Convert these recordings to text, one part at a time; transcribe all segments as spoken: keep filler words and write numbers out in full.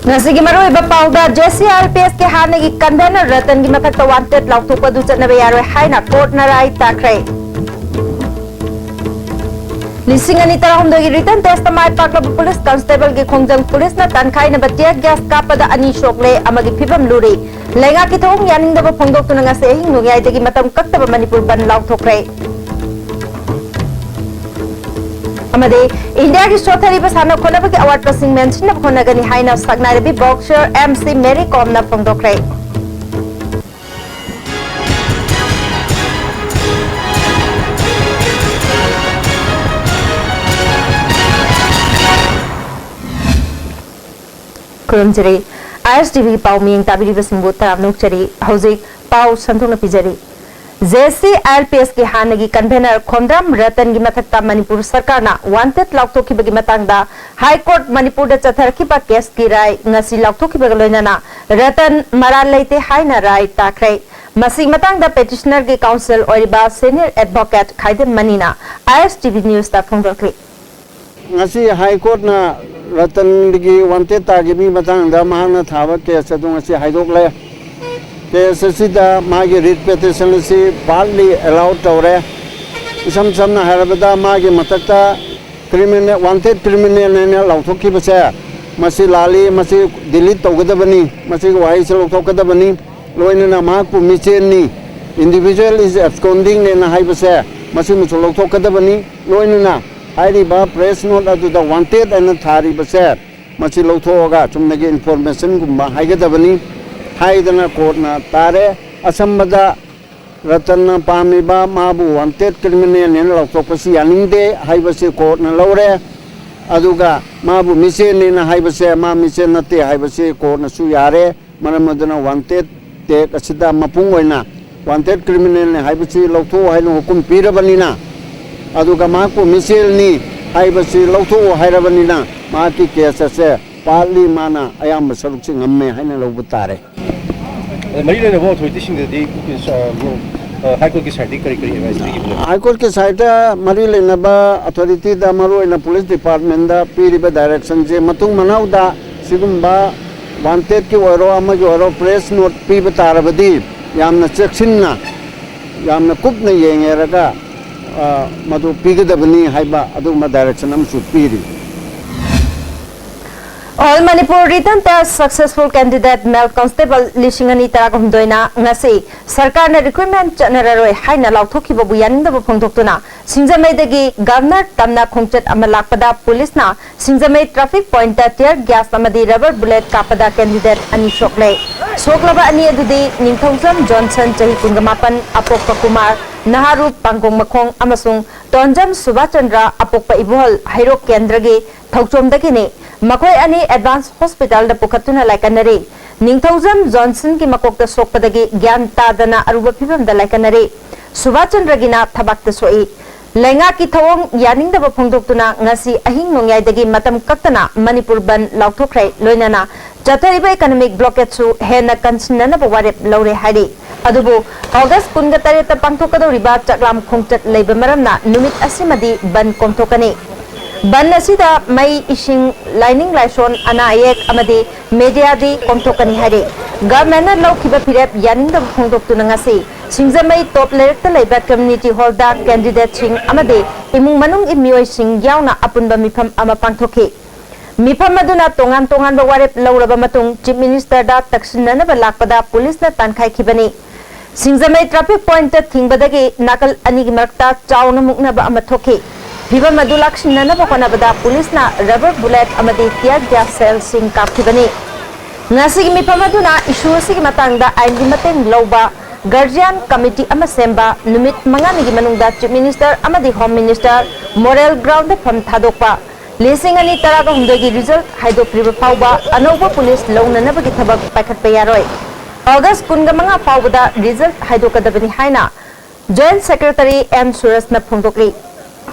ꯉꯁꯤꯒꯤ ꯃꯔꯨꯑꯣꯏꯕ ꯄꯥꯎꯗ, J C I L P ꯑꯦꯁꯀꯤ ꯍꯥꯟꯅꯒꯤ ꯀꯟꯚꯦꯅꯔ ꯔꯇꯟꯒꯤ ꯃꯊꯛꯇ ꯋꯥꯟꯇꯦꯗ ꯂꯥꯎꯊꯣꯛꯄ ꯑꯗꯨ ꯆꯠꯅꯕ ꯌꯥꯔꯣꯏ ꯍꯥꯏꯅ ꯀꯣꯔꯠꯅ ꯔꯥꯏ ꯇꯥꯈ꯭ꯔꯦ꯫ ꯂꯤꯁꯤꯡ ꯑꯅꯤ ꯇꯔꯥꯍꯨꯝꯗꯣꯏꯒꯤ ꯔꯤꯇꯟ ꯇꯦꯁꯇ ꯃꯥꯏ ꯄꯥꯛꯂꯕ ꯄꯨꯂꯤꯁ ꯀꯟꯁꯇꯦꯕꯜꯒꯤ ꯈꯣꯡꯖꯪ ꯄꯨꯂꯤꯁꯅ ꯇꯥꯟꯈꯥꯏꯅꯕ ꯇꯤꯌꯔ ꯒ꯭ꯌꯥꯁ ꯀꯥꯞꯄꯗ ꯑꯅꯤ ꯁꯣꯛꯂꯦ ꯑꯃꯒꯤ ꯐꯤꯕꯝ ꯂꯨꯔꯤ꯫ ꯂꯩꯉꯥꯛꯀꯤ ꯊꯧꯑꯣꯡ ꯌꯥꯅꯤꯡꯗꯕ ꯐꯣꯡꯗꯣꯛꯇꯨꯅ ꯉꯁꯤ ꯑꯍꯤꯡ ꯅꯣꯡꯌꯥꯏꯗꯒꯤ ꯃꯇꯝ ꯀꯛꯇꯕ ꯃꯅꯤꯄꯨꯔ ꯕꯟ ꯂꯥꯎꯊꯣꯛꯈ꯭ꯔꯦ꯫ ꯑꯃꯗꯤ ꯏꯟꯗꯤꯌꯥꯒꯤ ꯁꯣꯠꯊꯔꯤꯕ ꯁꯥꯟꯅ ꯈꯣꯠꯅꯕꯒꯤ ꯑꯋꯥꯠꯄꯁꯤꯡ ꯃꯦꯟꯁꯤꯟꯅꯕ ꯍꯣꯠꯅꯒꯅꯤ ꯍꯥꯏꯅ ꯁꯛꯅꯥꯏꯔꯕꯤ ꯕꯣꯛꯁꯔ ꯑꯦꯝ ꯁꯤ ꯃꯦꯔꯤ ꯀꯣꯝꯅ ꯐꯣꯡꯗꯣꯛꯈ꯭ꯔꯦ꯫ ꯈꯨꯔꯨꯝꯖꯔꯤ꯫ ꯑꯥꯏ ꯑꯦꯁ ꯇꯤ ꯚꯤꯒꯤ ꯄꯥꯎ ꯃꯤꯌꯦꯡ ꯇꯥꯕꯤꯔꯤꯕꯁꯤꯡꯕꯨ ꯇꯔꯥꯝꯅ ꯑꯣꯛꯆꯔꯤ꯫ ꯍꯧꯖꯤꯛ ꯄꯥꯎ ꯁꯟꯗꯣꯛꯅ ꯄꯤꯖꯔꯤ꯫ J C I L P ꯑꯦꯁꯀꯤ ꯍꯥꯟꯅꯒꯤ ꯀꯟꯚꯦꯅꯔ ꯈꯣꯝꯗ꯭ꯔꯥꯝ ꯔꯇꯟꯒꯤ ꯃꯊꯛꯇ ꯃꯅꯤꯄꯨꯔ ꯁꯔꯀꯥꯔꯅ ꯋꯥꯟꯇꯦꯗ ꯂꯥꯎꯊꯣꯛꯈꯤꯕꯒꯤ ꯃꯇꯥꯡꯗ ꯍꯥꯏ ꯀꯣꯔꯠ ꯃꯅꯤꯄꯨꯔꯗ ꯆꯠꯊꯔꯛꯈꯤꯕ ꯀꯦꯁꯀꯤ ꯔꯥꯏ ꯉꯁꯤ ꯂꯥꯎꯊꯣꯛꯈꯤꯕꯒ ꯂꯣꯏꯅꯅ ꯔꯇꯟ ꯃꯔꯥꯜ ꯂꯩꯇꯦ ꯍꯥꯏꯅ ꯔꯥꯏ ꯇꯥꯈ꯭ꯔꯦ꯫ ꯃꯁꯤꯒꯤ ꯃꯇꯥꯡꯗ ꯄꯦꯇꯤꯁꯅꯔꯒꯤ ꯀꯥꯎꯟꯁꯤꯜ ꯑꯣꯏꯔꯤꯕ ꯁꯦꯅꯤꯌꯔ ꯑꯦꯗꯚꯣꯀꯦꯠ ꯈꯥꯏꯗꯦꯝ ꯃꯅꯤꯅ ꯑꯥꯏ ꯑꯦꯁ ꯇꯤ ꯚꯤ ꯅ꯭ꯌꯨꯁꯇ ꯐꯣꯡꯗꯣꯛꯈꯤ꯫ ꯉꯁꯤ ꯍꯥꯏ ꯀꯣꯔꯠꯅ ꯔꯇꯟꯒꯤ ꯋꯥꯟꯇꯦꯗ ꯇꯥꯈꯤꯕꯒꯤ ꯃꯇꯥꯡꯗ ꯃꯍꯥꯛꯅ ꯊꯥꯕ ꯀꯦꯁ ꯑꯗꯨ ꯉꯁꯤ ꯍꯥꯏꯗꯣꯛꯂꯦ꯫ ꯀꯦꯁ ꯑꯁꯤꯗ ꯃꯥꯒꯤ ꯔꯤꯠ ꯄꯦꯇꯤꯁꯟ ꯑꯁꯤ ꯕꯥꯔꯠꯂꯤ ꯑꯦꯂꯥꯎ ꯇꯧꯔꯦ꯫ ꯏꯁꯝ ꯁꯝꯅ ꯍꯥꯏꯔꯕꯗ, ꯃꯥꯒꯤ ꯃꯊꯛꯇ ꯀ꯭ꯔꯤꯃꯤꯅꯦꯜ, ꯋꯥꯟꯇꯦꯗ ꯀ꯭ꯔꯤꯃꯤꯅꯦꯜ ꯍꯥꯏꯅ ꯂꯥꯎꯊꯣꯛꯈꯤꯕꯁꯦ, ꯃꯁꯤ ꯂꯥꯜꯂꯤ, ꯃꯁꯤ ꯗꯤꯂꯤꯠ ꯇꯧꯒꯗꯕꯅꯤ, ꯃꯁꯤꯒꯤ ꯋꯥꯍꯩꯁꯤ ꯂꯧꯊꯣꯛꯀꯗꯕꯅꯤ꯫ ꯂꯣꯏꯅꯅ ꯃꯍꯥꯛꯄꯨ ꯃꯤꯆꯦꯜꯅꯤ, individual is absconding ꯅꯦꯅ ꯍꯥꯏꯕꯁꯦ, ꯃꯁꯤꯃꯁꯨ ꯂꯧꯊꯣꯛꯀꯗꯕꯅꯤ꯫ ꯂꯣꯏꯅꯅ ꯍꯥꯏꯔꯤꯕ ꯄ꯭ꯔꯦꯁ ꯅꯣꯠ ꯑꯗꯨꯗ ꯋꯥꯟꯇꯦꯗ ꯍꯥꯏꯅ ꯊꯥꯔꯤꯕꯁꯦ, ꯃꯁꯤ ꯂꯧꯊꯣꯛꯑꯒ ꯆꯨꯝꯅꯒꯤ ꯏꯟꯐꯣꯔꯃꯦꯁꯟꯒꯨꯝꯕ ꯍꯥꯏꯒꯗꯕꯅꯤ ꯍꯥꯏꯗꯅ ꯀꯣꯔꯠꯅ ꯇꯥꯔꯦ꯫ ꯑꯆꯝꯕꯗ ꯔꯇꯟꯅ ꯄꯥꯝꯃꯤꯕ ꯃꯥꯕꯨ ꯋꯥꯟꯇꯦꯗ ꯀ꯭ꯔꯤꯃꯤꯅꯦꯜꯅꯦꯅ ꯂꯥꯎꯊꯣꯛꯄꯁꯤ ꯌꯥꯅꯤꯡꯗꯦ ꯍꯥꯏꯕꯁꯤ ꯀꯣꯔꯠꯅ ꯂꯧꯔꯦ꯫ ꯑꯗꯨꯒ ꯃꯥꯕꯨ ꯃꯤꯆꯦꯜꯅꯦꯅ ꯍꯥꯏꯕꯁꯦ, ꯃꯥ ꯃꯤꯆꯦꯜ ꯅꯠꯇꯦ ꯍꯥꯏꯕꯁꯤ ꯀꯣꯔꯠꯅꯁꯨ ꯌꯥꯔꯦ꯫ ꯃꯔꯝ ꯑꯗꯨꯅ ꯋꯥꯟꯇꯦꯗ ꯇꯦꯒ ꯑꯁꯤꯗ ꯃꯄꯨꯡ ꯑꯣꯏꯅ ꯋꯥꯟꯇꯦꯗ ꯀ꯭ꯔꯤꯃꯤꯅꯦꯜꯅꯤ ꯍꯥꯏꯕꯁꯤ ꯂꯧꯊꯣꯛꯎ ꯍꯥꯏꯅ ꯍꯨꯀꯨꯝ ꯄꯤꯔꯕꯅꯤꯅ, ꯑꯗꯨꯒ ꯃꯍꯥꯛꯄꯨ ꯃꯤꯆꯦꯜꯅꯤ ꯍꯥꯏꯕꯁꯤ ꯂꯧꯊꯣꯛꯎ ꯍꯥꯏꯔꯕꯅꯤꯅ, ꯃꯍꯥꯛꯀꯤ ꯀꯦꯁ ꯑꯁꯦ ꯄꯥꯔꯠꯂꯤ ꯃꯥꯅ ꯑꯌꯥꯝꯕ ꯁꯔꯨꯛꯁꯤ ꯉꯝꯃꯦ ꯍꯥꯏꯅ ꯂꯧꯕ ꯇꯥꯔꯦ꯫ ꯑꯗ ꯃꯔꯤ ꯂꯩꯅꯕ ꯑꯣꯊꯣꯔꯤꯇꯤꯁꯤꯡꯗꯗꯤ, ꯑ, ꯍꯥꯏ ꯀꯣꯔꯠꯀꯤ ꯁꯥꯏꯠꯇꯒꯤ ꯀꯔꯤ ꯀꯔꯤ ꯑꯦꯗꯚꯥꯏꯁ ꯄꯤꯈꯤꯕꯅꯣ? ꯍꯥꯏ ꯀꯣꯔꯠꯀꯤ ꯁꯥꯏꯠꯇ ꯃꯔꯤ ꯂꯩꯅꯕ ꯑꯣꯊꯣꯔꯤꯇꯤꯗ, ꯃꯔꯨꯑꯣꯏꯅ ꯄꯨꯂꯤꯁ ꯗꯤꯄꯥꯔꯠꯃꯦꯟꯗ ꯄꯤꯔꯤꯕ ꯗꯥꯏꯔꯦꯛꯁꯟꯁꯦ ꯃꯇꯨꯡ ꯃꯅꯥꯎꯗ ꯁꯤꯒꯨꯝꯕ ꯋꯥꯟꯇꯦꯠꯀꯤ ꯑꯣꯏꯔꯣ, ꯑꯃꯒꯤ ꯑꯣꯏꯔꯣ, ꯄ꯭ꯔꯦꯁ ꯅꯣꯠ ꯄꯤꯕ ꯇꯥꯔꯕꯗꯤ ꯌꯥꯝꯅ ꯆꯦꯛꯁꯤꯟꯅ, ꯌꯥꯝꯅ ꯀꯨꯞꯅ ꯌꯦꯡꯉꯦꯔꯒ, ꯑ, ꯃꯗꯨ ꯄꯤꯒꯗꯕꯅꯤ ꯍꯥꯏꯕ ꯑꯗꯨꯒꯨꯝꯕ ꯗꯥꯏꯔꯦꯛꯁꯟ ꯑꯃꯁꯨ ꯄꯤꯔꯤ꯫ All Manipur Written Test Successful Candidate Male Constable ꯂꯤꯁꯤꯡ ꯑꯅꯤ ꯇꯔꯥꯍꯨꯝꯗꯣꯏꯅ ꯉꯁꯤ ꯁꯔꯀꯥꯔꯅ ꯔꯤꯀ꯭ꯔꯨꯠꯃꯦꯟ ꯆꯠꯅꯔꯔꯣꯏ ꯍꯥꯏꯅ ꯂꯥꯎꯊꯣꯛꯈꯤꯕꯕꯨ ꯌꯥꯅꯤꯡꯗꯕ ꯐꯣꯡꯗꯣꯛꯇꯨꯅ ꯁꯤꯡꯖꯃꯩꯗꯒꯤ ꯒꯕꯔꯅꯔ ꯇꯝꯅ ꯈꯣꯡꯆꯠ ꯑꯃ ꯂꯥꯛꯄꯗ ꯄꯨꯂꯤꯁꯅ ꯁꯤꯡꯖꯃꯩ ꯇ꯭ꯔꯥꯐꯤꯛ ꯄꯣꯏꯟꯠꯇ ꯇꯤꯌꯔ ꯒ꯭ꯌꯥꯁ ꯑꯃꯗꯤ ꯔꯕꯔ ꯕꯨꯂꯦꯠ ꯀꯥꯞꯄꯗ ꯀꯦꯟꯗꯤꯗꯦꯠ ꯑꯅꯤ ꯁꯣꯛꯂꯦ꯫ ꯁꯣꯛꯂꯕ ꯑꯅꯤ ꯑꯗꯨꯗꯤ ꯅꯤꯡꯊꯧꯖꯝ ꯖꯣꯟꯁꯟ, ꯆꯍꯤ ꯀꯨꯟꯒ ꯃꯥꯄꯟ, ꯑꯄꯣꯛꯄ ꯀꯨꯃꯥꯔ, ꯅꯍꯥꯔꯨꯞ ꯄꯥꯡꯒꯣꯡ ꯃꯈꯣꯡ, ꯑꯃꯁꯨꯡ ꯇꯣꯟꯖꯝ ꯁꯨꯕꯥꯆꯟꯗ꯭ꯔ, ꯑꯄꯣꯛꯄ ꯏꯕꯨꯍꯜ, ꯍꯩꯔꯣꯛ ꯀꯦꯟꯗ꯭ꯔꯒꯤ ꯊꯧꯆꯣꯝꯗꯒꯤꯅꯤ꯫ ꯃꯈꯣꯏ ꯑꯅꯤ ꯑꯦꯗꯚꯥꯟꯁ ꯍꯣꯁꯄꯤꯇꯥꯜꯗ ꯄꯨꯈꯠꯇꯨꯅ ꯂꯥꯏꯀꯠꯅꯔꯤ꯫ ꯅꯤꯡꯊꯧꯖꯝ ꯖꯣꯟꯁꯟꯒꯤ ꯃꯀꯣꯛꯇ ꯁꯣꯛꯄꯗꯒꯤ ꯒ꯭ꯌꯥꯟ ꯇꯥꯗꯅ ꯑꯔꯨꯕ ꯐꯤꯚꯝꯗ ꯂꯥꯏꯀꯠꯅꯔꯤ꯫ ꯁꯨꯕꯥꯆꯟꯗ꯭ꯔꯒꯤꯅ ꯊꯕꯥꯛꯇ ꯁꯣꯛꯏ꯫ ꯂꯩꯉꯥꯛꯀꯤ ꯊꯧꯑꯣꯡ ꯌꯥꯅꯤꯡꯗꯕ ꯐꯣꯡꯗꯣꯛꯇꯨꯅ ꯉꯁꯤ ꯑꯍꯤꯡ ꯅꯣꯡꯌꯥꯏꯗꯒꯤ ꯃꯇꯝ ꯀꯛꯇꯅ ꯃꯅꯤꯄꯨꯔ ꯕꯟꯗ ꯂꯥꯎꯊꯣꯛꯈ꯭ꯔꯦ꯫ ꯂꯣꯏꯅꯅ ꯆꯠꯊꯔꯤꯕ ꯏꯀꯅꯣꯃꯤꯛ ꯕ꯭ꯂꯣꯀꯦꯠꯁꯨ ꯍꯦꯟꯅ ꯀꯟꯁꯤꯟꯅꯅꯕ ꯋꯥꯔꯦꯞ ꯂꯧꯔꯦ ꯍꯥꯏꯔꯤ꯫ ꯑꯗꯨꯕꯨ ꯑꯣꯒꯁ ꯀꯨꯟꯒ ꯇꯔꯦꯠꯇ ꯄꯥꯡꯊꯣꯛꯀꯗꯧꯔꯤꯕ ꯆꯥꯛꯂꯥꯝ ꯈꯣꯡꯆꯠ ꯂꯩꯕ ꯃꯔꯝꯅ ꯅꯨꯃꯤꯠ ꯑꯁꯤꯃꯗꯤ ꯕꯟꯗ ꯀꯣꯝꯊꯣꯛꯀꯅꯤ꯫ ꯕꯟꯗ ꯑꯁꯤꯗ ꯃꯩ, ꯏꯁꯤꯡ, ꯂꯥꯏꯅꯤꯡ ꯂꯥꯏꯁꯣꯟ, ꯑꯅꯥ ꯑꯌꯦꯛ ꯑꯃꯗꯤ ꯃꯦꯗꯤꯌꯥꯗꯤ ꯀꯣꯝꯊꯣꯛꯀꯅꯤ ꯍꯥꯏꯔꯤ꯫ ꯒꯚꯔꯟꯃꯦꯟꯠꯅ ꯂꯧꯈꯤꯕ ꯐꯤꯔꯦꯞ ꯌꯥꯅꯤꯡꯗꯕ ꯐꯣꯡꯗꯣꯛꯇꯨꯅ ꯉꯁꯤ ꯁꯤꯡꯖꯃꯩ ꯇꯣꯞ ꯂꯩꯔꯛꯇ ꯂꯩꯕ ꯀꯝꯃ꯭ꯌꯨꯅꯤꯇꯤ ꯍꯣꯜꯗ ꯀꯦꯟꯗꯤꯗꯦꯠꯁꯤꯡ ꯑꯃꯗꯤ ꯏꯃꯨꯡ ꯃꯅꯨꯡꯒꯤ ꯃꯤꯑꯣꯏꯁꯤꯡ ꯌꯥꯎꯅ ꯑꯄꯨꯟꯕ ꯃꯤꯐꯝ ꯑꯃ ꯄꯥꯡꯊꯣꯛꯈꯤ꯫ ꯃꯤꯐꯝ ꯑꯗꯨꯅ ꯇꯣꯉꯥꯟ ꯇꯣꯉꯥꯟꯕ ꯋꯥꯔꯦꯞ ꯂꯧꯔꯕ ꯃꯇꯨꯡ ꯆꯤꯐ ꯃꯤꯅꯤꯁꯇꯔꯗ ꯇꯛꯁꯤꯟꯅꯅꯕ ꯂꯥꯛꯄꯗ ꯄꯨꯂꯤꯁꯅ ꯇꯥꯟꯈꯥꯏꯈꯤꯕꯅꯤ꯫ ꯁꯤꯡꯖꯃꯩ ꯇ꯭ꯔꯥꯐꯤꯛ ꯄꯣꯏꯟꯠꯇ ꯊꯤꯡꯕꯗꯒꯤ ꯅꯥꯀꯜ ꯑꯅꯤꯒꯤ ꯃꯔꯛꯇ ꯆꯥꯎꯅ ꯃꯨꯛꯅꯕ ꯑꯃ ꯊꯣꯛꯈꯤ꯫ ꯐꯤꯚꯝ ꯑꯗꯨ ꯂꯥꯛꯁꯤꯟꯅꯅꯕ ꯍꯣꯠꯅꯕꯗ ꯄꯨꯂꯤꯁꯅ ꯔꯕꯔ ꯕꯨꯂꯦꯠ ꯑꯃꯗꯤ ꯇꯤꯌꯔ ꯒ꯭ꯌꯥꯁ ꯁꯦꯜꯁꯤꯡ ꯀꯥꯞꯈꯤꯕꯅꯤ꯫ ꯉꯁꯤꯒꯤ ꯃꯤꯐꯝ ꯑꯗꯨꯅ ꯏꯁꯨ ꯑꯁꯤꯒꯤ ꯃꯇꯥꯡꯗ ꯑꯥꯏꯟꯒꯤ ꯃꯇꯦꯡ ꯂꯧꯕ ꯒꯥꯔꯖꯤꯌꯥꯟ ꯀꯃꯤꯇꯤ ꯑꯃ ꯁꯦꯝꯕ, ꯅꯨꯃꯤꯠ ꯃꯉꯥꯅꯤꯒꯤ ꯃꯅꯨꯡꯗ ꯆꯤꯐ ꯃꯤꯅꯤꯁꯇꯔ ꯑꯃꯗꯤ ꯍꯣꯝ ꯃꯤꯅꯤꯁꯇꯔ ꯃꯣꯗꯦꯜ ꯒ꯭ꯔꯥꯎꯟꯗ ꯐꯝ ꯊꯥꯗꯣꯛꯄ, ꯂꯤꯁꯤꯡ ꯑꯅꯤ ꯇꯔꯥꯒ ꯍꯨꯝꯗꯣꯏꯒꯤ ꯔꯤꯖꯜꯠ ꯍꯥꯏꯗꯣꯛꯇ꯭ꯔꯤꯕ ꯐꯥꯎꯕ ꯑꯅꯧꯕ ꯄꯨꯂꯤꯁ ꯂꯧꯅꯅꯕꯒꯤ ꯊꯕꯛ ꯄꯥꯏꯈꯠꯄ ꯌꯥꯔꯣꯏ꯫ ꯑꯣꯒꯁ ꯀꯨꯟꯒ ꯃꯉꯥ ꯐꯥꯎꯕꯗ ꯔꯤꯖꯜꯠ ꯍꯥꯏꯗꯣꯛꯀꯗꯕꯅꯤ ꯍꯥꯏꯅ ꯖꯣꯏꯟꯠ ꯁꯦꯀ꯭ꯔꯦꯇꯔꯤ ꯑꯦꯟ ꯁꯨꯔꯖꯅ ꯐꯣꯡꯗꯣꯛꯂꯤ꯫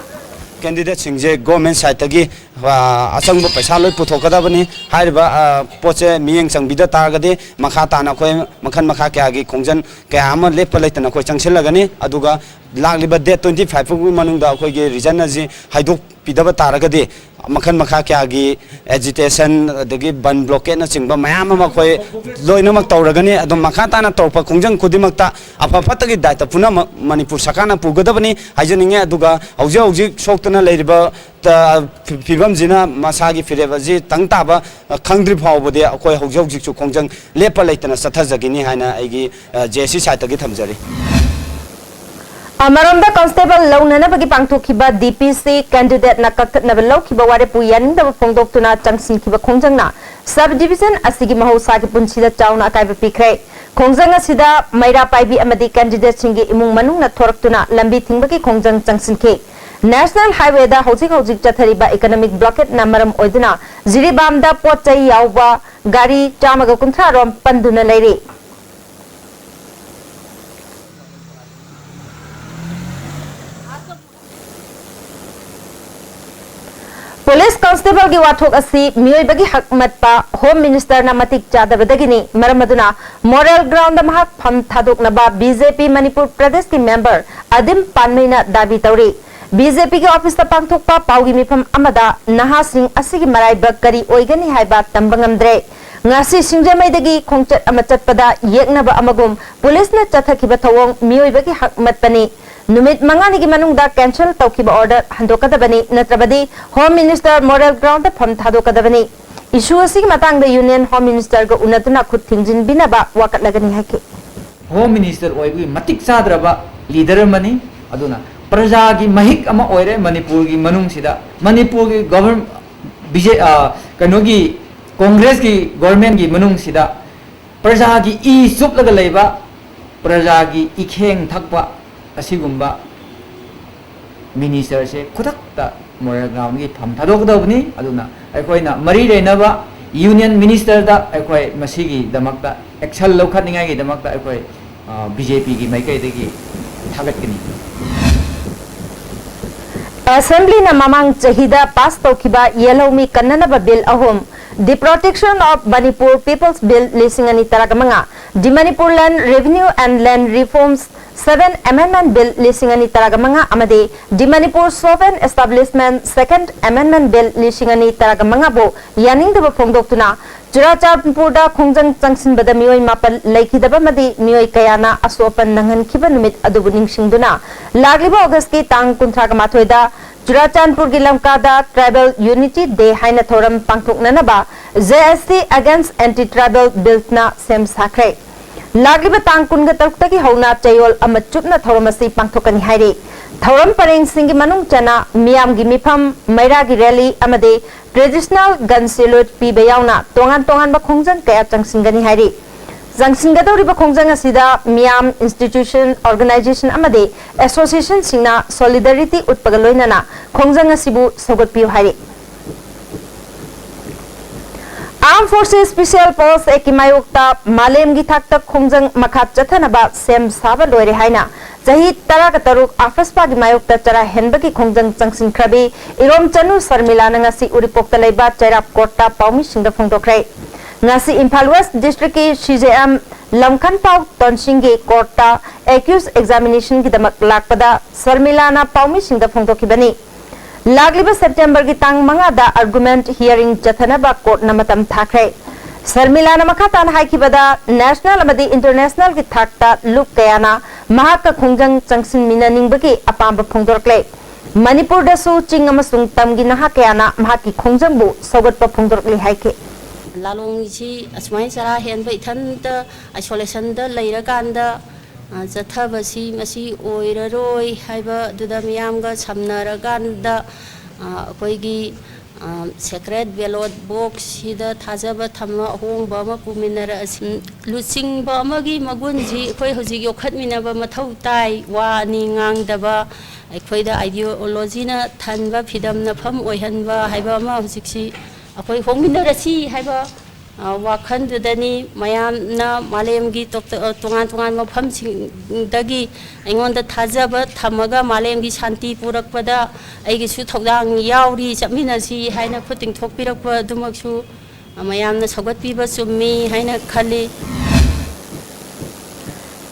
ꯀꯦꯟꯗꯤꯗꯦꯠꯁꯤꯡꯁꯦ ꯒꯣꯔꯃꯦꯟ ꯁꯥꯏꯠꯇꯒꯤ ꯑ, ꯑꯆꯪꯕ ꯄꯩꯁꯥ ꯂꯣꯏ ꯄꯨꯊꯣꯛꯀꯗꯕꯅꯤ꯫ ꯍꯥꯏꯔꯤꯕ, ꯑ, ꯄꯣꯠꯁꯦ ꯃꯤꯠꯌꯦꯡ ꯆꯪꯕꯤꯗ ꯇꯥꯔꯒꯗꯤ ꯃꯈꯥ ꯇꯥꯅ ꯑꯩꯈꯣꯏ ꯃꯈꯜ ꯃꯈꯥ ꯀꯌꯥꯒꯤ ꯈꯣꯡꯖꯪ ꯀꯌꯥ ꯑꯃ ꯂꯦꯞꯄ ꯂꯩꯇꯅ ꯑꯩꯈꯣꯏ ꯆꯪꯁꯤꯜꯂꯒꯅꯤ꯫ ꯑꯗꯨꯒ ꯂꯥꯛꯂꯤꯕ date twenty five ꯐꯥꯎꯒꯤ ꯃꯅꯨꯡꯗ ꯑꯩꯈꯣꯏꯒꯤ reason ꯑꯁꯤ ꯍꯥꯏꯗꯣꯛꯄꯤꯗꯕ ꯇꯥꯔꯒꯗꯤ ꯃꯈꯜ ꯃꯈꯥ ꯀꯌꯥꯒꯤ agitation, ꯑꯗꯒꯤ ꯕꯟ blockade ꯅꯆꯤꯡꯕ ꯃꯌꯥꯝ ꯑꯃ ꯑꯩꯈꯣꯏ ꯂꯣꯏꯅꯃꯛ ꯇꯧꯔꯒꯅꯤ꯫ ꯑꯗꯨꯝ ꯃꯈꯥ ꯇꯥꯅ ꯇꯧꯔꯛꯄ ꯈꯣꯡꯖꯪ ꯈꯨꯗꯤꯡꯃꯛꯇ ꯑꯐ ꯐꯠꯇꯒꯤ ꯗꯥꯏꯇ ꯄꯨꯝꯅꯃꯛ ꯃꯅꯤꯄꯨꯔ ꯁꯔꯀꯥꯔꯅ ꯄꯨꯒꯗꯕꯅꯤ ꯍꯥꯏꯖꯅꯤꯡꯉꯦ꯫ ꯑꯗꯨꯒ ꯍꯧꯖꯤꯛ ꯍꯧꯖꯤꯛ ꯁꯣꯛꯇꯅ ꯂꯩꯔꯤꯕ ꯇ-, ꯐꯤ-, ꯐꯤꯕꯝꯁꯤꯅ ꯃꯁꯥꯒꯤ ꯐꯤꯔꯦꯞ ꯑꯁꯤ ꯇꯪ ꯇꯥꯕ, ꯑ, ꯈꯪꯗ꯭ꯔꯤ ꯐꯥꯎꯕꯗꯤ ꯑꯩꯈꯣꯏ ꯍꯧꯖꯤꯛ ꯍꯧꯖꯤꯛꯁꯨ ꯈꯣꯡꯖꯪ ꯂꯦꯞꯄ ꯂꯩꯇꯅ ꯆꯠꯊꯖꯒꯅꯤ ꯍꯥꯏꯅ ꯑꯩꯒꯤ, ꯑ, J A C side ꯇꯒꯤ ꯊꯝꯖꯔꯤ꯫ ꯑꯃꯔꯣꯝꯗ, constable ꯂꯧꯅꯅꯕꯒꯤ ꯄꯥꯡꯊꯣꯛꯈꯤꯕ D P C candidate ꯅ ꯀꯛꯊꯠꯅꯕ ꯂꯧꯈꯤꯕ ꯋꯥꯔꯦꯞꯄꯨ ꯌꯥꯅꯤꯡꯗꯕ ꯐꯣꯡꯗꯣꯛꯇꯨꯅ ꯆꯪꯁꯤꯟꯈꯤꯕ ꯈꯣꯡꯖꯪꯅ sub division ꯑꯁꯤꯒꯤ ꯃꯍꯧꯁꯥꯒꯤ ꯄꯨꯟꯁꯤꯗ ꯆꯥꯎꯅ ꯑꯀꯥꯏꯕ ꯄꯤꯈ꯭ꯔꯦ꯫ ꯈꯣꯡꯖꯪ ꯑꯁꯤꯗ ꯃꯩꯔꯥ ꯄꯥꯏꯕꯤ ꯑꯃꯗꯤ candidate ꯁꯤꯡꯒꯤ ꯏꯃꯨꯡ ꯃꯅꯨꯡꯅ ꯊꯣꯔꯛꯇꯨꯅ ꯂꯝꯕꯤ ꯊꯤꯡꯕꯒꯤ ꯈꯣꯡꯖꯪ ꯆꯪꯁꯤꯟꯈꯤ꯫ National Highway ꯗ ꯍꯧꯖꯤꯛ ꯍꯧꯖꯤꯛ ꯆꯠꯊꯔꯤꯕ economic blockade ꯅ ꯃꯔꯝ ꯑꯣꯏꯗꯨꯅ ꯖꯤꯔꯤꯕꯥꯝꯗ ꯄꯣꯠ ꯆꯩ ꯌꯥꯎꯕ ꯒꯥꯔꯤ ꯆꯥꯝꯃꯒ ꯀꯨꯟꯊ꯭ꯔꯥ ꯔꯣꯝ ꯄꯟꯗꯨꯅ ꯂꯩꯔꯤ꯫ Police constable ꯒꯤ ꯋꯥꯊꯣꯛ ꯑꯁꯤ ꯃꯤꯑꯣꯏꯕꯒꯤ ꯍꯛ ꯃꯠꯄ Home Minister ꯅ ꯃꯇꯤꯛ ꯆꯥꯗꯕꯗꯒꯤꯅꯤ꯫ ꯃꯔꯝ ꯑꯗꯨꯅ moral ground ꯗ ꯃꯍꯥꯛ ꯐꯝ ꯊꯥꯗꯣꯛꯅꯕ B J P ꯃꯅꯤꯄꯨꯔ ꯄ꯭ꯔꯗꯦꯁꯀꯤ member ꯑꯗꯤꯝ ꯄꯥꯟꯃꯩꯅ ꯗꯥꯕꯤ ꯇꯧꯔꯤ꯫ B J P ꯒꯤ office ꯇ ꯄꯥꯡꯊꯣꯛꯄ ꯄꯥꯎꯒꯤ ꯃꯤꯐꯝ ꯑꯃꯗ ꯅꯍꯥꯁꯤꯡ ꯑꯁꯤꯒꯤ ꯃꯔꯥꯏꯕꯛ ꯀꯔꯤ ꯑꯣꯏꯒꯅꯤ ꯍꯥꯏꯕ ꯇꯝꯕ ꯉꯝꯗ꯭ꯔꯦ꯫ ꯉꯁꯤ ꯁꯤꯡꯖꯃꯩꯗꯒꯤ ꯈꯣꯡꯆꯠ ꯑꯃ ꯆꯠꯄꯗ ꯌꯦꯛꯅꯕ ꯑꯃꯒꯨꯝ police ꯅ ꯆꯠꯊꯈꯤꯕ ꯊꯧꯑꯣꯡ ꯃꯤꯑꯣꯏꯕꯒꯤ ꯍꯛ ꯃꯠꯄꯅꯤ꯫ ꯅꯨꯃꯤꯠ ꯃꯉꯥꯅꯤꯒꯤ ꯃꯅꯨꯡꯗ cancel ꯇꯧꯈꯤꯕ order ꯍꯟꯗꯣꯛꯀꯗꯕꯅꯤ, ꯅꯠꯇ꯭ꯔꯕꯗꯤ Home Minister moral ground ꯗ ꯐꯝ ꯊꯥꯗꯣꯛꯀꯗꯕꯅꯤ꯫ Issue ꯑꯁꯤꯒꯤ ꯃꯇꯥꯡꯗ Union Home Minister ꯒ ꯎꯅꯗꯨꯅ ꯈꯨꯠ ꯊꯤꯡꯖꯤꯟꯕꯤꯅꯕ ꯋꯥꯀꯠꯂꯒꯅꯤ ꯍꯥꯏꯈꯤ꯫ Home Minister ꯑꯣꯏꯕꯒꯤ ꯃꯇꯤꯛ ꯆꯥꯗ꯭ꯔꯕ leader ꯑꯃꯅꯤ꯫ ꯑꯗꯨꯅ ꯄ꯭ꯔꯖꯥꯒꯤ ꯃꯍꯤꯛ ꯑꯃ ꯑꯣꯏꯔꯦ ꯃꯅꯤꯄꯨꯔꯒꯤ ꯃꯅꯨꯡꯁꯤꯗ꯫ ꯃꯅꯤꯄꯨꯔꯒꯤ govern-, B J-, ꯑ, ꯀꯩꯅꯣꯒꯤ Congress ꯀꯤ government ꯀꯤ ꯃꯅꯨꯡꯁꯤꯗ ꯄ꯭ꯔꯖꯥꯒꯤ ꯏ ꯆꯨꯞꯂꯒ ꯂꯩꯕ, ꯄ꯭ꯔꯖꯥꯒꯤ ꯏꯈꯦꯡ ꯊꯛꯄ ꯑꯁꯤꯒꯨꯝꯕ minister ꯁꯦ ꯈꯨꯗꯛꯇ moral ground ꯒꯤ ꯐꯝ ꯊꯥꯗꯣꯛꯀꯗꯧꯕꯅꯤ꯫ ꯑꯗꯨꯅ ꯑꯩꯈꯣꯏꯅ ꯃꯔꯤ ꯂꯩꯅꯕ Union Minister ꯗ ꯑꯩꯈꯣꯏ ꯃꯁꯤꯒꯤꯗꯃꯛꯇ action ꯂꯧꯈꯠꯅꯤꯡꯉꯥꯏꯒꯤꯗꯃꯛꯇ ꯑꯩꯈꯣꯏ, ꯑ, B J P ꯒꯤ ꯃꯥꯏꯀꯩꯗꯒꯤ ꯊꯥꯒꯠꯀꯅꯤ꯫ ꯑꯦꯁꯦꯝꯕ꯭ꯂꯤꯅ ꯃꯃꯥꯡ ꯆꯍꯤꯗ ꯄꯥꯁ ꯇꯧꯈꯤꯕ ꯌꯦꯜꯍꯧꯃꯤ ꯀꯟꯅꯅꯕ ꯕꯤꯜ ꯑꯍꯨꯝ, The Protection of Manipur People's Bill ꯂꯤꯁꯤꯡ ꯑꯅꯤ ꯇꯔꯥꯃꯉꯥ, The Manipur Land Revenue and Land Reforms Seven Amendment Bill ꯂꯤꯁꯤꯡ ꯑꯅꯤ ꯇꯔꯥꯃꯉꯥ ꯑꯃꯗꯤ The Manipur Sovereign Establishment Second Amendment Bill ꯂꯤꯁꯤꯡ ꯑꯅꯤ ꯇꯔꯥꯃꯉꯥꯕꯨ ꯌꯥꯅꯤꯡꯗꯕ ꯐꯣꯡꯗꯣꯛꯇꯨꯅ ꯆꯨꯔꯥꯆꯥꯟꯄꯨꯔꯗ ꯈꯣꯡꯖꯪ ꯆꯪꯁꯤꯟꯕꯗ ꯃꯤꯑꯣꯏ ꯃꯥꯄꯜ ꯂꯩꯈꯤꯗꯕ ꯑꯃꯗꯤ ꯃꯤꯑꯣꯏ ꯀꯌꯥꯅ ꯑꯁꯣꯛ ꯑꯄꯟ ꯅꯪꯍꯟꯈꯤꯕ ꯅꯨꯃꯤꯠ ꯑꯗꯨꯕꯨ ꯅꯤꯡꯁꯤꯡꯗꯨꯅ ꯂꯥꯛꯂꯤꯕ ꯑꯣꯒꯁꯀꯤ ꯇꯥꯡ ꯀꯨꯟꯊ꯭ꯔꯥꯒ ꯃꯥꯊꯣꯏꯗ ꯆꯨꯔꯥꯆꯥꯟꯄꯨꯔꯒꯤ ꯂꯝꯀꯥꯗ Tribal Unity Day ꯍꯥꯏꯅ ꯊꯧꯔꯝ ꯄꯥꯡꯊꯣꯛꯅꯅꯕ J S T Against Anti Tribal Billꯅ ꯁꯦꯝ ꯁꯥꯈ꯭ꯔꯦ꯫ ꯂꯥꯛꯂꯤꯕ ꯇꯥꯡ ꯀꯨꯟꯒ ꯇꯔꯨꯛꯇꯒꯤ ꯍꯧꯅ ꯆꯌꯣꯜ ꯑꯃ ꯆꯨꯞꯅ ꯊꯧꯔꯝ ꯑꯁꯤ ꯄꯥꯡꯊꯣꯛꯀꯅꯤ ꯍꯥꯏꯔꯤ꯫ ꯊꯧꯔꯝ ꯄꯔꯦꯡꯁꯤꯡꯒꯤ ꯃꯅꯨꯡ ꯆꯟꯅ ꯃꯤꯌꯥꯝꯒꯤ ꯃꯤꯐꯝ, ꯃꯩꯔꯥꯒꯤ rally ꯑꯃꯗꯤ traditional gun salute ꯄꯤꯕ ꯌꯥꯎꯅ ꯇꯣꯉꯥꯟ ꯇꯣꯉꯥꯟꯕ ꯈꯣꯡꯖꯪ ꯀꯌꯥ ꯆꯪꯁꯤꯟꯒꯅꯤ ꯍꯥꯏꯔꯤ꯫ ꯆꯪꯁꯤꯟꯒꯗꯧꯔꯤꯕ ꯈꯣꯡꯖꯪ ꯑꯁꯤꯗ ꯃꯤꯌꯥꯝ, institution, organization ꯑꯃꯗꯤ associationꯁꯤꯡꯅ solidarity ꯎꯠꯄꯒ ꯂꯣꯏꯅꯅ ꯈꯣꯡꯖꯪ ꯑꯁꯤꯕꯨ ꯁꯧꯒꯠꯄꯤꯌꯨ ꯍꯥꯏꯔꯤ꯫ Armed Forces Special Powers Actꯀꯤ ꯃꯥꯌꯣꯛꯇ ꯃꯥꯂꯦꯝꯒꯤ ꯊꯥꯛꯇ ꯈꯣꯡꯖꯪ ꯃꯈꯥ ꯆꯠꯊꯅꯕ ꯁꯦꯝ ꯁꯥꯕ ꯂꯣꯏꯔꯦ ꯍꯥꯏꯅ ꯆꯍꯤ ꯇꯔꯥꯒ ꯇꯔꯨꯛ AFSPAꯒꯤ ꯃꯥꯌꯣꯛꯇ ꯆꯔꯥ ꯍꯦꯟꯕꯒꯤ ꯈꯣꯡꯖꯪ ꯆꯪꯁꯤꯟꯈ꯭ꯔꯕꯤ ꯏꯔꯣꯝꯆꯅꯨ ꯁꯔꯃꯤꯂꯥꯅ ꯉꯁꯤ ꯎꯔꯤꯄꯣꯛꯇ ꯂꯩꯕ ꯆꯩꯔꯥꯞ courtꯇ ꯄꯥꯎꯃꯤꯁꯤꯡꯗ ꯐꯣꯡꯗꯣꯛꯈ꯭ꯔꯦ꯫ ꯉꯁꯤ Imphal West Districtꯀꯤ C J M ꯂꯝꯈꯟꯄꯥꯎ ꯇꯣꯟꯁꯤꯡꯒꯤ courtꯇ accused examinationꯒꯤꯗꯃꯛ ꯂꯥꯛꯄꯗ ꯁꯔꯃꯤꯂꯥꯅ ꯄꯥꯎꯃꯤꯁꯤꯡꯗ ꯐꯣꯡꯗꯣꯛꯈꯤꯕꯅꯤ꯫ ꯂꯥꯛꯂꯤꯕ Septemberꯒꯤ ꯇꯥꯡ ꯃꯉꯥꯗ argument hearing ꯆꯠꯊꯅꯕ courtꯅ ꯃꯇꯝ ꯊꯥꯈ꯭ꯔꯦ꯫ ꯁꯔꯃꯤꯂꯥꯅ ꯃꯈꯥ ꯇꯥꯅ ꯍꯥꯏꯈꯤꯕꯗ, national ꯑꯃꯗꯤ internationalꯒꯤ ꯊꯥꯛꯇ ꯂꯨꯞ ꯀꯌꯥꯅ ꯃꯍꯥꯛꯀ ꯈꯣꯡꯖꯪ ꯆꯪꯁꯤꯟꯃꯤꯟꯅꯅꯤꯡꯕꯒꯤ ꯑꯄꯥꯝꯕ ꯐꯣꯡꯗꯣꯔꯛꯂꯦ꯫ ꯃꯅꯤꯄꯨꯔꯗꯁꯨ ꯆꯤꯡ ꯑꯃꯁꯨꯡ ꯇꯝꯒꯤ ꯅꯍꯥ ꯀꯌꯥꯅ ꯃꯍꯥꯛꯀꯤ ꯈꯣꯡꯖꯪꯕꯨ ꯁꯧꯒꯠꯄ ꯐꯣꯡꯗꯣꯔꯛꯂꯤ ꯍꯥꯏꯈꯤ꯫ ꯂꯥꯂꯣꯡꯁꯤ ꯑꯁꯨꯃꯥꯏꯅ ꯆꯔꯥ ꯍꯦꯟꯕ, ꯏꯊꯟꯇ isolationꯗ ꯂꯩꯔꯀꯥꯟꯗ, ꯑ, ꯆꯠꯊꯕꯁꯤ ꯃꯁꯤ ꯑꯣꯏꯔꯔꯣꯏ ꯍꯥꯏꯕꯗꯨꯗ ꯃꯤꯌꯥꯝꯒ ꯁꯝꯅꯔꯀꯥꯟꯗ, ꯑ, ꯑꯩꯈꯣꯏꯒꯤ, ꯑ, sacred ballot boxꯁꯤꯗ ꯊꯥꯖꯕ ꯊꯝꯃ ꯑꯍꯣꯡꯕ ꯑꯃ ꯄꯨꯃꯤꯟꯅꯔꯛꯑꯁꯤ꯫ ꯂꯨꯆꯤꯡꯕ ꯑꯃꯒꯤ ꯃꯒꯨꯟꯁꯤ ꯑꯩꯈꯣꯏ ꯍꯧꯖꯤꯛ ꯌꯣꯛꯈꯠꯃꯤꯟꯅꯕ ꯃꯊꯧ ꯇꯥꯏ꯫ ꯋꯥ ꯑꯅꯤ ꯉꯥꯡꯗꯕ, ꯑꯩꯈꯣꯏꯗ ideologyꯅ ꯊꯟꯕ, ꯐꯤꯗꯝꯅꯐꯝ ꯑꯣꯏꯍꯟꯕ ꯍꯥꯏꯕ ꯑꯃ ꯍꯧꯖꯤꯛꯁꯤ ꯑꯩꯈꯣꯏ ꯍꯣꯡꯃꯤꯟꯅꯔꯁꯤ ꯍꯥꯏꯕ ꯑ, ꯋꯥꯈꯜꯗꯨꯗꯅꯤ꯫ ꯃꯌꯥꯝꯅ ꯃꯥꯂꯦꯝꯒꯤ ꯇꯣꯞ-, ꯑ, ꯇꯣꯉꯥꯟ ꯇꯣꯉꯥꯟꯕ ꯃꯐꯝꯁꯤꯡꯗꯒꯤ ꯑꯩꯉꯣꯟꯗ ꯊꯥꯖꯕ ꯊꯝꯃꯒ ꯃꯥꯂꯦꯝꯒꯤ ꯁꯥꯟꯇꯤ ꯄꯨꯔꯛꯄꯗ ꯑꯩꯒꯤꯁꯨ ꯊꯧꯗꯥꯡ ꯌꯥꯎꯔꯤ, ꯆꯠꯃꯤꯟꯅꯁꯤ ꯍꯥꯏꯅ ꯈꯨꯠ ꯇꯤꯡꯊꯣꯛꯄꯤꯔꯛꯄ ꯑꯗꯨꯃꯛꯁꯨ ꯃꯌꯥꯝꯅ ꯁꯧꯒꯠꯄꯤꯕ ꯆꯨꯝꯃꯤ ꯍꯥꯏꯅ ꯈꯜꯂꯤ꯫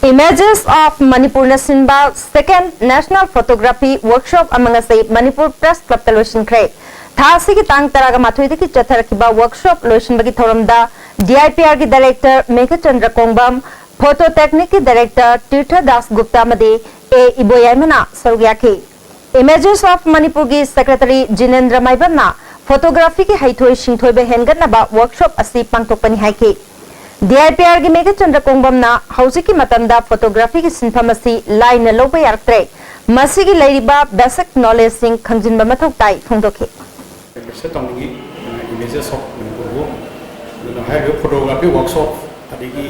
Images of Manipurꯅ ꯁꯤꯟꯕ Second National Photography Workshop ꯑꯃ ꯉꯁꯤ ꯃꯅꯤꯄꯨꯔ Press Clubꯇ ꯂꯣꯏꯁꯤꯟꯈ꯭ꯔꯦ꯫ ꯊꯥ ꯑꯁꯤꯒꯤ ꯇꯥꯡ ꯇꯔꯥꯃꯥꯊꯣꯏꯗꯒꯤ ꯆꯠꯊꯔꯛꯈꯤꯕ workshop ꯂꯣꯏꯁꯤꯟꯕꯒꯤ ꯊꯧꯔꯝꯗ D I P Rꯒꯤ Director Meghachandra ꯀꯣꯡꯕꯝ, Phototechnicꯀꯤ Director ꯇꯤꯔꯊ ꯗꯥꯁ ꯒꯨꯞꯇ ꯑꯃꯗꯤ A ꯏꯕꯣꯌꯥꯏꯃꯅ ꯁꯔꯨꯛ ꯌꯥꯈꯤ꯫ Images of Manipurꯒꯤ Secretary ꯖꯤꯅꯦꯟꯗ꯭ꯔ ꯃꯥꯏꯕꯝꯅ photographyꯒꯤ ꯍꯩꯊꯣꯏ ꯁꯤꯡꯊꯣꯏꯕ ꯍꯦꯟꯒꯠꯅꯕ workshop ꯑꯁꯤ ꯄꯥꯡꯊꯣꯛꯄꯅꯤ ꯍꯥꯏꯈꯤ꯫ D I P Rꯒꯤ ꯃꯦꯘꯆꯟꯗ꯭ꯔ ꯀꯣꯡꯕꯝꯅ ꯍꯧꯖꯤꯛꯀꯤ ꯃꯇꯝꯗ photographyꯒꯤ ꯁꯤꯟꯐꯝ ꯑꯁꯤ ꯂꯥꯏꯅ ꯂꯧꯕ ꯌꯥꯔꯛꯇ꯭ꯔꯦ꯫ ꯃꯁꯤꯒꯤ ꯂꯩꯔꯤꯕ basic knowledgeꯁꯤꯡ ꯈꯪꯖꯤꯟꯕ ꯃꯊꯧ ꯇꯥꯏ ꯐꯣꯡꯗꯣꯛꯈꯤ꯫ Appreciate ꯇꯧꯅꯤꯡꯉꯤ, ꯑ, Images of Manipurꯕꯨ꯫ ꯑꯗꯨꯅ ꯍꯥꯏꯔꯤꯕ photography workshop ꯑꯗꯒꯤ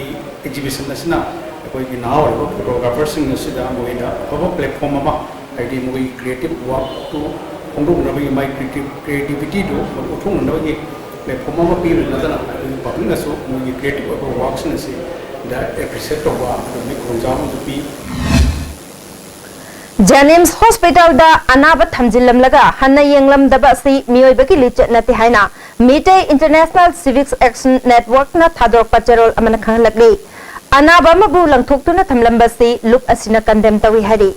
exhibition ꯑꯁꯤꯅ ꯑꯩꯈꯣꯏꯒꯤ ꯅꯍꯥ ꯑꯣꯏꯔꯤꯕ photographerꯁꯤꯡ ꯑꯁꯤꯗ ꯃꯣꯏꯗ ꯑꯐꯕ platform ꯑꯃ, ꯍꯥꯏꯗꯤ ꯃꯣꯏꯒꯤ creative workꯇꯨ ꯐꯣꯡꯗꯣꯛꯅꯕꯒꯤ, ꯃꯥꯏ creative, creativityꯗꯨ ꯎꯠꯊꯣꯛꯅꯅꯕꯒꯤ platform ꯑꯃ ꯄꯤꯕ ꯅꯠꯇꯅ ꯑꯩꯈꯣꯏꯒꯤ publicꯅꯁꯨ ꯃꯣꯏꯒꯤ creative ꯑꯣꯏꯕ workꯁꯤꯡ ꯑꯁꯤꯗ appreciate ꯇꯧꯕ ꯑꯗꯨꯒꯤ ꯈꯨꯗꯣꯡꯆꯥꯕ ꯑꯃꯁꯨ ꯄꯤ꯫ JNIMS Hospitalꯗ ꯑꯅꯥꯕ ꯊꯝꯖꯤꯜꯂꯝꯂꯒ ꯍꯟꯅ ꯌꯦꯡꯂꯝꯗꯕ ꯑꯁꯤ ꯃꯤꯑꯣꯏꯕꯒꯤ ꯂꯤꯆꯠ ꯅꯠꯇꯦ ꯍꯥꯏꯅ ꯃꯤꯇꯩ International Civics Action Networkꯅ ꯊꯥꯗꯣꯔꯛꯄ ꯆꯦꯔꯣꯜ ꯑꯃꯅ ꯈꯪꯍꯜꯂꯛꯂꯤ꯫ ꯑꯅꯥꯕ ꯑꯃꯕꯨ ꯂꯪꯊꯣꯛꯇꯨꯅ ꯊꯝꯂꯝꯕ ꯑꯁꯤ ꯂꯨꯞ ꯑꯁꯤꯅ condemn ꯇꯧꯏ ꯍꯥꯏꯔꯤ꯫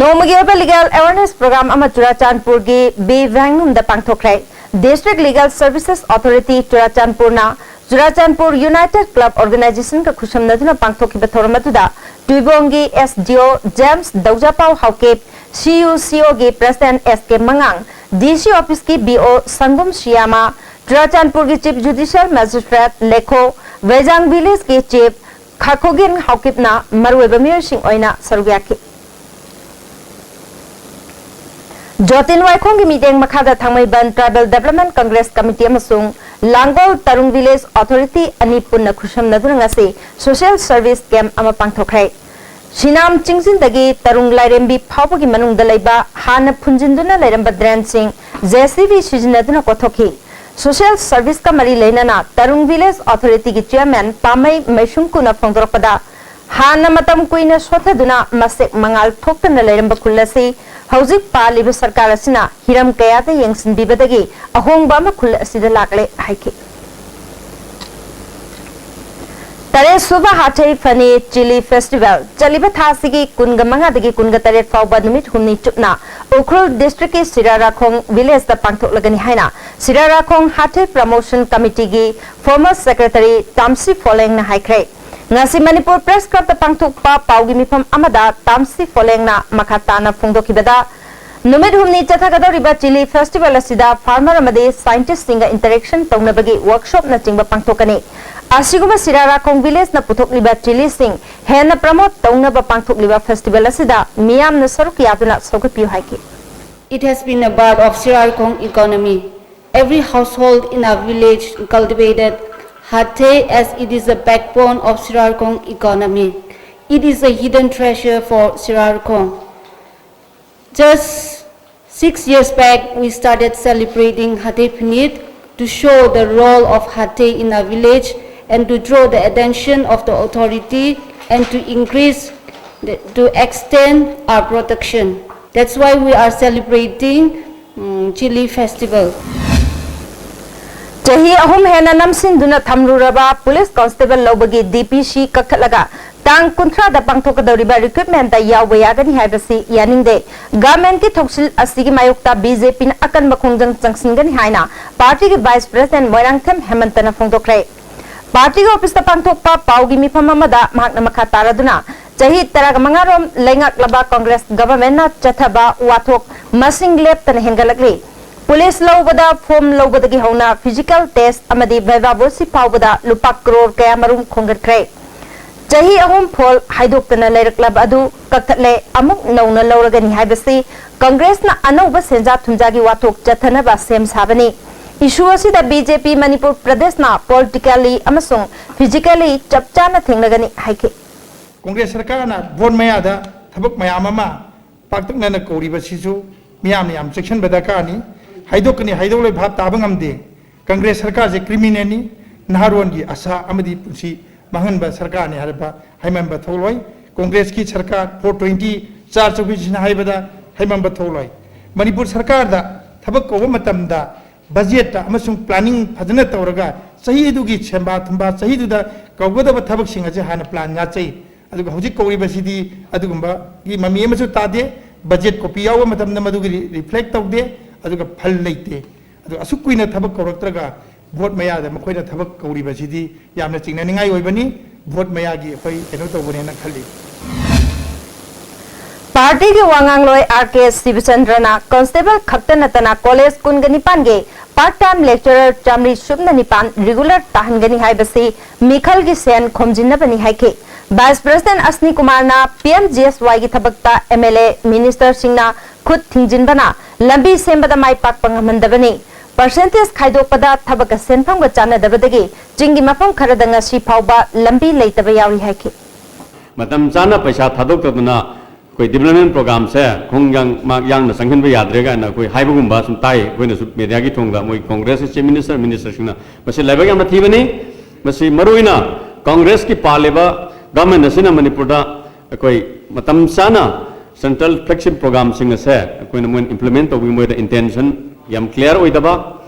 ꯅꯣꯡꯃꯒꯤ ꯑꯣꯏꯕ legal awareness program ꯑꯃ ꯆꯨꯔꯥꯆꯥꯟꯄꯨꯔꯒꯤ ꯕꯤ ꯚꯦꯡꯅꯨꯝꯗ ꯄꯥꯡꯊꯣꯛꯈ꯭ꯔꯦ꯫ District Legal Services Authority ꯆꯨꯔꯥꯆꯥꯟꯄꯨꯔꯅ ꯆꯨꯔꯥꯆꯥꯟꯄꯨꯔ United Club Organizationꯒ ꯈꯨꯠꯁꯝꯅꯗꯨꯅ ꯄꯥꯡꯊꯣꯛꯈꯤꯕ ꯊꯧꯔꯝ ꯑꯗꯨꯗ ꯇꯨꯏꯕꯣꯡꯒꯤ S D O James ꯗꯧꯖꯥꯄꯥꯎ Haokip, C U C Oꯒꯤ President S K ꯃꯉꯥꯡ, D C officeꯀꯤ B O ꯁꯪꯒꯨꯝ ꯁꯤꯌꯥꯃꯥ, ꯆꯨꯔꯥꯆꯥꯟꯄꯨꯔꯒꯤ Chief Judicial Magistrate ꯂꯦꯈꯣ, ꯋꯦꯖꯥꯡ villageꯀꯤ Chief ꯈꯥꯈꯣꯒꯤꯟ ꯍꯥꯎꯀꯤꯞꯅ ꯃꯔꯨꯑꯣꯏꯕ ꯃꯤꯑꯣꯏꯁꯤꯡ ꯑꯣꯏꯅ ꯁꯔꯨꯛ ꯌꯥꯈꯤ꯫ ꯖꯣꯇꯤꯟ ꯋꯥꯏꯈꯣꯡꯒꯤ ꯃꯤꯠꯌꯦꯡ ꯃꯈꯥꯗ ꯊꯥꯡꯃꯩꯕꯟ Tribal Development Congress Committee ꯑꯃꯁꯨꯡ ꯂꯥꯡꯒꯣꯜ ꯇꯔꯨꯡ Village Authority ꯑꯅꯤ ꯄꯨꯟꯅ ꯈꯨꯠꯁꯝꯅꯗꯨꯅ ꯉꯁꯤ social service camp ꯑꯃ ꯄꯥꯡꯊꯣꯛꯈ꯭ꯔꯦ꯫ ꯁꯤꯅꯥꯝ ꯆꯤꯡꯖꯤꯟꯗꯒꯤ ꯇꯔꯨꯡ ꯂꯥꯏꯔꯦꯝꯕꯤ ꯐꯥꯎꯕꯒꯤ ꯃꯅꯨꯡꯗ ꯂꯩꯕ ꯍꯥꯟꯅ ꯐꯨꯟꯖꯤꯟꯗꯨꯅ ꯂꯩꯔꯝꯕ drainꯁꯤꯡ J C B ꯁꯤꯖꯤꯟꯅꯗꯨꯅ ꯀꯣꯊꯣꯛꯈꯤ꯫ ꯁꯣꯁꯤꯌꯦꯜ ꯁꯔꯚꯤꯁꯀ ꯃꯔꯤ ꯂꯩꯅꯅ ꯇꯔꯨꯡ ꯚꯤꯂꯦꯖ ꯑꯣꯊꯣꯔꯤꯇꯤꯒꯤ ꯆꯤꯌꯔꯃꯦꯟ ꯄꯥꯃꯩ ꯃꯩꯁꯨꯝꯀꯨꯅ ꯐꯣꯡꯗꯣꯔꯛꯄꯗ, ꯍꯥꯟꯅ ꯃꯇꯝ ꯀꯨꯏꯅ ꯁꯣꯠꯊꯗꯨꯅ ꯃꯁꯦꯛ ꯃꯉꯥꯜ ꯊꯣꯛꯇꯅ ꯂꯩꯔꯝꯕ ꯈꯨꯜ ꯑꯁꯤ ꯍꯧꯖꯤꯛ ꯄꯥꯜꯂꯤꯕ ꯁꯔꯀꯥꯔ ꯑꯁꯤꯅ ꯍꯤꯔꯝ ꯀꯌꯥꯗ ꯌꯦꯡꯁꯤꯟꯕꯤꯕꯗꯒꯤ ꯑꯍꯣꯡꯕ ꯑꯃ ꯈꯨꯜ ꯑꯁꯤꯗ ꯂꯥꯛꯂꯦ ꯍꯥꯏꯈꯤ꯫ ꯇꯔꯦꯠ ꯁꯨꯕ ꯍꯥꯊꯩ ꯐꯅꯤ ꯆꯤꯂꯤ ꯐꯦꯁꯇꯤꯚꯦꯜ ꯆꯠꯂꯤꯕ ꯊꯥ ꯑꯁꯤꯒꯤ ꯀꯨꯟꯒ ꯃꯉꯥꯗꯒꯤ ꯀꯨꯟꯒ ꯇꯔꯦꯠ ꯐꯥꯎꯕ ꯅꯨꯃꯤꯠ ꯍꯨꯝꯅꯤ ꯆꯨꯞꯅ ꯎꯈ꯭ꯔꯨꯜ ꯗꯤꯁꯇ꯭ꯔꯤꯛꯀꯤ ꯁꯤꯔꯥꯔꯥꯈꯣꯡ ꯚꯤꯂꯦꯖꯇ ꯄꯥꯡꯊꯣꯛꯂꯒꯅꯤ ꯍꯥꯏꯅ ꯁꯤꯔꯥꯔꯥꯈꯣꯡ ꯍꯥꯊꯩ ꯄ꯭ꯔꯃꯣꯁꯟ ꯀꯃꯤꯇꯤꯒꯤ ꯐꯣꯔꯃꯔ ꯁꯦꯀ꯭ꯔꯦꯇꯔꯤ ꯇꯥꯝꯁꯤ ꯐꯣꯂꯦꯡꯅ ꯍꯥꯏꯈ꯭ꯔꯦ꯫ ꯉꯁꯤ ꯃꯅꯤꯄꯨꯔ ꯄ꯭ꯔꯦꯁ ꯀ꯭ꯂꯕꯇ ꯄꯥꯡꯊꯣꯛꯄ ꯄꯥꯎꯒꯤ ꯃꯤꯐꯝ ꯑꯃꯗ ꯇꯥꯝꯁꯤ ꯐꯣꯂꯦꯡꯅ ꯃꯈꯥ ꯇꯥꯅ ꯐꯣꯡꯗꯣꯛꯈꯤꯕꯗ, ꯅꯨꯃꯤꯠ ꯍꯨꯝꯅꯤ ꯆꯠꯊꯒꯗꯧꯔꯤꯕ ꯆꯤꯂꯤ ꯐꯦꯁꯇꯤꯚꯦꯜ ꯑꯁꯤꯗ ꯐꯥꯔꯃꯔ ꯑꯃꯗꯤ ꯁꯥꯏꯟꯇꯤꯁ꯭ꯠꯁꯤꯡꯒ ꯏꯟꯇꯔꯦꯛꯁꯟ ꯇꯧꯅꯕꯒꯤ ꯋꯔꯛꯁꯣꯞꯅꯆꯤꯡꯕ ꯄꯥꯡꯊꯣꯛꯀꯅꯤ꯫ ꯑꯁꯤꯒꯨꯝꯕ ꯁꯤꯔꯥꯔꯥꯈꯣꯡ ꯚꯤꯂꯦꯖꯅ ꯄꯨꯊꯣꯛꯂꯤꯕ ꯆꯤꯂꯤꯁꯤꯡ ꯍꯦꯟꯅ ꯄ꯭ꯔꯃꯣꯠ ꯇꯧꯅꯕ ꯄꯥꯡꯊꯣꯛꯂꯤꯕ ꯐꯦꯁꯇꯤꯚꯦꯜ ꯑꯁꯤꯗ ꯃꯤꯌꯥꯝꯅ ꯁꯔꯨꯛ ꯌꯥꯗꯨꯅ ꯁꯧꯒꯠꯄꯤꯌꯨ ꯍꯥꯏꯈꯤ꯫ It has been a part of Sirarkhong economy. Every household in our village cultivated hathe as it is the backbone of Sirarkhong economy. It is a hidden treasure for Sirarkhong. Just six years back, we started celebrating Hathe Phanit to show the role of Hathe in our village and to draw the attention of the authority and to increase, the, to extend our protection. That's why we are celebrating um, Chili Festival. ꯆꯍꯤ ꯑꯍꯨꯝ ꯍꯦꯟꯅ ꯅꯝꯁꯤꯟꯗꯨꯅ ꯊꯝꯂꯨꯔꯕ police constable ꯂꯧꯕꯒꯤ ꯗꯤ ꯄꯤ ꯁꯤ ꯀꯛꯊꯠꯂꯒ ꯇꯥꯡ ꯀꯨꯟꯊ꯭ꯔꯥꯗ ꯄꯥꯡꯊꯣꯛꯀꯗꯧꯔꯤꯕ ꯔꯤꯀ꯭ꯔꯨꯠꯃꯦꯟꯗ ꯌꯥꯎꯕ ꯌꯥꯒꯅꯤ ꯍꯥꯏꯕꯁꯤ ꯌꯥꯅꯤꯡꯗꯦ꯫ ꯒꯚꯔꯟꯃꯦꯟꯠꯀꯤ ꯊꯧꯁꯤꯜ ꯑꯁꯤꯒꯤ ꯃꯥꯌꯣꯛꯇ ꯕꯤ ꯖꯦ ꯄꯤꯅ ꯑꯀꯟꯕ ꯈꯣꯡꯖꯪ ꯆꯪꯁꯤꯟꯒꯅꯤ ꯍꯥꯏꯅ ꯄꯥꯔꯇꯤꯒꯤ ꯚꯥꯏꯁ ꯄ꯭ꯔꯦꯁꯤꯗꯦꯟꯠ ꯃꯣꯏꯔꯥꯡꯊꯦꯝ ꯍꯦꯃꯟꯇꯅ ꯐꯣꯡꯗꯣꯛꯈ꯭ꯔꯦ꯫ ꯄꯥꯔꯇꯤꯒꯤ ꯑꯣꯐꯤꯁꯇ ꯄꯥꯡꯊꯣꯛꯄ ꯄꯥꯎꯒꯤ ꯃꯤꯐꯝ ꯑꯃꯗ ꯃꯍꯥꯛꯅ ꯃꯈꯥ ꯇꯥꯔꯗꯨꯅ, ꯆꯍꯤ ꯇꯔꯥꯃꯉꯥ ꯔꯣꯝ ꯂꯩꯉꯥꯛꯂꯕ ꯀꯣꯡꯒ꯭ꯔꯦꯁ ꯒꯚꯔꯟꯃꯦꯟꯠꯅ ꯆꯠꯊꯕ ꯋꯥꯊꯣꯛ ꯃꯁꯤꯡ ꯂꯦꯞꯇꯅ ꯍꯦꯟꯒꯠꯂꯛꯂꯤ꯫ ꯄꯨꯂꯤꯁ ꯂꯧꯕꯗ, ꯐꯣꯔꯝ ꯂꯧꯕꯗꯒꯤ ꯍꯧꯅ ꯐꯤꯖꯤꯀꯦꯜ ꯇꯦꯁ ꯑꯃꯗꯤ ꯚꯥꯏꯚꯥ ꯚꯣꯁꯤ ꯐꯥꯎꯕꯗ ꯂꯨꯄꯥ ꯀ꯭ꯔꯣꯔ ꯀꯌꯥꯃꯔꯨꯝ ꯈꯣꯝꯒꯠꯈ꯭ꯔꯦ꯫ ꯆꯍꯤ ꯑꯍꯨꯝ ꯐꯣꯜ ꯍꯥꯏꯗꯣꯛꯇꯅ ꯂꯩꯔꯛꯂꯕ ꯑꯗꯨ ꯀꯛꯊꯠꯂꯦ, ꯑꯃꯨꯛ ꯅꯧꯅ ꯂꯧꯔꯒꯅꯤ ꯍꯥꯏꯕꯁꯤ ꯀꯪꯒ꯭ꯔꯦꯁꯅ ꯑꯅꯧꯕ ꯁꯦꯟꯖꯥ ꯊꯨꯝꯖꯥꯒꯤ ꯋꯥꯊꯣꯛ ꯆꯠꯊꯅꯕ ꯁꯦꯝ ꯁꯥꯕꯅꯤ꯫ ꯏꯁꯨ ꯑꯁꯤꯗ ꯕꯤ ꯖꯦ ꯄꯤ ꯃꯅꯤꯄꯨꯔ ꯄ꯭ꯔꯗꯦꯁꯅ ꯄꯣꯂꯤꯇꯤꯀꯦꯜꯂꯤ ꯑꯃꯁꯨꯡ ꯐꯤꯖꯤꯀꯦꯜꯂꯤ ꯆꯞ ꯆꯥꯅ ꯊꯦꯡꯅꯒꯅꯤ ꯍꯥꯏꯈꯤ꯫ ꯀꯣꯡꯒ꯭ꯔꯦꯁ ꯁꯔꯀꯥꯔꯅ ꯚꯣꯠ ꯃꯌꯥꯗ ꯊꯕꯛ ꯃꯌꯥꯝ ꯑꯃ ꯄꯥꯛꯇꯛꯅꯅ ꯀꯧꯔꯤꯕꯁꯤꯁꯨ ꯃꯤꯌꯥꯝꯅ ꯌꯥꯝ ꯆꯦꯛꯁꯤꯟꯕ ꯗꯔꯀꯥꯔꯅꯤ꯫ ꯍꯥꯏꯗꯣꯛꯀꯅꯤ ꯍꯥꯏꯗꯣꯛꯂꯣꯏ ꯚꯥꯞ ꯇꯥꯕ ꯉꯝꯗꯦ꯫ ꯀꯪꯒ꯭ꯔꯦꯁ ꯁꯔꯀꯥꯔꯁꯦ ꯀ꯭ꯔꯤꯃꯤꯅꯦꯜꯅꯤ, ꯅꯍꯥꯔꯣꯟꯒꯤ ꯑꯁꯥ ꯑꯃꯗꯤ ꯄꯨꯟꯁꯤ ꯃꯥꯡꯍꯟꯕ ꯁꯔꯀꯥꯔꯅꯤ ꯍꯥꯏꯔꯕ ꯍꯥꯏꯃꯟꯕ ꯊꯣꯛꯂꯣꯏ꯫ ꯀꯣꯡꯒ꯭ꯔꯦꯁꯀꯤ ꯁꯔꯀꯥꯔ ꯐꯣꯔ ꯇ꯭ꯋꯦꯟꯇꯤ ꯆꯥꯔ ꯆꯧꯀꯤꯁꯤꯅ ꯍꯥꯏꯕꯗ ꯍꯥꯏꯃꯟꯕ ꯊꯣꯛꯂꯣꯏ꯫ ꯃꯅꯤꯄꯨꯔ ꯁꯔꯀꯥꯔꯗ ꯊꯕꯛ ꯀꯧꯕ ꯃꯇꯝꯗ ꯕꯖꯦꯠꯇ ꯑꯃꯁꯨꯡ ꯄ꯭ꯂꯥꯅꯤꯡ ꯐꯖꯅ ꯇꯧꯔꯒ ꯆꯍꯤꯗꯨꯒꯤ ꯁꯦꯝꯕꯥ ꯊꯨꯝꯕꯥ, ꯆꯍꯤꯗꯨꯗ ꯀꯧꯒꯗꯕ ꯊꯕꯛꯁꯤꯡ ꯑꯁꯦ ꯍꯥꯟꯅ ꯄ꯭ꯂꯥꯟ ꯉꯥꯛꯆꯩ꯫ ꯑꯗꯨꯒ ꯍꯧꯖꯤꯛ ꯀꯧꯔꯤꯕꯁꯤꯗꯤ ꯑꯗꯨꯒꯨꯝꯕꯒꯤ ꯃꯃꯤ ꯑꯃꯁꯨ ꯇꯥꯗꯦ꯫ ꯕꯖꯦꯠ ꯀꯣꯄꯤ ꯌꯥꯎꯕ ꯃꯇꯝꯗ ꯃꯗꯨꯒꯤ ꯔꯤ-, ꯔꯤꯐ꯭ꯂꯦꯛ ꯇꯧꯗꯦ, ꯑꯗꯨꯒ ꯐꯜ ꯂꯩꯇꯦ꯫ ꯑꯗꯨ ꯑꯁꯨꯛ ꯀꯨꯏꯅ ꯊꯕꯛ ꯀꯧꯔꯛꯇ꯭ꯔꯒ ꯚꯣꯠ ꯃꯌꯥꯗ ꯃꯈꯣꯏꯅ ꯊꯕꯛ ꯀꯧꯔꯤꯕꯁꯤꯗꯤ ꯌꯥꯝꯅ ꯆꯤꯡꯅꯅꯤꯡꯉꯥꯏ ꯑꯣꯏꯕꯅꯤ꯫ ꯚꯣꯠ ꯃꯌꯥꯒꯤ ꯑꯩꯈꯣꯏ ꯀꯩꯅꯣ ꯇꯧꯕꯅꯦꯅ ꯈꯜꯂꯤ꯫ ꯄꯥꯔꯇꯤꯒꯤ ꯋꯥꯉꯥꯡꯂꯣꯏ ꯑꯥꯔ ꯀꯦ ꯁꯤꯕꯆꯟꯗ꯭ꯔꯅ ꯀꯣꯟꯁꯇꯦꯕꯜ ꯈꯛꯇ ꯅꯠꯇꯅ ꯀꯣꯂꯦꯖ ꯀꯨꯟꯒ ꯅꯤꯄꯥꯟꯒꯤ ꯄꯥꯔꯠ ꯇꯥꯏꯝ ꯂꯦꯛꯆꯔꯔ ꯆꯥꯃꯔꯤ ꯁꯨꯞꯅ ꯅꯤꯄꯥꯟ ꯔꯤꯒꯨꯂꯔ ꯇꯥꯍꯟꯒꯅꯤ ꯍꯥꯏꯕꯁꯤ ꯃꯤꯈꯜꯒꯤ ꯁꯦꯟ ꯈꯣꯝꯖꯤꯟꯅꯕꯅꯤ ꯍꯥꯏꯈꯤ꯫ ꯚꯥꯏꯁ ꯄ꯭ꯔꯦꯁꯤꯗꯦꯟꯠ ꯑꯁꯅꯤ ꯀꯨꯃꯥꯔꯅ ꯄꯤ ꯑꯦꯝ ꯖꯤ ꯑꯦꯁ ꯋꯥꯏꯒꯤ ꯊꯕꯛꯇ ꯑꯦꯝ ꯑꯦꯜ ꯑꯦ, ꯃꯤꯅꯤꯁꯇꯔꯁꯤꯡꯅ ꯈꯨꯠ ꯊꯤꯡꯖꯤꯟꯕꯅ ꯂꯝꯕꯤ ꯁꯦꯝꯕꯗ ꯃꯥꯏ ꯄꯥꯛꯄ ꯉꯝꯍꯟꯗꯕꯅꯤ꯫ ꯄꯔꯁꯦꯟꯇꯦꯖ ꯈꯥꯏꯗꯣꯛꯄꯗ ꯊꯕꯛꯀ ꯁꯦꯟꯐꯝꯒ ꯆꯥꯟꯅꯗꯕꯗꯒꯤ ꯆꯤꯡꯒꯤ ꯃꯐꯝ ꯈꯔꯗ ꯉꯁꯤ ꯐꯥꯎꯕ ꯂꯝꯕꯤ ꯂꯩꯇꯕ ꯌꯥꯎꯔꯤ ꯍꯥꯏꯈꯤ꯫ ꯃꯇꯝ ꯆꯥꯅ ꯄꯩꯁꯥ ꯊꯥꯗꯣꯛꯇꯗꯨꯅ ꯑꯩꯈꯣꯏ ꯗꯤꯕ꯭ꯂꯞꯃꯦꯟ ꯄ꯭ꯔꯣꯒ꯭ꯔꯥꯝꯁꯦ ꯈꯣꯡꯖꯪ ꯃꯥꯛ ꯌꯥꯡꯅ ꯆꯪꯍꯟꯕ ꯌꯥꯗ꯭ꯔꯦ ꯀꯥꯏꯅ ꯑꯩꯈꯣꯏ ꯍꯥꯏꯕꯒꯨꯝꯕ ꯁꯨꯝ ꯇꯥꯏ꯫ ꯑꯩꯈꯣꯏꯅꯁꯨ ꯃꯦꯗꯤꯌꯥꯒꯤ ꯊꯣꯡꯗ ꯃꯣꯏ ꯀꯣꯡꯒ꯭ꯔꯦꯁꯀꯤ ꯆꯤꯐ ꯃꯤꯅꯤꯁꯇꯔ, ꯃꯤꯅꯤꯁꯇꯔꯁꯤꯡꯅ ꯃꯁꯤ ꯂꯥꯏꯕꯛ ꯌꯥꯝꯅ ꯊꯤꯕꯅꯤ꯫ ꯃꯁꯤ ꯃꯔꯨꯑꯣꯏꯅ ꯀꯣꯡꯒ꯭ꯔꯦꯁꯀꯤ ꯄꯥꯜꯂꯤꯕ ꯒꯚꯔꯟꯃꯦꯟꯠ ꯑꯁꯤꯅ ꯃꯅꯤꯄꯨꯔꯗ ꯑꯩꯈꯣꯏ ꯃꯇꯝ ꯆꯥꯅ ꯁꯦꯟꯇ꯭ꯔꯦꯜ ꯐ꯭ꯂꯦꯒꯁꯤꯞ ꯄ꯭ꯔꯣꯒ꯭ꯔꯥꯝꯁꯤꯡ ꯑꯁꯦ ꯑꯩꯈꯣꯏꯅ ꯃꯣꯏꯅ ꯏꯝꯄ꯭ꯂꯤꯃꯦꯟꯠ ꯇꯧꯕꯒꯤ ꯃꯣꯏꯗ ꯏꯟꯇꯦꯟꯁꯟ ꯌꯥꯝ ꯀ꯭ꯂꯤꯌꯥꯔ ꯑꯣꯏꯗꯕ,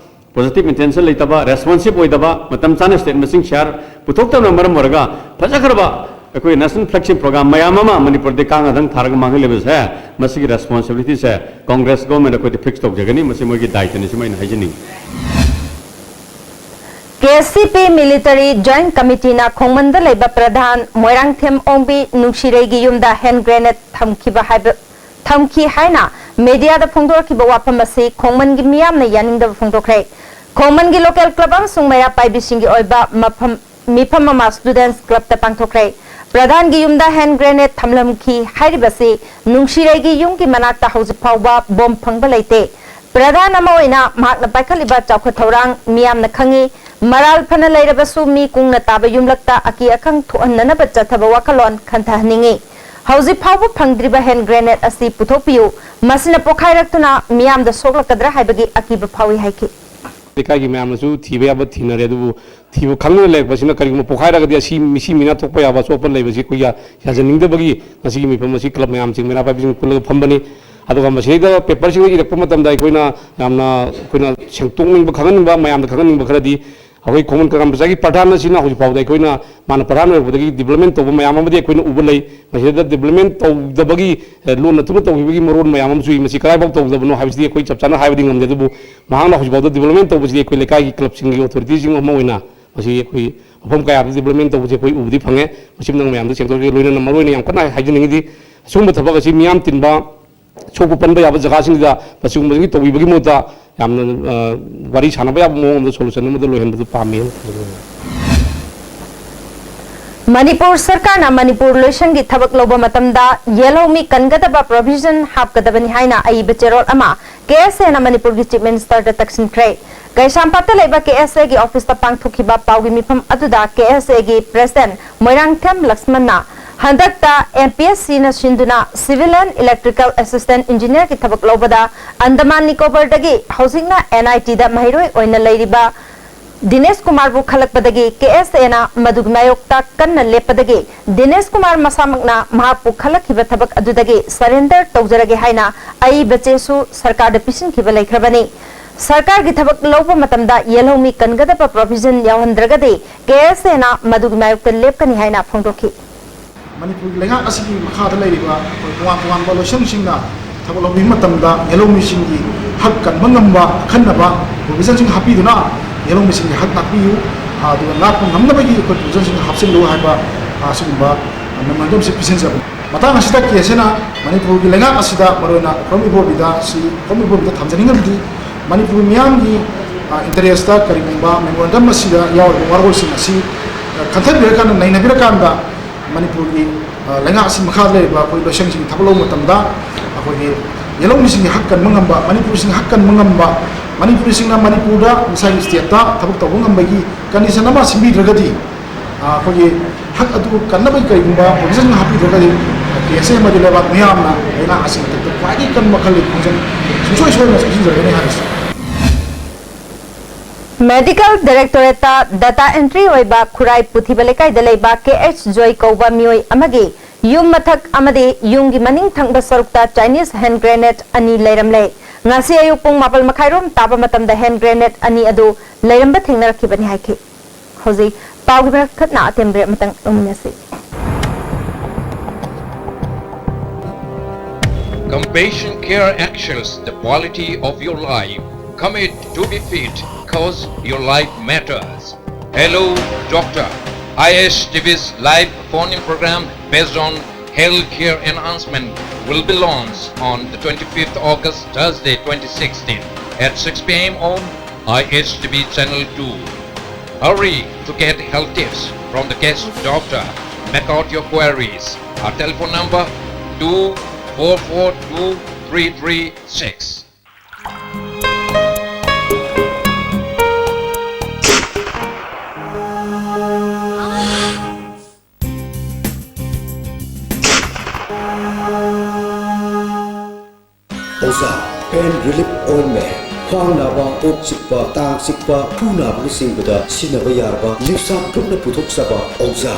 ꯄꯣꯖꯤꯇꯤꯚ ꯏꯟꯇꯦꯟꯁꯟ ꯂꯩꯇꯕ, ꯔꯦꯁꯄꯣꯟꯁꯤꯚ ꯑꯣꯏꯗꯕ, ꯃꯇꯝ ꯆꯥꯅ ꯁ꯭ꯇꯦꯠ ꯃꯁꯤꯡ ꯁꯤꯌꯥꯔ ꯄꯨꯊꯣꯛꯇꯕꯅ ꯃꯔꯝ ꯑꯣꯏꯔꯒ ꯐꯖꯈ꯭ꯔꯕ ꯑꯩꯈꯣꯏ ꯅꯦꯁꯅꯦꯜ ꯐ꯭ꯂꯦꯒꯁꯤꯞ ꯄ꯭ꯔꯣꯒ꯭ꯔꯥꯝ ꯃꯌꯥꯝ ꯑꯃ ꯃꯅꯤꯄꯨꯔꯗ ꯀꯥꯡ ꯑꯗꯪ ꯊꯥꯔꯒ ꯃꯥꯡꯍꯜꯂꯤꯕꯁꯦ, ꯃꯁꯤꯒꯤ ꯔꯦꯁꯄꯣꯟꯁꯤꯕꯤꯂꯤꯇꯤꯁꯦ ꯀꯣꯡꯒ꯭ꯔꯦꯁ ꯒꯣꯚꯔꯟꯃꯦꯟꯠ ꯑꯩꯈꯣꯏꯗ ꯐꯤꯛꯁ ꯇꯧꯖꯒꯅꯤ꯫ ꯃꯁꯤ ꯃꯣꯏꯒꯤ ꯗꯥꯏꯇꯅꯤ, ꯁꯤꯃ ꯑꯩꯅ ꯍꯥꯏꯖꯅꯤꯡꯉꯤ꯫ ꯀꯦ ꯁꯤ ꯄꯤ ꯃꯤꯂꯤꯇꯔꯤ ꯖꯣꯏꯟꯠ ꯀꯃꯤꯇꯤꯅ ꯈꯣꯡꯃꯟꯗ ꯂꯩꯕ ꯄ꯭ꯔꯙꯥꯟ ꯃꯣꯏꯔꯥꯡꯊꯦꯝ ꯑꯣꯡꯕꯤ ꯅꯨꯡꯁꯤꯔꯩꯒꯤ ꯌꯨꯝꯗ ꯍꯦꯟ ꯒ꯭ꯔꯦꯅꯦꯗ ꯊꯝꯈꯤꯕ ꯍꯥꯏꯕ, ꯊꯝꯈꯤ ꯍꯥꯏꯅ ꯃꯦꯗꯤꯌꯥꯗ ꯐꯣꯡꯗꯣꯔꯛꯈꯤꯕ ꯋꯥꯐꯝ ꯑꯁꯤ ꯈꯣꯡꯃꯟꯒꯤ ꯃꯤꯌꯥꯝꯅ ꯌꯥꯅꯤꯡꯗꯕ ꯐꯣꯡꯗꯣꯛꯈ꯭ꯔꯦ꯫ ꯈꯣꯡꯃꯟꯒꯤ ꯂꯣꯀꯦꯜ ꯀ꯭ꯂꯕ ꯑꯃꯁꯨꯡ ꯃꯩꯔꯥ ꯄꯥꯏꯕꯤꯁꯤꯡꯒꯤ ꯑꯣꯏꯕ ꯃꯐꯝ, ꯃꯤꯐꯝ ꯑꯃ ꯁ꯭ꯇꯨꯗꯦꯟꯠꯁ ꯀ꯭ꯂꯕꯇ ꯄꯥꯡꯊꯣꯛꯈ꯭ꯔꯦ꯫ ꯄ꯭ꯔꯙꯥꯟꯒꯤ ꯌꯨꯝꯗ ꯍꯦꯟ ꯒ꯭ꯔꯦꯅꯦꯗ ꯊꯝꯂꯝꯈꯤ ꯍꯥꯏꯔꯤꯕꯁꯤ ꯅꯨꯡꯁꯤꯔꯩꯒꯤ ꯌꯨꯝꯒꯤ ꯃꯅꯥꯛꯇ ꯍꯧꯖꯤꯛ ꯐꯥꯎꯕ ꯕꯣꯝ ꯐꯪꯕ ꯂꯩꯇꯦ꯫ ꯄ꯭ꯔꯙꯥꯟ ꯑꯃ ꯑꯣꯏꯅ ꯃꯍꯥꯛꯅ ꯄꯥꯏꯈꯠꯂꯤꯕ ꯆꯥꯎꯈꯠ ꯊꯧꯔꯥꯡ ꯃꯤꯌꯥꯝꯅ ꯈꯪꯏ꯫ ꯃꯔꯥꯜ ꯐꯅ ꯂꯩꯔꯕꯁꯨ ꯃꯤ ꯀꯨꯡꯅ ꯇꯥꯕ ꯌꯨꯝꯂꯛꯇ ꯑꯀꯤ ꯑꯈꯪ ꯊꯣꯛꯍꯟꯅꯅꯕ ꯆꯠꯊꯕ ꯋꯥꯈꯜꯂꯣꯟ ꯈꯟꯊꯍꯟꯅꯤꯡꯏ꯫ ꯍꯧꯖꯤꯛ ꯐꯥꯎꯕ ꯐꯪꯗ꯭ꯔꯤꯕ ꯍꯦꯟ ꯒ꯭ꯔꯦꯅꯦꯗ ꯑꯁꯤ ꯄꯨꯊꯣꯛꯄꯤꯌꯨ, ꯃꯁꯤꯅ ꯄꯣꯈꯥꯏꯔꯛꯇꯨꯅ ꯃꯤꯌꯥꯝꯗ ꯁꯣꯛꯂꯛꯀꯗ꯭ꯔꯥ ꯍꯥꯏꯕꯒꯤ ꯑꯀꯤꯕ ꯐꯥꯎꯏ ꯍꯥꯏꯈꯤ꯫ ꯂꯩꯀꯥꯏꯒꯤ ꯃꯌꯥꯝꯅꯁꯨ ꯊꯤꯕ ꯌꯥꯕ ꯊꯤꯅꯔꯦ, ꯑꯗꯨꯕꯨ ꯊꯤꯕ ꯈꯪꯗꯅ ꯂꯩꯔꯛꯄꯁꯤꯅ ꯀꯔꯤꯒꯨꯝꯕ ꯄꯣꯛꯈꯥꯏꯔꯒꯗꯤ ꯑꯁꯤ ꯃꯤꯁꯤ ꯃꯤꯅꯥ ꯊꯣꯛꯄ ꯌꯥꯕ ꯑꯆꯣꯞꯄ ꯂꯩꯕꯁꯤ ꯑꯩꯈꯣꯏ ꯌꯥ-, ꯌꯥꯖꯅꯤꯡꯗꯕꯒꯤ ꯉꯁꯤꯒꯤ ꯃꯤꯐꯝ ꯑꯁꯤ ꯀ꯭ꯂꯕ ꯃꯌꯥꯝꯁꯤꯡ, ꯃꯩꯔꯥ ꯄꯥꯏꯕꯤꯁꯤꯡ ꯄꯨꯜꯂꯒ ꯐꯝꯕꯅꯤ꯫ ꯑꯗꯨꯒ ꯃꯁꯤꯗꯩꯗ ꯄꯦꯄꯔꯁꯤꯡꯗ ꯏꯔꯛꯄ ꯃꯇꯝꯗ ꯑꯩꯈꯣꯏꯅ ꯌꯥꯝꯅ, ꯑꯩꯈꯣꯏꯅ ꯁꯦꯡꯗꯣꯛꯅꯤꯡꯕ, ꯈꯪꯍꯟꯅꯤꯡꯕ, ꯃꯌꯥꯝꯗ ꯈꯪꯍꯟꯅꯤꯡꯕ ꯈꯔꯗꯤ ꯑꯩꯈꯣꯏ ꯈꯣꯡꯃꯟ ꯀꯔꯝ ꯄ꯭ꯔꯖꯥꯒꯤ ꯄ꯭ꯔꯙꯥꯟ ꯑꯁꯤꯅ ꯍꯧꯖꯤꯛ ꯐꯥꯎꯗ ꯑꯩꯈꯣꯏꯅ ꯃꯥꯅ ꯄ꯭ꯔꯙꯥꯟ ꯑꯣꯏꯔꯛꯄꯗꯒꯤ development ꯇꯧꯕ ꯃꯌꯥꯝ ꯑꯃꯗꯤ ꯑꯩꯈꯣꯏꯅ ꯎꯕ ꯂꯩ꯫ ꯃꯁꯤꯗ development ꯇꯧꯗꯕꯒꯤ, ꯑꯦ, ꯂꯣꯟꯅ ꯊꯨꯅ ꯇꯧꯈꯤꯕꯒꯤ ꯃꯔꯣꯟ ꯃꯌꯥꯝ ꯑꯃꯁꯨ ꯎꯏ꯫ ꯃꯁꯤ ꯀꯗꯥꯏꯐꯥꯎ ꯇꯧꯗꯕꯅꯣ ꯍꯥꯏꯕꯁꯤꯗꯤ ꯑꯩꯈꯣꯏ ꯆꯞ ꯆꯥꯅ ꯍꯥꯏꯕꯗꯤ ꯉꯝꯗꯦ, ꯑꯗꯨꯕꯨ ꯃꯍꯥꯛꯅ ꯍꯧꯖꯤꯛ ꯐꯥꯎꯗ development ꯇꯧꯕꯁꯤꯗꯤ ꯑꯩꯈꯣꯏ ꯂꯩꯀꯥꯏꯒꯤ ꯀ꯭ꯂꯕꯁꯤꯡꯒꯤ authorityꯁꯤꯡ ꯑꯃ ꯑꯣꯏꯅ ꯃꯁꯤ ꯑꯩꯈꯣꯏ ꯃꯐꯝ ꯀꯌꯥꯗ development ꯇꯧꯕꯁꯦ ꯑꯩꯈꯣꯏ ꯎꯕꯗꯤ ꯐꯪꯉꯦ꯫ ꯃꯁꯤꯃ ꯅꯪ ꯃꯌꯥꯝꯗ ꯁꯦꯡꯗꯣꯛꯆꯒꯦ꯫ ꯂꯣꯏꯅꯅ ꯃꯔꯨꯑꯣꯏꯅ ꯌꯥꯝ ꯀꯟꯅ ꯍꯥꯏꯖꯅꯤꯡꯉꯤꯗꯤ ꯑꯁꯤꯒꯨꯝꯕ ꯊꯕꯛ ꯑꯁꯤ ꯃꯤꯌꯥꯝ ꯇꯤꯟꯕ, ꯁꯣꯛꯄ ꯄꯟꯕ ꯌꯥꯕ ꯖꯒꯥꯁꯤꯡꯁꯤꯗ ꯃꯁꯤꯒꯨꯝꯕꯁꯤꯡ ꯇꯧꯕꯤꯕꯒꯤ ꯃꯍꯨꯠꯇ ꯌꯥꯝꯅ, ꯑ, ꯋꯥꯔꯤ ꯁꯥꯟꯅꯕ ꯌꯥꯕ ꯃꯑꯣꯡ ꯑꯃꯗ solution ꯑꯃꯗ ꯂꯣꯏꯍꯟꯕꯗꯨ ꯄꯥꯝꯃꯤ ꯍꯥꯏꯅ ꯈꯜꯂꯤ꯫ ꯃꯅꯤꯄꯨꯔ ꯁꯔꯀꯥꯔꯅ ꯃꯅꯤꯄꯨꯔ ꯂꯣꯏꯁꯪꯒꯤ ꯊꯕꯛ ꯂꯧꯕ ꯃꯇꯝꯗ ꯌꯦꯜꯍꯧꯃꯤ ꯀꯟꯒꯗꯕ provision ꯍꯥꯞꯀꯗꯕꯅꯤ ꯍꯥꯏꯅ ꯑꯏꯕ ꯆꯦꯔꯣꯜ ꯑꯃ ꯀꯦ ꯑꯦꯁ ꯑꯦꯅ ꯃꯅꯤꯄꯨꯔꯒꯤ Chief Ministerꯗ ꯇꯛꯁꯤꯟꯈ꯭ꯔꯦ꯫ ꯀꯩꯁꯥꯝꯄꯥꯠꯇ ꯂꯩꯕ ꯀꯦ ꯑꯦꯁ ꯑꯦꯒꯤ officeꯇ ꯄꯥꯡꯊꯣꯛꯈꯤꯕ ꯄꯥꯎꯒꯤ ꯃꯤꯐꯝ ꯑꯗꯨꯗ ꯀꯦ ꯑꯦꯁ ꯑꯦꯒꯤ President ꯃꯣꯏꯔꯥꯡꯊꯦꯝ ꯂꯛꯁꯃꯟꯅ ꯍꯟꯗꯛꯇ ꯑꯦꯝ ꯄꯤ ꯑꯦꯁ ꯁꯤꯅ ꯁꯤꯟꯗꯨꯅ Civil and Electrical Assistant Engineerꯒꯤ ꯊꯕꯛ ꯂꯧꯕꯗ ꯑꯟꯗꯃꯥꯟ ꯅꯤꯀꯣꯕꯔꯗꯒꯤ ꯍꯧꯖꯤꯛꯅ ꯑꯦꯟ ꯑꯥꯏ ꯇꯤꯗ ꯃꯍꯩꯔꯣꯏ ꯑꯣꯏꯅ ꯂꯩꯔꯤꯕ ꯗꯤꯅꯦꯁ ꯀꯨꯃꯥꯔꯕꯨ ꯈꯜꯂꯛꯄꯗꯒꯤ ꯀꯦ ꯑꯦꯁ ꯑꯦꯅ ꯃꯗꯨꯒꯤ ꯃꯥꯌꯣꯛꯇ ꯀꯟꯅ ꯂꯦꯞꯄꯗꯒꯤ ꯗꯤꯅꯦꯁ ꯀꯨꯃꯥꯔ ꯃꯁꯥꯃꯛꯅ ꯃꯍꯥꯛꯄꯨ ꯈꯜꯂꯛꯈꯤꯕ ꯊꯕꯛ ꯑꯗꯨꯗꯒꯤ surrender ꯇꯧꯖꯔꯒꯦ ꯍꯥꯏꯅ ꯑꯏꯕ ꯆꯦꯁꯨ ꯁꯔꯀꯥꯔꯗ ꯄꯤꯁꯤꯟꯈꯤꯕ ꯂꯩꯈ꯭ꯔꯕꯅꯤ꯫ ꯁꯔꯀꯥꯔꯒꯤ ꯊꯕꯛ ꯂꯧꯕ ꯃꯇꯝꯗ ꯌꯦꯜꯍꯧꯃꯤ ꯀꯟꯒꯗꯕ provision ꯌꯥꯎꯍꯟꯗ꯭ꯔꯒꯗꯤ ꯀꯦ ꯑꯦꯁ ꯑꯦꯅ ꯃꯗꯨꯒꯤ ꯃꯥꯌꯣꯛꯇ ꯂꯦꯞꯀꯅꯤ ꯍꯥꯏꯅ ꯐꯣꯡꯗꯣꯛꯈꯤ꯫ ꯃꯅꯤꯄꯨꯔꯒꯤ ꯂꯩꯉꯥꯛ ꯑꯁꯤꯒꯤ ꯃꯈꯥꯗ ꯂꯩꯔꯤꯕ ꯑꯩꯈꯣꯏ ꯇꯣꯉꯥꯟ ꯇꯣꯉꯥꯟꯕ ꯂꯣꯏꯁꯪꯁꯤꯡꯅ ꯊꯕꯛ ꯂꯧꯕꯤꯕ ꯃꯇꯝꯗ ꯌꯦꯜꯍꯧꯃꯤꯁꯤꯡꯒꯤ ꯍꯛ ꯀꯟꯕ ꯉꯝꯕ ꯑꯈꯟꯅꯕ provisionꯁꯤꯡ ꯍꯥꯞꯄꯤꯗꯨꯅ ꯌꯦꯜꯍꯧꯃꯤꯁꯤꯡꯒꯤ ꯍꯛ ꯉꯥꯛꯄꯤꯌꯨ, ꯑꯗꯨꯒ ꯉꯥꯛꯄ ꯉꯝꯅꯕꯒꯤ ꯑꯩꯈꯣꯏ provisionꯁꯤꯡ ꯍꯥꯞꯆꯤꯜꯂꯨ ꯍꯥꯏꯕ ꯑꯁꯤꯒꯨꯝꯕ memorandumꯁꯤ ꯄꯤꯁꯤꯟꯖꯕꯅꯤ꯫ ꯃꯇꯥꯡ ꯑꯁꯤꯗ ꯀꯦ ꯑꯦꯁ ꯑꯦꯅ ꯃꯅꯤꯄꯨꯔꯒꯤ ꯂꯩꯉꯥꯛ ꯑꯁꯤꯗ ꯃꯔꯨꯑꯣꯏꯅ ꯈꯨꯔꯝ ꯏꯕꯣꯕꯤꯗ ꯁꯤ ꯈꯨꯔꯝ ꯏꯕꯣꯕꯤꯗ ꯊꯝꯖꯅꯤꯡꯉꯕꯗꯤ ꯃꯅꯤꯄꯨꯔ ꯃꯤꯌꯥꯝꯒꯤ, ꯑ, interestꯇ ꯀꯔꯤꯒꯨꯝꯕ memorandum ꯑꯁꯤꯗ ꯌꯥꯎꯔꯤꯕ ꯋꯥꯔꯣꯜꯁꯤꯡ ꯑꯁꯤ, ꯑ, ꯈꯟꯊꯕꯤꯔꯀꯥꯟꯗ, ꯅꯩꯅꯕꯤꯔꯀꯥꯟꯗ ꯃꯅꯤꯄꯨꯔꯒꯤ, ꯑ, ꯂꯩꯉꯥꯛ ꯑꯁꯤ ꯃꯈꯥꯗ ꯂꯩꯔꯤꯕ ꯑꯩꯈꯣꯏ ꯂꯣꯏꯁꯪꯁꯤꯡ ꯊꯕꯛ ꯂꯧꯕ ꯃꯇꯝꯗ ꯑꯩꯈꯣꯏꯒꯤ ꯌꯦꯜꯍꯧꯃꯤꯁꯤꯡꯒꯤ ꯍꯛ ꯀꯟꯕ ꯉꯝꯕ, ꯃꯅꯤꯄꯨꯔꯁꯤꯡꯒꯤ ꯍꯛ ꯀꯟꯕ ꯉꯝꯕ, ꯃꯅꯤꯄꯨꯔꯁꯤꯡꯅ ꯃꯅꯤꯄꯨꯔꯗ ꯃꯁꯥꯒꯤ stateꯇ ꯊꯕꯛ ꯇꯧꯕ ꯉꯝꯕꯒꯤ condition ꯑꯃ ꯁꯤꯟꯕꯤꯗ꯭ꯔꯒꯗꯤ, ꯑ, ꯑꯩꯈꯣꯏꯒꯤ ꯍꯛ ꯑꯗꯨ ꯀꯟꯅꯕꯒꯤ ꯀꯔꯤꯒꯨꯝꯕ provision ꯍꯥꯞꯄꯤꯗ꯭ꯔꯒꯗꯤ, ꯀꯦ ꯑꯦꯁ ꯑꯦ ꯑꯃꯗꯤ ꯂꯩꯕꯥꯛ ꯃꯤꯌꯥꯝꯅ ꯂꯩꯉꯥꯛ ꯑꯁꯤ ꯃꯊꯛꯇ ꯈ꯭ꯋꯥꯏꯗꯒꯤ ꯀꯟꯕ ꯈꯜꯂꯤ ꯈꯣꯡꯖꯪ ꯁꯨꯡꯁꯣꯏ ꯁꯣꯏꯗꯅ ꯆꯪꯁꯤꯟꯖꯔꯒꯅꯤ ꯍꯥꯏꯕꯁꯤ꯫ Medical Directorate ꯗ data entry ꯑꯣꯏꯕ ꯈꯨꯔꯥꯏ ꯄꯨꯊꯤꯕ ꯂꯩꯀꯥꯏꯗ ꯂꯩꯕ ꯀꯦ ꯑꯩꯆ ꯖꯣꯏ ꯀꯧꯕ ꯃꯤꯑꯣꯏ ꯑꯃꯒꯤ ꯌꯨꯝ ꯃꯊꯛ ꯑꯃꯗꯤ ꯌꯨꯝꯒꯤ ꯃꯅꯤꯡ ꯊꯪꯕ ꯁꯔꯨꯛꯇ Chinese hand grenade ꯑꯅꯤ ꯂꯩꯔꯝꯂꯦ꯫ ꯉꯁꯤ ꯑꯌꯨꯛ ꯄꯨꯡ ꯃꯥꯄꯜ ꯃꯈꯥꯏꯔꯣꯝ ꯇꯥꯕ ꯃꯇꯝꯗ hand grenade ꯑꯅꯤ ꯑꯗꯨ ꯂꯩꯔꯝꯕ ꯊꯦꯡꯅꯔꯛꯈꯤꯕꯅꯤ ꯍꯥꯏꯈꯤ꯫ ꯍꯧꯖꯤꯛ ꯄꯥꯎꯒꯤ ꯃꯔꯛ ꯊꯠꯅ ꯑꯇꯦꯟꯕ ꯕ꯭ꯔꯦꯛ ꯑꯃꯇꯪ ꯂꯧꯃꯤꯟꯅꯁꯤ꯫ Compassion Care Actions, the quality of your life. Commit to be fit, cause your life matters. Hello, Doctor. I S T V's live phone-in program based on healthcare enhancement will be launched on the twenty-fifth August, Thursday, twenty sixteen, at six p m on I S T V Channel two. Hurry to get health tips from the guest doctor. Make out your queries. Our telephone number, two four four two three three six. ꯑꯣꯖꯥ, pain relief ointment, ꯈ꯭ꯋꯥꯡ ꯅꯥꯕ, ꯀꯣꯛ ꯆꯤꯛꯄ, ꯇꯥꯡ ꯆꯤꯛꯄ, ꯈꯨ ꯅꯥꯕꯅꯆꯤꯡꯕꯗ ꯁꯤꯖꯤꯟꯅꯕ ꯌꯥꯔꯕ ꯂꯤꯞꯁꯥ ꯒ꯭ꯔꯨꯞꯅ ꯄꯨꯊꯣꯛꯆꯕ ꯑꯣꯖꯥ꯫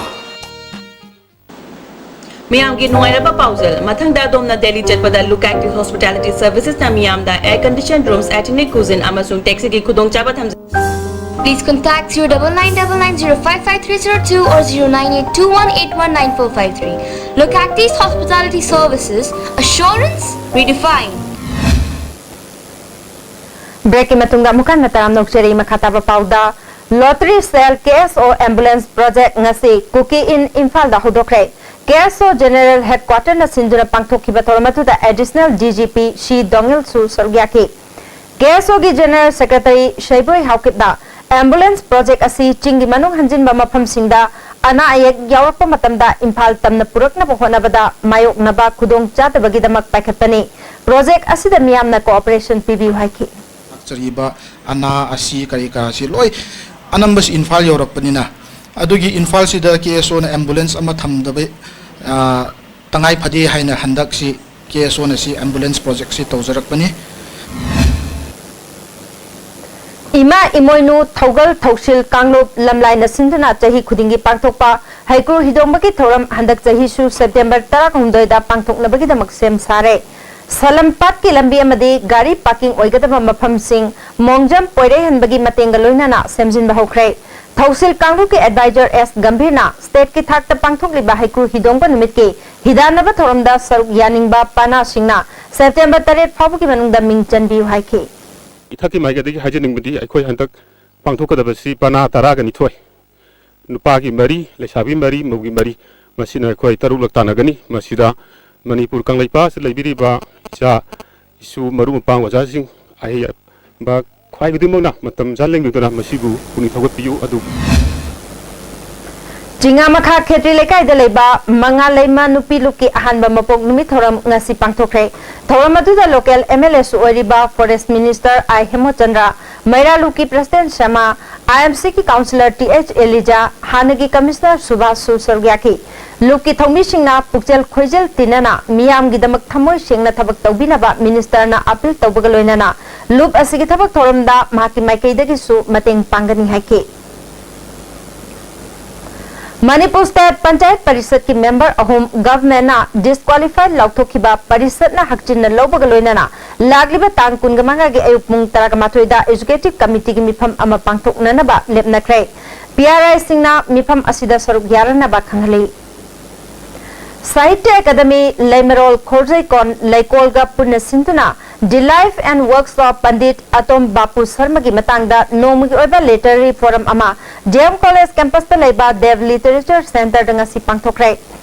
ꯃꯤꯌꯥꯝꯒꯤ ꯅꯨꯡꯉꯥꯏꯔꯕ ꯄꯥꯎꯖꯦꯜ꯫ ꯃꯊꯪꯗ ꯑꯗꯣꯝꯅ ꯗꯦꯜꯂꯤ ꯆꯠꯄꯗ Look Active Hospitality Servicesꯅ ꯃꯤꯌꯥꯝꯗ air conditioned rooms, ethnic cuisine ꯑꯃꯁꯨꯡ taxiꯒꯤ ꯈꯨꯗꯣꯡꯆꯥꯕ ꯊꯝꯖꯩ꯫ Please contact zero double nine double nine zero five five three zero two or zero nine eight two one eight one nine four five three. Look Active Hospitality Services, assurance redefined. ꯕ꯭ꯔꯦꯛꯀꯤ ꯃꯇꯨꯡꯗ ꯑꯃꯨꯛ ꯍꯟꯅ ꯇꯔꯥꯝꯅ ꯑꯣꯛꯆꯔꯤ꯫ ꯃꯈꯥ ꯇꯥꯕ ꯄꯥꯎꯗ, lottery style K S O ambulance project ꯉꯁꯤ ꯀꯨꯀꯤ ꯏꯟ ꯏꯝꯐꯥꯜꯗ ꯍꯧꯗꯣꯛꯈ꯭ꯔꯦ꯫ K S O General Headquarterꯅ ꯁꯤꯟꯗꯨꯅ ꯄꯥꯡꯊꯣꯛꯈꯤꯕ ꯊꯧꯔꯝ ꯑꯗꯨꯗ Additional D G P ꯁꯤ ꯗꯣꯉꯤꯜꯁꯨ ꯁꯔꯨꯛ ꯌꯥꯈꯤ꯫ K S Oꯒꯤ General Secretary ꯁꯩꯕꯣꯏ ꯍꯥꯎꯀꯤꯞꯅ ambulance project ꯑꯁꯤ ꯆꯤꯡꯒꯤ ꯃꯅꯨꯡ ꯍꯟꯖꯤꯟꯕ ꯃꯐꯝꯁꯤꯡꯗ ꯑꯅꯥ ꯑꯌꯦꯛ ꯌꯥꯎꯔꯛꯄ ꯃꯇꯝꯗ ꯏꯝꯐꯥꯜ ꯇꯝꯅ ꯄꯨꯔꯛꯅꯕ ꯍꯣꯠꯅꯕꯗ ꯃꯥꯌꯣꯛꯅꯕ ꯈꯨꯗꯣꯡꯆꯥꯗꯕꯒꯤꯗꯃꯛ ꯄꯥꯏꯈꯠꯄꯅꯤ꯫ Project ꯑꯁꯤꯗ ꯃꯤꯌꯥꯝꯅ cooperation ꯄꯤꯕꯤꯌꯨ ꯍꯥꯏꯈꯤ꯫ ꯂꯥꯛꯆꯔꯤꯕ ꯑꯅꯥ ꯑꯁꯤ ꯀꯔꯤ ꯀꯔꯥꯁꯤ ꯂꯣꯏ ꯑꯅꯝꯕꯁꯤ ꯏꯝꯐꯥꯜ ꯌꯧꯔꯛꯄꯅꯤꯅ, ꯑꯗꯨꯒꯤ ꯏꯝꯐꯥꯜꯁꯤꯗ K S Oꯅ ambulance ꯑꯃ ꯊꯝꯗꯕ, ꯑ, ꯇꯉꯥꯏ ꯐꯗꯦ ꯍꯥꯏꯅ ꯍꯟꯗꯛꯁꯤ K S Oꯅ ꯁꯤ ambulance projectꯁꯤ ꯇꯧꯖꯔꯛꯄꯅꯤ꯫ ꯏꯃꯥ ꯏꯃꯣꯏꯅꯨ, ꯊꯧꯒꯜ, ꯊꯧꯁꯤꯜ, ꯀꯥꯡꯂꯨꯞ, ꯂꯝꯂꯥꯏꯅ ꯁꯤꯟꯗꯨꯅ ꯆꯍꯤ ꯈꯨꯗꯤꯡꯒꯤ ꯄꯥꯡꯊꯣꯛꯄ ꯍꯩꯀ꯭ꯔꯨ ꯍꯤꯗꯣꯡꯕꯒꯤ ꯊꯧꯔꯝ ꯍꯟꯗꯛ ꯆꯍꯤꯁꯨ ꯁꯦꯞꯇꯦꯝꯕꯔ ꯇꯔꯥꯍꯨꯝꯗꯣꯏꯗ ꯄꯥꯡꯊꯣꯛꯅꯕꯒꯤꯗꯃꯛ ꯁꯦꯝ ꯁꯥꯔꯦ꯫ ꯁꯂꯝꯄꯥꯠꯀꯤ ꯂꯝꯕꯤ ꯑꯃꯗꯤ ꯒꯥꯔꯤ ꯄꯥꯔꯀꯤꯡ ꯑꯣꯏꯒꯗꯕ ꯃꯐꯝꯁꯤꯡ ꯃꯣꯡꯖꯝ ꯄꯣꯏꯔꯩꯍꯟꯕꯒꯤ ꯃꯇꯦꯡꯒ ꯂꯣꯏꯅꯅ ꯁꯦꯝꯖꯤꯟꯕ ꯍꯧꯈ꯭ꯔꯦ꯫ ꯊꯧꯁꯤꯜ ꯀꯥꯡꯂꯨꯞꯀꯤ ꯑꯦꯗꯚꯥꯏꯖꯔ ꯑꯦꯁ ꯒꯝꯚꯤꯔꯅ ꯁ꯭ꯇꯦꯠꯀꯤ ꯊꯥꯛꯇ ꯄꯥꯡꯊꯣꯛꯂꯤꯕ ꯍꯩꯀ꯭ꯔꯨ ꯍꯤꯗꯣꯡꯕ ꯅꯨꯃꯤꯠꯀꯤ ꯍꯤꯗꯥꯟꯅꯕ ꯊꯧꯔꯝꯗ ꯁꯔꯨꯛ ꯌꯥꯅꯤꯡꯕ ꯄꯥꯅꯥꯁꯤꯡꯅ ꯁꯦꯞꯇꯦꯝꯕꯔ ꯇꯔꯦꯠ ꯐꯥꯎꯕꯒꯤ ꯃꯅꯨꯡꯗ ꯃꯤꯡ ꯆꯟꯕꯤꯌꯨ ꯍꯥꯏꯈꯤ꯫ ꯏꯊꯛꯀꯤ ꯃꯥꯏꯀꯩꯗꯒꯤ ꯍꯥꯏꯖꯅꯤꯡꯕꯗꯤ, ꯑꯩꯈꯣꯏ ꯍꯟꯗꯛ ꯄꯥꯡꯊꯣꯛꯀꯗꯕꯁꯤ ꯄꯥꯅꯥ ꯇꯔꯥꯒ ꯅꯤꯊꯣꯏ, ꯅꯨꯄꯥꯒꯤ ꯃꯔꯤ, ꯂꯩꯁꯥꯕꯤ ꯃꯔꯤ, ꯃꯧꯒꯤ ꯃꯔꯤ, ꯃꯁꯤꯅ ꯑꯩꯈꯣꯏ ꯇꯔꯨꯛꯂꯛ ꯇꯥꯟꯅꯒꯅꯤ꯫ ꯃꯁꯤꯗ ꯃꯅꯤꯄꯨꯔ ꯀꯪꯂꯩꯄꯥꯛ ꯑꯁꯤꯗ ꯂꯩꯕꯤꯔꯤꯕ ꯏꯆꯥ ꯏꯁꯨ, ꯃꯔꯨꯞ ꯃꯄꯥꯡ, ꯑꯣꯖꯥꯁꯤꯡ, ꯑꯍꯩꯕ ꯈ꯭ꯋꯥꯏ ꯈꯨꯗꯤꯡꯃꯛꯅ ꯃꯇꯝ ꯆꯥꯅ ꯂꯦꯡꯕꯤꯗꯨꯅ ꯃꯁꯤꯕꯨ ꯄꯨꯛꯅꯤꯡ ꯊꯧꯒꯠꯄꯤꯌꯨ꯫ ꯑꯗꯨ ꯆꯤꯉꯥꯃꯈꯥ ꯈꯦꯇ꯭ꯔꯤ ꯂꯩꯀꯥꯏꯗ ꯂꯩꯕ ꯃꯉꯥꯂꯩꯃ ꯅꯨꯄꯤ ꯂꯨꯞꯀꯤ ꯑꯍꯥꯟꯕ ꯃꯄꯣꯛ ꯅꯨꯃꯤꯠ ꯊꯧꯔꯝ ꯉꯁꯤ ꯄꯥꯡꯊꯣꯛꯈ꯭ꯔꯦ꯫ ꯊꯧꯔꯝ ꯑꯗꯨꯗ ꯂꯣꯀꯦꯜ ꯑꯦꯝ ꯑꯦꯜ ꯑꯦꯁꯨ ꯑꯣꯏꯔꯤꯕ ꯐꯣꯔꯦꯁ ꯃꯤꯅꯤꯁꯇꯔ ꯑꯥꯏ ꯍꯦꯃꯣꯆꯟꯗ꯭ꯔ, ꯃꯩꯔꯥ ꯂꯨꯞꯀꯤ ꯄ꯭ꯔꯁꯤꯗꯦꯟ ꯁ꯭ꯌꯥꯃꯥ, ꯑꯥꯏ ꯑꯦꯝ ꯁꯤꯒꯤ ꯀꯥꯎꯟꯁꯤꯂꯔ ꯇꯤ ꯑꯩꯆ ꯑꯦꯂꯤꯖꯥ, ꯍꯥꯟꯅꯒꯤ ꯀꯃꯤꯁꯅꯔ ꯁꯨꯚꯥꯁꯁꯨ ꯁꯔꯨꯛ ꯌꯥꯈꯤ꯫ ꯂꯨꯞꯀꯤ ꯊꯧꯃꯤꯁꯤꯡꯅ ꯄꯨꯛꯆꯦꯜ ꯈꯣꯏꯖꯦꯜ ꯇꯤꯟꯅꯅ ꯃꯤꯌꯥꯝꯒꯤꯗꯃꯛ ꯊꯃꯣꯏ ꯁꯦꯡꯅ ꯊꯕꯛ ꯇꯧꯕꯤꯅꯕ ꯃꯤꯅꯤꯁꯇꯔꯅ ꯑꯄꯤꯜ ꯇꯧꯕꯒ ꯂꯣꯏꯅꯅ ꯂꯨꯞ ꯑꯁꯤꯒꯤ ꯊꯕꯛ ꯊꯧꯔꯝꯗ ꯃꯍꯥꯛꯀꯤ ꯃꯥꯏꯀꯩꯗꯒꯤꯁꯨ ꯃꯇꯦꯡ ꯄꯥꯡꯒꯅꯤ ꯍꯥꯏꯈꯤ꯫ ꯃꯅꯤꯄꯨꯔ ꯁ꯭ꯇꯦꯠ ꯄꯟꯆꯥꯌꯠ ꯄꯔꯤꯁꯠꯀꯤ ꯃꯦꯝꯕꯔ ꯑꯍꯨꯝ ꯒꯚꯔꯟꯃꯦꯟꯠꯅ ꯗꯤꯁꯀ꯭ꯋꯥꯂꯤꯐꯥꯏ ꯂꯥꯎꯊꯣꯛꯈꯤꯕ ꯄꯔꯤꯁꯠꯅ ꯍꯛꯆꯤꯟꯅ ꯂꯧꯕꯒ ꯂꯣꯏꯅꯅ ꯂꯥꯛꯂꯤꯕ ꯇꯥꯡ ꯀꯨꯟꯃꯉꯥꯒꯤ ꯑꯌꯨꯛ ꯄꯨꯡ ꯇꯔꯥꯃꯥꯊꯣꯏꯗ ꯑꯦꯛꯖꯤꯀ꯭ꯌꯨꯇꯤꯚ ꯀꯃꯤꯇꯤꯒꯤ ꯃꯤꯐꯝ ꯑꯃ ꯄꯥꯡꯊꯣꯛꯅꯅꯕ ꯂꯦꯞꯅꯈ꯭ꯔꯦ꯫ ꯄꯤ ꯑꯥꯔ ꯑꯥꯏꯁꯤꯡꯅ ꯃꯤꯐꯝ ꯑꯁꯤꯗ ꯁꯔꯨꯛ ꯌꯥꯔꯅꯕ ꯈꯪꯍꯜꯂꯤ꯫ ꯁꯥꯍꯤꯇ꯭ꯌ ꯑꯦꯀꯥꯗꯃꯤ ꯂꯩꯃꯔꯣꯜ ꯈꯣꯔꯖꯩꯀꯣꯟ ꯂꯩꯀꯣꯜꯒ ꯄꯨꯟꯅ ꯁꯤꯟꯗꯨꯅ The Life and Works of Pandit Atom Bapu Sarma ꯒꯤ ꯃꯇꯥꯡꯗ ꯅꯣꯡꯃꯒꯤ ꯑꯣꯏꯕ ꯂꯤꯇꯔꯦꯔꯤ ꯐꯣꯔꯝ ꯑꯃ ꯗꯤ ꯑꯦꯝ ꯀꯣꯂꯦꯖ ꯀꯦꯝꯄꯁꯇ ꯂꯩꯕ ꯗꯦꯕ ꯂꯤꯇꯔꯦꯆꯔ ꯁꯦꯟꯇꯔꯗ ꯉꯁꯤ ꯄꯥꯡꯊꯣꯛꯈ꯭ꯔꯦ꯫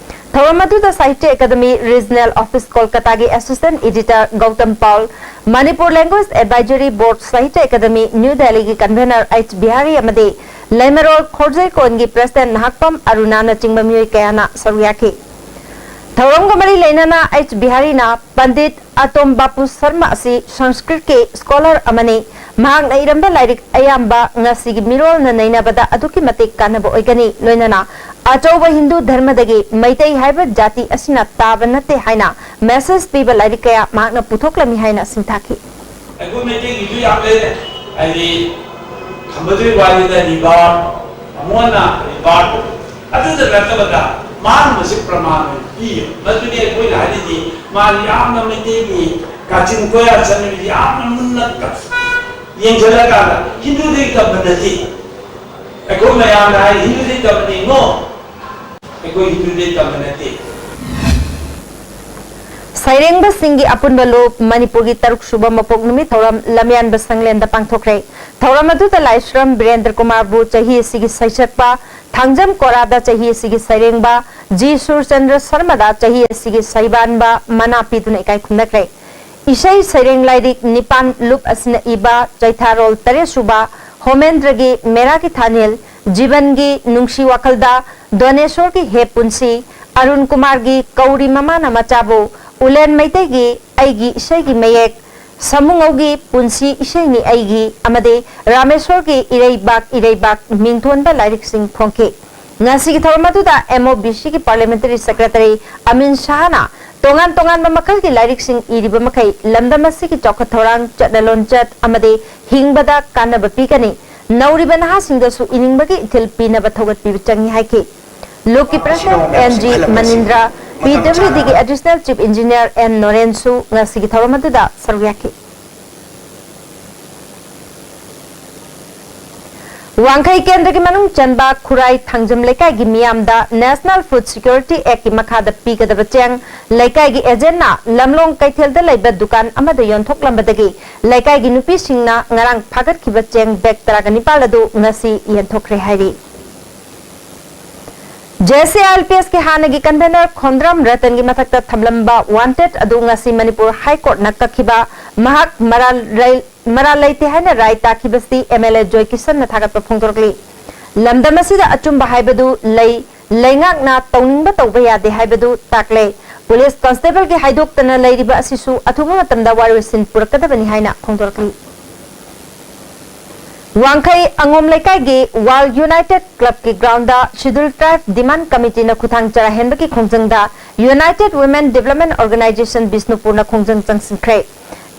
ꯊꯧꯔꯝ ꯑꯗꯨꯗ ꯁꯥꯍꯤꯇ꯭ꯌ ꯑꯦꯀꯥꯗꯃꯤ ꯔꯤꯖꯅꯦꯜ ꯑꯣꯐꯤꯁ ꯀꯣꯜꯀꯇꯥꯒꯤ assistant editor Gautam Paul, Manipur language advisory board Sahitya academy new ꯗꯦꯜꯂꯤꯒꯤ ꯀꯟꯚꯦꯅꯔ ꯑꯩꯆ ꯕꯤꯍꯥꯔꯤ ꯑꯃꯗꯤ ꯂꯩꯃꯔꯣꯜ ꯈꯣꯔꯖꯩꯀꯣꯟꯒꯤ ꯄ꯭ꯔꯁꯤꯗꯦꯟꯠ ꯅꯍꯥꯛꯄꯝ ꯑꯔꯨꯅꯥꯅꯆꯤꯡꯕ ꯃꯤꯑꯣꯏ ꯀꯌꯥꯅ ꯁꯔꯨꯛ ꯌꯥꯈꯤ꯫ ꯊꯧꯔꯝꯒ ꯃꯔꯤ ꯂꯩꯅꯅ ꯑꯩꯆ ꯕꯤꯍꯥꯔꯤꯅ ꯄꯟꯗꯤꯠ ꯑꯇꯣꯝ ꯕꯥꯄꯨ ꯁꯔꯃ ꯑꯁꯤ ꯁꯪꯁꯀ꯭ꯔꯤꯠꯀꯤ ꯁ꯭ꯀꯣꯂꯔ ꯑꯃꯅꯤ꯫ ꯃꯍꯥꯛꯅ ꯏꯔꯝꯕ ꯂꯥꯏꯔꯤꯛ ꯑꯌꯥꯝꯕ ꯉꯁꯤꯒꯤ ꯃꯤꯔꯣꯜꯅ ꯅꯩꯅꯕꯗ ꯑꯗꯨꯛꯀꯤ ꯃꯇꯤꯛ ꯀꯥꯟꯅꯕ ꯑꯣꯏꯒꯅꯤ, ꯂꯣꯏꯅꯅ ꯑꯆꯧꯕ ꯍꯤꯟꯗꯨ ꯙꯔꯃꯗꯒꯤ ꯃꯩꯇꯩ ꯍꯥꯏꯕ ꯖꯥꯇꯤ ꯑꯁꯤꯅ ꯇꯥꯕ ꯅꯠꯇꯦ ꯍꯥꯏꯅ ꯃꯦꯁꯦꯖ ꯄꯤꯕ ꯂꯥꯏꯔꯤꯛ ꯀꯌꯥ ꯃꯍꯥꯛꯅ ꯄꯨꯊꯣꯛꯂꯝꯃꯤ ꯍꯥꯏꯅ ꯁꯤꯡꯊꯥꯈꯤ꯫ ꯑꯩꯈꯣꯏ ꯃꯩꯇꯩꯒꯤꯁꯨ ꯌꯥꯝ ꯂꯩꯔꯦ, ꯍꯥꯏꯗꯤ ꯃꯗꯨꯒꯤ ꯋꯥꯔꯤꯗ ꯔꯤꯋꯥꯔꯗ, ꯑꯃꯨꯛ ꯍꯟꯅ ꯔꯤꯋꯥꯔꯗ ꯑꯗꯨꯗ ꯅꯠꯇꯕꯗ ꯃꯥꯅ ꯃꯁꯤ ꯄ꯭ꯔꯃꯥꯟ ꯑꯣꯏꯅ ꯄꯤꯌꯦꯕ꯫ ꯃꯗꯨꯅꯤ ꯑꯩꯈꯣꯏꯅ ꯍꯥꯏꯔꯤꯗꯤ ꯃꯥꯅ ꯌꯥꯝꯅ ꯃꯩꯇꯩꯒꯤ ꯀꯥꯆꯤꯟ ꯀꯣꯌꯥ ꯆꯠꯅꯕꯤ ꯌꯥꯝꯅ ꯃꯨꯟꯅ ꯌꯦꯡꯁꯤꯜꯂꯀꯥꯟꯗ ꯍꯤꯟꯗꯨꯗꯒꯤ ꯇꯝꯕ ꯅꯠꯇꯦ꯫ ꯑꯩꯈꯣꯏ ꯃꯌꯥꯝꯅ ꯍꯥꯏ ꯍꯤꯟꯗꯨꯗꯒꯤ ꯇꯝꯕꯅꯤ꯫ No, ꯑꯩꯈꯣꯏ ꯍꯤꯟꯗꯨꯗꯒꯤ ꯇꯝꯕ ꯅꯠꯇꯦ꯫ ꯁꯩꯔꯦꯡꯕꯁꯤꯡꯒꯤ ꯑꯄꯨꯟꯕ ꯂꯨꯞ ꯃꯅꯤꯄꯨꯔꯒꯤ ꯇꯔꯨꯛ ꯁꯨꯕ ꯃꯄꯣꯛ ꯅꯨꯃꯤꯠ ꯊꯧꯔꯝ ꯂꯝꯌꯥꯟꯕ ꯁꯪꯂꯦꯟꯗ ꯄꯥꯡꯊꯣꯛꯈ꯭ꯔꯦ꯫ ꯊꯧꯔꯝ ꯑꯗꯨꯗ ꯂꯥꯏꯁ꯭ꯔꯝ ꯕꯤꯔꯦꯟꯗ꯭ꯔ ꯀꯨꯃꯥꯔꯕꯨ ꯆꯍꯤ ꯑꯁꯤꯒꯤ ꯁꯩꯁꯛꯄ, ꯊꯥꯡꯖꯝ ꯀꯣꯔꯥꯗ ꯆꯍꯤ ꯑꯁꯤꯒꯤ ꯁꯩꯔꯦꯡꯕ, ꯖꯤ ꯁꯨꯔꯆꯟꯗ꯭ꯔ ꯁꯔꯃꯗ ꯆꯍꯤ ꯑꯁꯤꯒꯤ ꯁꯩꯕꯥꯟꯕ ꯃꯅꯥ ꯄꯤꯗꯨꯅ ꯏꯀꯥꯏ ꯈꯨꯝꯅꯈ꯭ꯔꯦ꯫ ꯏꯁꯩ ꯁꯩꯔꯦꯡ ꯂꯥꯏꯔꯤꯛ ꯅꯤꯄꯥꯟ ꯂꯨꯞ ꯑꯁꯤꯅ ꯏꯕ ꯆꯩꯊꯥꯔꯣꯜ ꯇꯔꯦꯠ ꯁꯨꯕ ꯍꯣꯃꯦꯟꯗ꯭ꯔꯒꯤ ꯃꯦꯔꯥ ꯀꯤ ꯊꯥꯅꯤꯜ, ꯖꯤꯕꯟꯒꯤ ꯅꯨꯡꯁꯤ ꯋꯥꯈꯜꯗ, ꯗꯣꯅꯦꯁꯣꯔꯒꯤ ꯍꯦ ꯄꯨꯟꯁꯤ, ꯑꯔꯨꯟ ꯀꯨꯃꯥꯔꯒꯤ ꯀꯧꯔꯤ ꯃꯃꯥꯅ ꯃꯆꯥꯕꯨ, ꯎꯂꯦꯟ ꯃꯩꯇꯩꯒꯤ ꯑꯩꯒꯤ ꯏꯁꯩꯒꯤ ꯃꯌꯦꯛ, ꯁꯃꯨꯉꯧꯒꯤ ꯄꯨꯟꯁꯤ ꯏꯁꯩꯅꯤ ꯑꯩꯒꯤ ꯑꯃꯗꯤ ꯔꯥꯃꯦꯁꯣꯔꯒꯤ ꯏꯔꯩꯕꯥꯛ ꯏꯔꯩꯕꯥꯛ ꯃꯤꯡꯊꯣꯟꯕ ꯂꯥꯏꯔꯤꯛꯁꯤꯡ ꯐꯣꯡꯈꯤ꯫ ꯉꯁꯤꯒꯤ ꯊꯧꯔꯝ ꯑꯗꯨꯗ MOBCꯒꯤ Parliamentary Secretary ꯑꯃꯤꯟ ꯁꯥꯍꯅ ꯇꯣꯉꯥꯟ ꯇꯣꯉꯥꯟꯕ ꯃꯈꯜꯒꯤ ꯂꯥꯏꯔꯤꯛꯁꯤꯡ ꯏꯔꯤꯕ ꯃꯈꯩ ꯂꯝꯗꯝ ꯑꯁꯤꯒꯤ ꯆꯥꯎꯈꯠ ꯊꯧꯔꯥꯡ, ꯆꯠꯅ ꯂꯣꯟꯆꯠ ꯑꯃꯗꯤ ꯍꯤꯡꯕꯗ ꯀꯥꯟꯅꯕ ꯄꯤꯒꯅꯤ꯫ ꯅꯧꯔꯤꯕ ꯅꯍꯥꯁꯤꯡꯗꯁꯨ ꯏꯅꯤꯡꯕꯒꯤ ꯏꯊꯤꯜ ꯄꯤꯅꯕ ꯊꯧꯒꯠꯄꯤꯕ ꯆꯪꯏ ꯍꯥꯏꯈꯤ꯫ ꯂꯨꯞꯀꯤ President N G ꯃꯅꯤꯟꯗ꯭ꯔ, PWDꯒꯤ Additional Chief Engineer N ꯅꯣꯔꯦꯟꯁꯨ ꯉꯁꯤꯒꯤ ꯊꯧꯔꯝ ꯑꯗꯨꯗ ꯁꯔꯨꯛ ꯌꯥꯈꯤ꯫ ꯋꯥꯡꯈꯩ ꯀꯦꯟꯗ꯭ꯔꯒꯤ ꯃꯅꯨꯡ ꯆꯟꯕ ꯈꯨꯔꯥꯏ ꯊꯥꯡꯖꯝ ꯂꯩꯀꯥꯏꯒꯤ ꯃꯤꯌꯥꯝꯗ National Food Security Actꯀꯤ ꯃꯈꯥꯗ ꯄꯤꯒꯗꯕ ꯆꯦꯡ ꯂꯩꯀꯥꯏꯒꯤ agentꯅ ꯂꯝꯂꯣꯡ ꯀꯩꯊꯦꯜꯗ ꯂꯩꯕ ꯗꯨꯀꯥꯟ ꯑꯃꯗ ꯌꯣꯟꯊꯣꯛꯂꯝꯕꯗꯒꯤ ꯂꯩꯀꯥꯏꯒꯤ ꯅꯨꯄꯤꯁꯤꯡꯅ ꯉꯔꯥꯡ ꯐꯥꯒꯠꯈꯤꯕ ꯆꯦꯡ bag ꯇꯔꯥꯒ ꯅꯤꯄꯥꯜ ꯑꯗꯨ ꯉꯁꯤ ꯌꯦꯟꯊꯣꯛꯈ꯭ꯔꯦ ꯍꯥꯏꯔꯤ꯫ JCILPSꯀꯤ ꯍꯥꯟꯅꯒꯤ convener ꯈꯣꯝꯗ꯭ꯔꯝ ꯔꯇꯟꯒꯤ ꯃꯊꯛꯇ ꯊꯝꯂꯝꯕ wanted ꯑꯗꯨ ꯉꯁꯤ ꯃꯅꯤꯄꯨꯔ High Courtꯅ ꯀꯛꯈꯤꯕ ꯃꯍꯥꯛ ꯃꯔꯥꯜ ꯂꯩ-, ꯃꯔꯥꯜ ꯂꯩꯇꯦ ꯍꯥꯏꯅ ꯔꯥꯏ ꯇꯥꯈꯤꯕꯁꯤ MLA ꯖꯣꯏ ꯀꯤꯁꯟꯅ ꯊꯥꯒꯠꯄ ꯐꯣꯡꯗꯣꯔꯛꯂꯤ꯫ ꯂꯝꯗꯝ ꯑꯁꯤꯗ ꯑꯆꯨꯝꯕ ꯍꯥꯏꯕꯗꯨ ꯂꯩ, ꯂꯩꯉꯥꯛꯅ ꯇꯧꯅꯤꯡꯕ ꯇꯧꯕ ꯌꯥꯗꯦ ꯍꯥꯏꯕꯗꯨ ꯇꯥꯛꯂꯦ꯫ ꯄꯨꯂꯤꯁ ꯀꯟꯁꯇꯦꯕꯜꯒꯤ ꯍꯥꯏꯗꯣꯛꯇꯅ ꯂꯩꯔꯤꯕ ꯑꯁꯤꯁꯨ ꯑꯊꯨꯕ ꯃꯇꯝꯗ ꯋꯥꯔꯣꯏꯁꯤꯟ ꯄꯨꯔꯛꯀꯗꯕꯅꯤ ꯍꯥꯏꯅ ꯐꯣꯡꯗꯣꯔꯛꯂꯤ꯫ ꯋꯥꯡꯈꯩ ꯑꯉꯣꯝ ꯂꯩꯀꯥꯏꯒꯤ World United Clubꯀꯤ groundꯗ Scheduled Tribe Demand Committeeꯅ ꯈꯨꯊꯥꯡ ꯆꯔꯥ ꯍꯦꯟꯕꯒꯤ ꯈꯣꯡꯖꯪꯗ United Women Development Organisation ꯕꯤꯁꯅꯨꯄꯨꯔꯅ ꯈꯣꯡꯖꯪ ꯆꯪꯁꯤꯟꯈ꯭ꯔꯦ꯫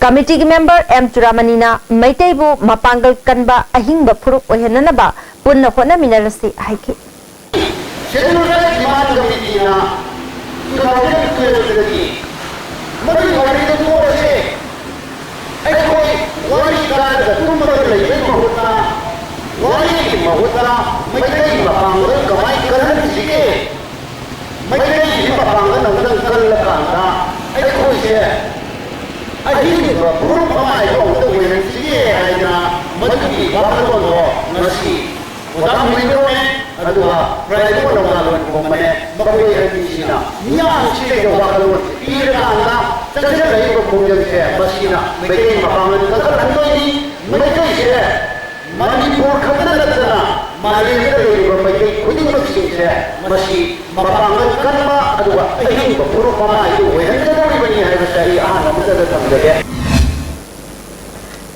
ꯀꯃꯤꯇꯤꯒꯤ ꯃꯦꯝꯕꯔ ꯑꯦꯝ ꯆꯨꯔꯥꯃꯅꯤꯅ ꯃꯩꯇꯩꯕꯨ ꯃꯄꯥꯡꯒꯜ ꯀꯟꯕ ꯑꯍꯤꯡꯕ ꯐꯨꯔꯨꯞ ꯑꯣꯏꯍꯟꯅꯅꯕ ꯄꯨꯟꯅ ꯍꯣꯠꯅꯃꯤꯟꯅꯔꯁꯤ ꯍꯥꯏꯈꯤ꯫ Scheduled Tribe Demand Committeeꯅ two thousand twelveꯗꯒꯤ ꯃꯗꯨꯒꯤ ꯋꯥꯔꯤꯗꯨ ꯇꯣꯛꯑꯁꯦ꯫ ꯑꯩꯈꯣꯏ ꯋꯥꯔꯤ ꯇꯥꯔꯒ ꯇꯨꯝꯃꯒ ꯂꯩꯕꯒꯤ ꯃꯍꯨꯠꯇ ꯋꯥꯔꯤꯒꯤ ꯃꯍꯨꯠꯇ ꯃꯩꯇꯩ ꯃꯄꯥꯡꯒꯜ ꯀꯃꯥꯏ ꯀꯜꯍꯟꯁꯤꯒꯦ? ꯃꯩꯇꯩꯒꯤ ꯃꯄꯥꯡꯒꯜ ꯑꯃꯨꯛꯇꯪ ꯀꯜꯂꯀꯥꯟꯗ ꯑꯩꯈꯣꯏꯁꯦ ꯑꯍꯤꯡꯕ ꯐꯨꯔꯨꯞ ꯑꯃ ꯍꯥꯏꯕ ꯑꯃꯨꯛꯇ ꯑꯣꯏꯍꯟꯁꯤꯒꯦ ꯍꯥꯏꯗꯅ ꯃꯗꯨꯒꯤ ꯋꯥꯈꯜꯂꯣꯟꯗꯣ ꯉꯁꯤ ꯑꯣꯖꯥ ꯃꯣꯍꯤꯟꯗ꯭ꯔꯣꯅꯦ, ꯑꯗꯨꯒ ꯄ꯭ꯔꯥꯏꯚꯦꯠ ꯅꯧꯅꯥꯂꯣꯟ ꯀꯨꯝꯕꯅꯦ, ꯃꯈꯣꯏ ꯑꯅꯤꯁꯤꯅ ꯃꯤꯌꯥꯝꯁꯤꯗ ꯋꯥꯈꯜꯂꯣꯟ ꯄꯤꯔꯀꯥꯟꯗ ꯆꯪꯁꯤꯜꯂꯛꯏꯕ ꯈꯣꯡꯖꯪꯁꯦ ꯃꯁꯤꯅ ꯃꯩꯇꯩ ꯃꯄꯥꯡꯒꯜ ꯀꯟꯈꯠꯍꯟꯗꯣꯏꯅꯤ꯫ ꯃꯩꯇꯩꯁꯦ ꯃꯅꯤꯄꯨꯔ ꯈꯛꯇ ꯅꯠꯇꯅ ꯃꯥꯂꯦꯝꯗ ꯂꯩꯔꯤꯕ ꯃꯩꯇꯩ ꯈꯨꯗꯤꯡꯃꯛꯁꯤꯡꯁꯦ ꯃꯁꯤ ꯃꯄꯥꯡꯒꯜ ꯀꯟꯕ ꯑꯗꯨꯒ ꯑꯍꯤꯡꯕ ꯐꯨꯔꯨꯞ ꯑꯃ ꯍꯥꯏꯗꯨ ꯑꯣꯏꯍꯟꯒꯗꯧꯔꯤꯕꯅꯤ ꯍꯥꯏꯕꯁꯦ ꯑꯩ ꯑꯍꯥꯟꯕ ꯑꯃꯗ ꯊꯝꯖꯒꯦ꯫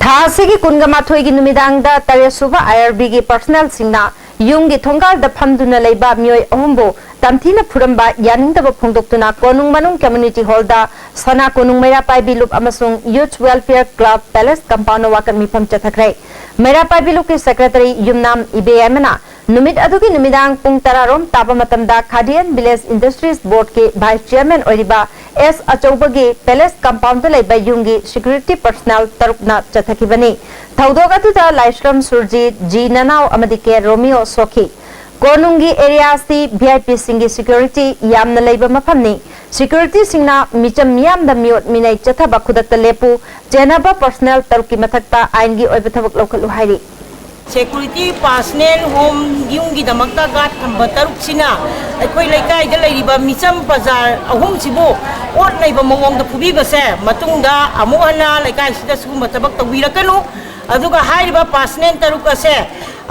ꯊꯥ ꯑꯁꯤꯒꯤ ꯀꯨꯟꯒ ꯃꯥꯊꯣꯏꯒꯤ ꯅꯨꯃꯤꯗꯥꯡꯗ ꯇꯔꯦꯠ ꯁꯨꯕ ꯑꯥꯏ ꯑꯥꯔ ꯕꯤꯒꯤ ꯄꯔꯁꯅꯦꯜꯁꯤꯡꯅ ꯌꯨꯝꯒꯤ ꯊꯣꯡꯒꯥꯜꯗ ꯐꯝꯗꯨꯅ ꯂꯩꯕ ꯃꯤꯑꯣꯏ ꯑꯍꯨꯝꯕꯨ ꯇꯝꯊꯤꯅ ꯐꯨꯔꯝꯕ ꯌꯥꯅꯤꯡꯗꯕ ꯐꯣꯡꯗꯣꯛꯇꯨꯅ ꯀꯣꯅꯨꯡ ꯃꯅꯨꯡ ꯀꯝꯃ꯭ꯌꯨꯅꯤꯇꯤ ꯍꯣꯜꯗ ꯁꯅꯥ ꯀꯣꯅꯨꯡ ꯃꯩꯔꯥ ꯄꯥꯏꯕꯤ ꯂꯨꯞ ꯑꯃꯁꯨꯡ youth welfare club palace compound ꯋꯥꯀꯠ ꯃꯤꯐꯝ ꯆꯠꯊꯈ꯭ꯔꯦ꯫ ꯃꯩꯔꯥ ꯄꯥꯏꯕꯤ ꯂꯨꯞꯀꯤ ꯁꯦꯀ꯭ꯔꯦꯇꯔꯤ ꯌꯨꯝꯅꯥꯝ ꯏꯕꯦꯌꯥꯏꯃꯅ ꯅꯨꯃꯤꯠ ꯑꯗꯨꯒꯤ ꯅꯨꯃꯤꯗꯥꯡ ꯄꯨꯡ ꯇꯔꯥ ꯔꯣꯝ ꯇꯥꯕ ꯃꯇꯝꯗ ꯈꯥꯗꯤꯌꯟ ꯚꯤꯂꯦꯖ ꯏꯟꯗꯁꯇ꯭ꯔꯤꯁ ꯕꯣꯔꯗꯀꯤ ꯚꯥꯏꯁ ꯆꯤꯌꯔꯃꯦꯟ ꯑꯣꯏꯔꯤꯕ ꯑꯦꯁ ꯑꯆꯧꯕꯒꯤ ꯄꯦꯂꯦꯁ ꯀꯝꯄꯥꯎꯟꯗ ꯂꯩꯕ ꯌꯨꯝꯒꯤ ꯁꯦꯀ꯭ꯌꯨꯔꯤꯇꯤ ꯄꯔꯁꯅꯦꯜ ꯇꯔꯨꯛꯅ ꯆꯠꯊꯈꯤꯕꯅꯤ꯫ ꯊꯧꯗꯣꯛ ꯑꯗꯨꯗ ꯂꯥꯏꯁ꯭ꯔꯝ ꯁꯨꯔꯖꯤꯠ, ꯖꯤ ꯅꯅꯥꯎ ꯑꯃꯗꯤ ꯀꯦ ꯔꯣꯃꯤꯌꯣ ꯁꯣꯛꯈꯤ꯫ ꯀꯣꯅꯨꯡꯒꯤ ꯑꯦꯔꯤꯌꯥ ꯑꯁꯤ ꯚꯤ ꯑꯥꯏ ꯄꯤꯁꯤꯡꯒꯤ ꯁꯦꯀ꯭ꯌꯨꯔꯤꯇꯤ ꯌꯥꯝꯅ ꯂꯩꯕ ꯃꯐꯝꯅꯤ꯫ ꯁꯦꯀ꯭ꯌꯨꯔꯤꯇꯤꯁꯤꯡꯅ ꯃꯤꯆꯝ ꯃꯤꯌꯥꯝꯗ ꯃꯤꯑꯣꯠ ꯃꯤꯅꯩ ꯆꯠꯊꯕ ꯈꯨꯗꯛꯇ ꯂꯦꯞꯄꯨ, ꯆꯦꯟꯅꯕ ꯄꯔꯁꯅꯦꯜ ꯇꯔꯨꯛꯀꯤ ꯃꯊꯛꯇ ꯑꯥꯏꯟꯒꯤ ꯑꯣꯏꯕ ꯊꯕꯛ ꯂꯧꯈꯠꯂꯨ ꯍꯥꯏꯔꯤ꯫ ꯁꯦꯀ꯭ꯌꯨꯔꯤꯇꯤ ꯄꯥꯔꯁꯅꯦꯜ ꯍꯣꯝ ꯌꯨꯝꯒꯤꯗꯃꯛꯇ ꯒꯥꯔꯗ ꯊꯝꯕ ꯇꯔꯨꯛꯁꯤꯅ ꯑꯩꯈꯣꯏ ꯂꯩꯀꯥꯏꯗ ꯂꯩꯔꯤꯕ ꯃꯤꯆꯝ ꯄ꯭ꯔꯖꯥ ꯑꯍꯨꯝꯁꯤꯕꯨ ꯑꯣꯠ ꯅꯩꯕ ꯃꯑꯣꯡꯗ ꯐꯨꯕꯤꯕꯁꯦ ꯃꯇꯨꯡꯗ ꯑꯃꯨꯛ ꯍꯟꯅ ꯂꯩꯀꯥꯏꯁꯤꯗ ꯁꯤꯒꯨꯝꯕ ꯊꯕꯛ ꯇꯧꯕꯤꯔꯛꯀꯅꯨ꯫ ꯑꯗꯨꯒ ꯍꯥꯏꯔꯤꯕ ꯄꯥꯔꯁꯅꯦꯜ ꯇꯔꯨꯛ ꯑꯁꯦ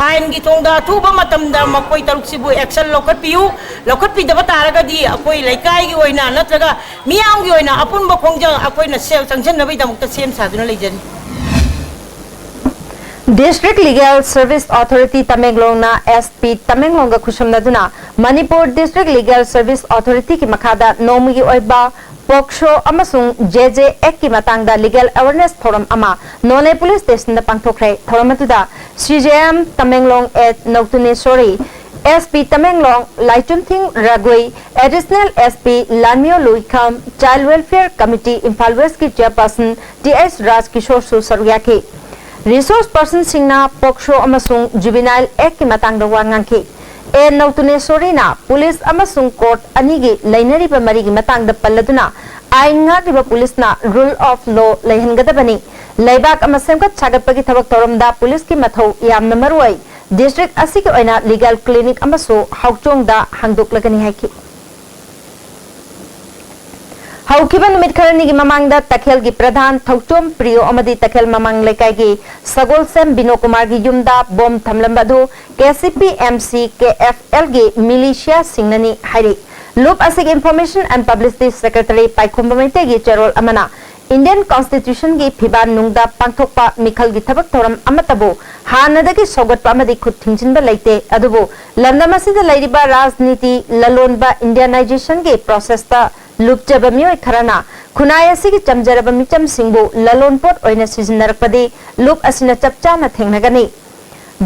ꯑꯥꯏꯟꯒꯤ ꯊꯣꯡꯗ ꯑꯊꯨꯕ ꯃꯇꯝꯗ ꯃꯈꯣꯏ ꯇꯔꯨꯛꯁꯤꯕꯨ ꯑꯦꯛꯁꯟ ꯂꯧꯈꯠꯄꯤꯌꯨ꯫ ꯂꯧꯈꯠꯄꯤꯗꯕ ꯇꯥꯔꯒꯗꯤ ꯑꯩꯈꯣꯏ ꯂꯩꯀꯥꯏꯒꯤ ꯑꯣꯏꯅ ꯅꯠꯇ꯭ꯔꯒ ꯃꯤꯌꯥꯝꯒꯤ ꯑꯣꯏꯅ ꯑꯄꯨꯟꯕ ꯈꯣꯡꯖꯪ ꯑꯩꯈꯣꯏꯅ ꯁꯦꯜ ꯆꯪꯁꯤꯟꯅꯕꯒꯤꯗꯃꯛꯇ ꯁꯦꯝ ꯁꯥꯗꯨꯅ ꯂꯩꯖꯔꯤ꯫ District Legal Service Authority ꯇꯃꯦꯡꯂꯣꯡꯅ S P ꯇꯃꯦꯡꯂꯣꯡꯒ ꯈꯨꯠꯁꯝꯅꯗꯨꯅ Manipur District Legal Service Authorityꯒꯤ ꯃꯈꯥꯗ ꯅꯣꯡꯃꯒꯤ ꯑꯣꯏꯕ ꯄꯣꯛꯁꯣ ꯑꯃꯁꯨꯡ ꯖꯦ ꯖꯦ ꯑꯦꯛꯀꯤ ꯃꯇꯥꯡꯗ ꯂꯤꯒꯦꯜ ꯑꯦꯋꯦꯔꯅꯦꯁ ꯊꯧꯔꯝ ꯑꯃ ꯅꯣꯅꯦ ꯄꯨꯂꯤꯁ ꯁ꯭ꯇꯦꯁꯟꯗ ꯄꯥꯡꯊꯣꯛꯈ꯭ꯔꯦ꯫ ꯊꯧꯔꯝ ꯑꯗꯨꯗ C J M Tamenglong A Noutunesori, S P Tamenglong Laichumthing Ragui, additional S P Lanmiyo Luikham, child welfare committee Imphal ꯋꯦꯁꯀꯤ ꯆꯦꯌꯔꯄꯔꯁꯟ ꯇꯤ ꯑꯩꯆ ꯔꯥꯖ ꯀꯤꯁꯣꯔꯁꯨ ꯁꯔꯨꯛ ꯌꯥꯈꯤ꯫ ꯔꯤꯁꯣꯔꯁ ꯄꯔꯁꯟꯁꯤꯡꯅ ꯄꯣꯛꯁꯣ ꯑꯃꯁꯨꯡ ꯖꯨꯕꯤꯅꯥꯏꯜ ꯑꯦꯛꯀꯤ ꯃꯇꯥꯡꯗ ꯋꯥ ꯉꯥꯡꯈꯤ꯫ ꯑꯦ ꯅꯧꯇꯨꯅꯦꯁꯣꯔꯤꯅ ꯄꯨꯂꯤꯁ ꯑꯃꯁꯨꯡ ꯀꯣꯔꯠ ꯑꯅꯤꯒꯤ ꯂꯩꯅꯔꯤꯕ ꯃꯔꯤꯒꯤ ꯃꯇꯥꯡꯗ ꯄꯜꯂꯗꯨꯅ, ꯑꯥꯏꯟ ꯉꯥꯛꯂꯤꯕ ꯄꯨꯂꯤꯁꯅ ꯔꯨꯜ ꯑꯣꯐ ꯂꯣ ꯂꯩꯍꯟꯒꯗꯕꯅꯤ꯫ ꯂꯩꯕꯥꯛ ꯑꯃ ꯁꯦꯝꯒꯠ ꯁꯥꯒꯠꯄꯒꯤ ꯊꯕꯛ ꯊꯧꯔꯝꯗ ꯄꯨꯂꯤꯁꯀꯤ ꯃꯊꯧ ꯌꯥꯝꯅ ꯃꯔꯨ ꯑꯣꯏ꯫ ꯗꯤꯁꯇ꯭ꯔꯤꯛ ꯑꯁꯤꯒꯤ ꯑꯣꯏꯅ ꯂꯤꯒꯦꯜ ꯀ꯭ꯂꯤꯅꯤꯛ ꯑꯃꯁꯨ ꯍꯥꯎꯆꯣꯡꯗ ꯍꯥꯡꯗꯣꯛꯂꯒꯅꯤ ꯍꯥꯏꯈꯤ꯫ ꯍꯧꯈꯤꯕ ꯅꯨꯃꯤꯠ ꯈꯔꯅꯤꯒꯤ ꯃꯃꯥꯡꯗ ꯇꯈꯦꯜꯒꯤ ꯄ꯭ꯔꯙꯥꯟ ꯊꯧꯆꯣꯝ ꯄ꯭ꯔꯤꯌꯣ ꯑꯃꯗꯤ ꯇꯈꯦꯜ ꯃꯃꯥꯡ ꯂꯩꯀꯥꯏꯒꯤ ꯁꯒꯣꯜꯁꯦꯝ ꯕꯤꯅꯣ ꯀꯨꯃꯥꯔꯒꯤ ꯌꯨꯝꯗ ꯕꯣꯝ ꯊꯝꯂꯝꯕ ꯑꯗꯨ K C P M C ꯀꯦ ꯑꯦꯐ ꯑꯦꯜꯒꯤ ꯃꯤꯂꯤꯁꯤꯌꯥꯁꯤꯡꯅꯅꯤ ꯍꯥꯏꯔꯤ꯫ ꯂꯨꯞ ꯑꯁꯤꯒꯤ ꯏꯟꯐꯣꯔꯃꯦꯁꯟ ꯑꯦꯟ ꯄꯕ꯭ꯂꯤꯁꯤꯇꯤ ꯁꯦꯀ꯭ꯔꯦꯇꯔꯤ ꯄꯥꯏꯈꯣꯝꯕ ꯃꯩꯇꯩꯒꯤ ꯆꯦꯔꯣꯜ ꯑꯃꯅ ꯏꯟꯗꯤꯌꯟ ꯀꯣꯟꯁꯇꯤꯇ꯭ꯌꯨꯁꯟꯒꯤ ꯐꯤꯕꯥꯟ ꯅꯨꯡꯗ ꯄꯥꯡꯊꯣꯛꯄ ꯃꯤꯈꯜꯒꯤ ꯊꯕꯛ ꯊꯧꯔꯝ ꯑꯃꯠꯇꯕꯨ ꯍꯥꯟꯅꯗꯒꯤ ꯁꯧꯒꯠꯄ ꯑꯃꯗꯤ ꯈꯨꯠ ꯊꯤꯡꯖꯤꯟꯕ ꯂꯩꯇꯦ, ꯑꯗꯨꯕꯨ ꯂꯝꯗꯝ ꯑꯁꯤꯗ ꯂꯩꯔꯤꯕ ꯔꯥꯖꯅꯤꯇꯤ ꯂꯂꯣꯟꯕ ꯏꯟꯗꯤꯌꯥꯅꯥꯏꯖꯦꯁꯟꯒꯤ ꯄ꯭ꯔꯣꯁꯦꯁꯇ ꯂꯨꯞꯆꯕ ꯃꯤꯑꯣꯏ ꯈꯔꯅ ꯈꯨꯟꯅꯥꯏ ꯑꯁꯤꯒꯤ ꯆꯝꯖꯔꯕ ꯃꯤꯆꯝꯁꯤꯡꯕꯨ ꯂꯂꯣꯟꯄꯣꯠ ꯑꯣꯏꯅ ꯁꯤꯖꯤꯟꯅꯔꯛꯄꯗꯤ ꯂꯨꯞ ꯑꯁꯤꯅ ꯆꯞ ꯆꯥꯅ ꯊꯦꯡꯅꯒꯅꯤ꯫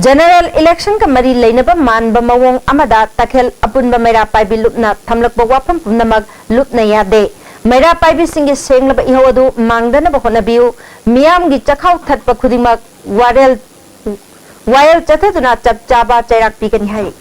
ꯖꯦꯅꯔꯦꯜ ꯏꯂꯦꯛꯁꯟꯒ ꯃꯔꯤ ꯂꯩꯅꯕ ꯃꯥꯟꯕ ꯃꯑꯣꯡ ꯑꯃꯗ ꯇꯈꯦꯜ ꯑꯄꯨꯟꯕ ꯃꯩꯔꯥ ꯄꯥꯏꯕꯤ ꯂꯨꯞꯅ ꯊꯝꯂꯛꯄ ꯋꯥꯐꯝ ꯄꯨꯝꯅꯃꯛ ꯂꯨꯞꯅ ꯌꯥꯗꯦ꯫ ꯃꯩꯔꯥ ꯄꯥꯏꯕꯤꯁꯤꯡꯒꯤ ꯁꯦꯡꯂꯕ ꯏꯍꯧ ꯑꯗꯨ ꯃꯥꯡꯗꯅꯕ ꯍꯣꯠꯅꯕꯤꯌꯨ꯫ ꯃꯤꯌꯥꯝꯒꯤ ꯆꯈꯥꯎ ꯊꯠꯄ ꯈꯨꯗꯤꯡꯃꯛ ꯋꯥꯔꯦꯜ, ꯋꯥꯌꯦꯜ ꯆꯠꯊꯗꯨꯅ ꯆꯞ ꯆꯥꯕ ꯆꯩꯔꯥꯛ ꯄꯤꯒꯅꯤ ꯍꯥꯏꯔꯤ꯫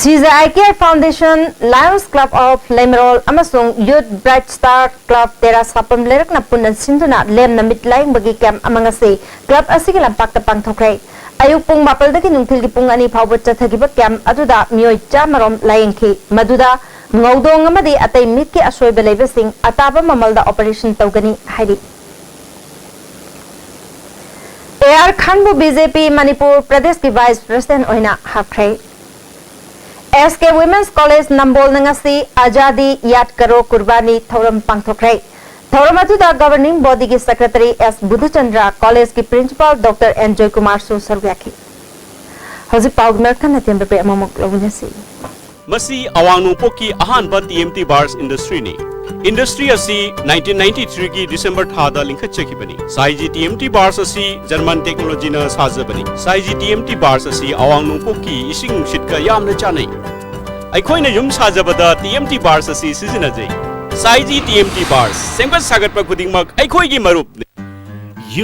ꯁꯤꯖꯥ ꯑꯥꯏ ꯀꯦꯌꯔ ꯐꯥꯎꯟꯗꯦꯁꯟ, ꯂꯥꯌꯟꯁ ꯀ꯭ꯂꯕ ꯑꯣꯐ ꯂꯩꯃꯔꯣꯜ ꯑꯃꯁꯨꯡ ꯌꯨꯠ ꯕ꯭ꯔꯥꯏꯠ ꯁ꯭ꯇꯥꯔ ꯀ꯭ꯂꯕ ꯇꯦꯔꯥ ꯁꯥꯄꯝ ꯂꯩꯔꯛꯅ ꯄꯨꯟꯅ ꯁꯤꯟꯗꯨꯅ ꯂꯦꯝꯅ ꯃꯤꯠ ꯂꯥꯌꯦꯡꯕꯒꯤ ꯀꯦꯝꯞ ꯑꯃ ꯉꯁꯤ ꯀ꯭ꯂꯕ ꯑꯁꯤꯒꯤ ꯂꯝꯄꯥꯛꯇ ꯄꯥꯡꯊꯣꯛꯈ꯭ꯔꯦ꯫ ꯑꯌꯨꯛ ꯄꯨꯡ ꯃꯥꯄꯜꯗꯒꯤ ꯅꯨꯡꯊꯤꯜꯒꯤ ꯄꯨꯡ ꯑꯅꯤ ꯐꯥꯎꯕ ꯆꯠꯊꯈꯤꯕ ꯀꯦꯝꯞ ꯑꯗꯨꯗ ꯃꯤꯑꯣꯏ ꯆꯥꯃꯔꯣꯝ ꯂꯥꯌꯦꯡꯈꯤ꯫ ꯃꯗꯨꯗ ꯉꯧꯗꯣꯡ ꯑꯃꯗꯤ ꯑꯇꯩ ꯃꯤꯠꯀꯤ ꯑꯁꯣꯏꯕ ꯂꯩꯕꯁꯤꯡ ꯑꯇꯥꯕ ꯃꯃꯜꯗ ꯑꯣꯄꯔꯦꯁꯟ ꯇꯧꯒꯅꯤ ꯍꯥꯏꯔꯤ꯫ ꯑꯦ ꯑꯥꯔ ꯈꯥꯟꯕꯨ ꯕꯤ ꯖꯦ ꯄꯤ ꯃꯅꯤꯄꯨꯔ ꯄ꯭ꯔꯗꯦꯁꯀꯤ ꯚꯥꯏꯁ ꯄ꯭ꯔꯁꯤꯗꯦꯟꯠ ꯑꯣꯏꯅ ꯍꯥꯞꯈ꯭ꯔꯦ꯫ ꯑꯦꯁ ꯀꯦ ꯋꯤꯃꯦꯟꯁ ꯀꯣꯂꯦꯖ ꯅꯝꯕꯣꯜꯅ ꯉꯁꯤ ꯑꯖꯥꯗꯤ ꯌꯥꯗ ꯀꯔꯣ ꯀꯨꯔꯕꯥꯅꯤ ꯊꯧꯔꯝ ꯄꯥꯡꯊꯣꯛꯈ꯭ꯔꯦ꯫ ꯊꯧꯔꯝ ꯑꯗꯨꯗ ꯒꯕꯔꯅꯤꯡ ꯕꯣꯗꯤꯒꯤ ꯁꯦꯀ꯭ꯔꯦꯇꯔꯤ ꯑꯦꯁ ꯕꯨꯙꯆꯟꯗ꯭ꯔ, ꯀꯣꯂꯦꯖꯀꯤ ꯄ꯭ꯔꯤꯟꯁꯤꯄꯥꯜ ꯗꯣꯛꯇꯔ ꯑꯦꯟ ꯖꯣꯏꯀꯨꯃꯥꯔꯁꯨ ꯁꯔꯨꯛ ꯌꯥꯈꯤ꯫ ꯍꯧꯖꯤꯛ ꯄꯥꯎꯒꯤ ꯃꯔꯛ ꯊꯠꯅ ꯇꯦꯟꯕ ꯕ꯭ꯔꯦꯛ ꯑꯃꯃꯨꯛ ꯂꯧꯃꯤꯟꯅꯁꯤ꯫ ꯃꯁꯤ ꯑꯋꯥꯡ ꯅꯣꯡꯄꯣꯛꯀꯤ ꯑꯍꯥꯟꯕ ꯇꯤ ꯑꯦꯝ ꯇꯤ ꯕꯥꯔꯁ ꯏꯟꯗꯁꯇ꯭ꯔꯤꯅꯤ꯫ ꯏꯟꯗꯁꯇ꯭ꯔꯤ ꯑꯁꯤ ꯅꯥꯏꯟꯇꯤꯟ ꯅꯥꯏꯟꯇꯤ ꯊ꯭ꯔꯤꯒꯤ ꯗꯤꯁꯦꯝꯕꯔ ꯊꯥꯗ ꯂꯤꯡꯈꯠꯆꯈꯤꯕꯅꯤ꯫ ꯁꯥꯏꯖꯤ ꯇꯤ ꯑꯦꯝ ꯇꯤ ꯕꯥꯔꯁ ꯑꯁꯤ ꯖꯔꯃꯟ ꯇꯦꯛꯅꯣꯂꯣꯖꯤꯅ ꯁꯥꯖꯕꯅꯤ꯫ ꯁꯥꯏꯖꯤ ꯇꯤ ꯑꯦꯝ ꯇꯤ ꯕꯥꯔꯁ ꯑꯁꯤ ꯑꯋꯥꯡ ꯅꯣꯡꯄꯣꯛꯀꯤ ꯏꯁꯤꯡ ꯅꯨꯡꯁꯤꯠꯀ ꯌꯥꯝꯅ ꯆꯥꯟꯅꯩ꯫ ꯑꯩꯈꯣꯏꯅ ꯌꯨꯝ ꯁꯥꯖꯕꯗ ꯇꯤ ꯑꯦꯝ ꯇꯤ ꯕꯥꯔꯁ ꯑꯁꯤ ꯁꯤꯖꯤꯟꯅꯖꯩ꯫ ꯁꯥꯏꯖꯤ ꯇꯤ ꯑꯦꯝ ꯇꯤ ꯕꯥꯔꯁ, ꯁꯦꯝꯒꯠ ꯁꯥꯒꯠꯄ ꯈꯨꯗꯤꯡꯃꯛ ꯑꯩꯈꯣꯏꯒꯤ ꯃꯔꯨꯞꯅꯤ꯫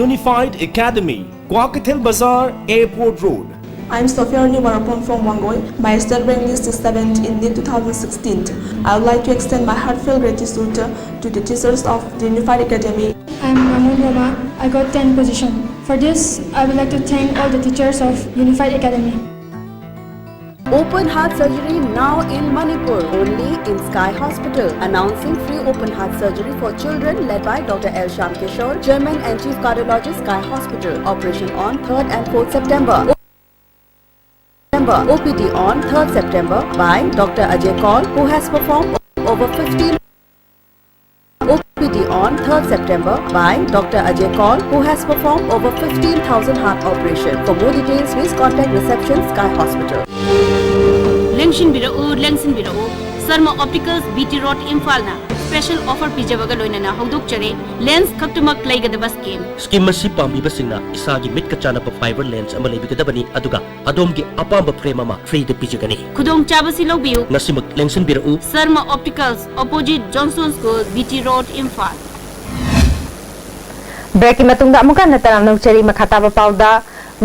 Unified Academy, Kwakeithel Bazar, Airport Road. I'm Sophia Arni Warapon from Wangoi. My state rank is seventh in NEET two thousand sixteen. I would like to extend my heartfelt gratitude to the teachers of the Unified Academy. I'm Ramon Roma. I got tenth position. For this, I would like to thank all the teachers of Unified Academy. Open heart surgery now in Manipur, only in Sky Hospital. Announcing free open heart surgery for children led by Doctor L Shyam Kishore, Chairman and Chief Cardiologist, Sky Hospital. Operation on third and fourth September. September. O P D on third September by Doctor Ajay Kaul, who has performed over fifteen. O P D on third September by Doctor Ajay Kaul, who has performed over fifteen thousand heart operation. For more details, please contact reception, Sky Hospital. ꯂꯦꯡꯁꯤꯟꯕꯤꯔꯛꯎ, ꯂꯦꯡꯁꯤꯟꯕꯤꯔꯛꯎ꯫ Sharma optics, B T road, ꯏꯝꯐꯥꯜꯅ special offer ꯄꯤꯖꯕꯒ ꯂꯣꯏꯅꯅ ꯍꯧꯗꯣꯛꯆꯔꯤ꯫ Lens ꯈꯛꯇꯃꯛ ꯂꯩꯒꯗꯕ scheme. Scheme ꯑꯁꯤ ꯄꯥꯝꯕꯤꯕꯁꯤꯡꯅ ꯏꯁꯥꯒꯤ ꯃꯤꯠꯀ ꯆꯥꯟꯅꯕ ꯐꯥꯏꯕꯔ ꯂꯦꯟꯁ ꯑꯃ ꯂꯩꯕꯤꯒꯗꯕꯅꯤ, ꯑꯗꯨꯒ ꯑꯗꯣꯝꯒꯤ ꯑꯄꯥꯝꯕ ꯐ꯭ꯔꯦꯝ ꯑꯃ ꯐ꯭ꯔꯤꯗ ꯄꯤꯖꯒꯅꯤ꯫ ꯈꯨꯗꯣꯡꯆꯥꯕꯁꯤ ꯂꯧꯕꯤꯌꯨ꯫ ꯉꯁꯤꯃꯛ ꯂꯦꯡꯁꯤꯟꯕꯤꯔꯛꯎ꯫ Sharma optics, opposite Johnson school, B T road, Imphal. ꯕ꯭ꯔꯦꯛꯀꯤ ꯃꯇꯨꯡꯗ ꯑꯃꯨꯛꯀ ꯍꯟꯅ ꯇꯔꯥꯝꯅ ꯑꯣꯛꯆꯔꯤ꯫ ꯃꯈꯥ ꯇꯥꯕ ꯄꯥꯎꯗ,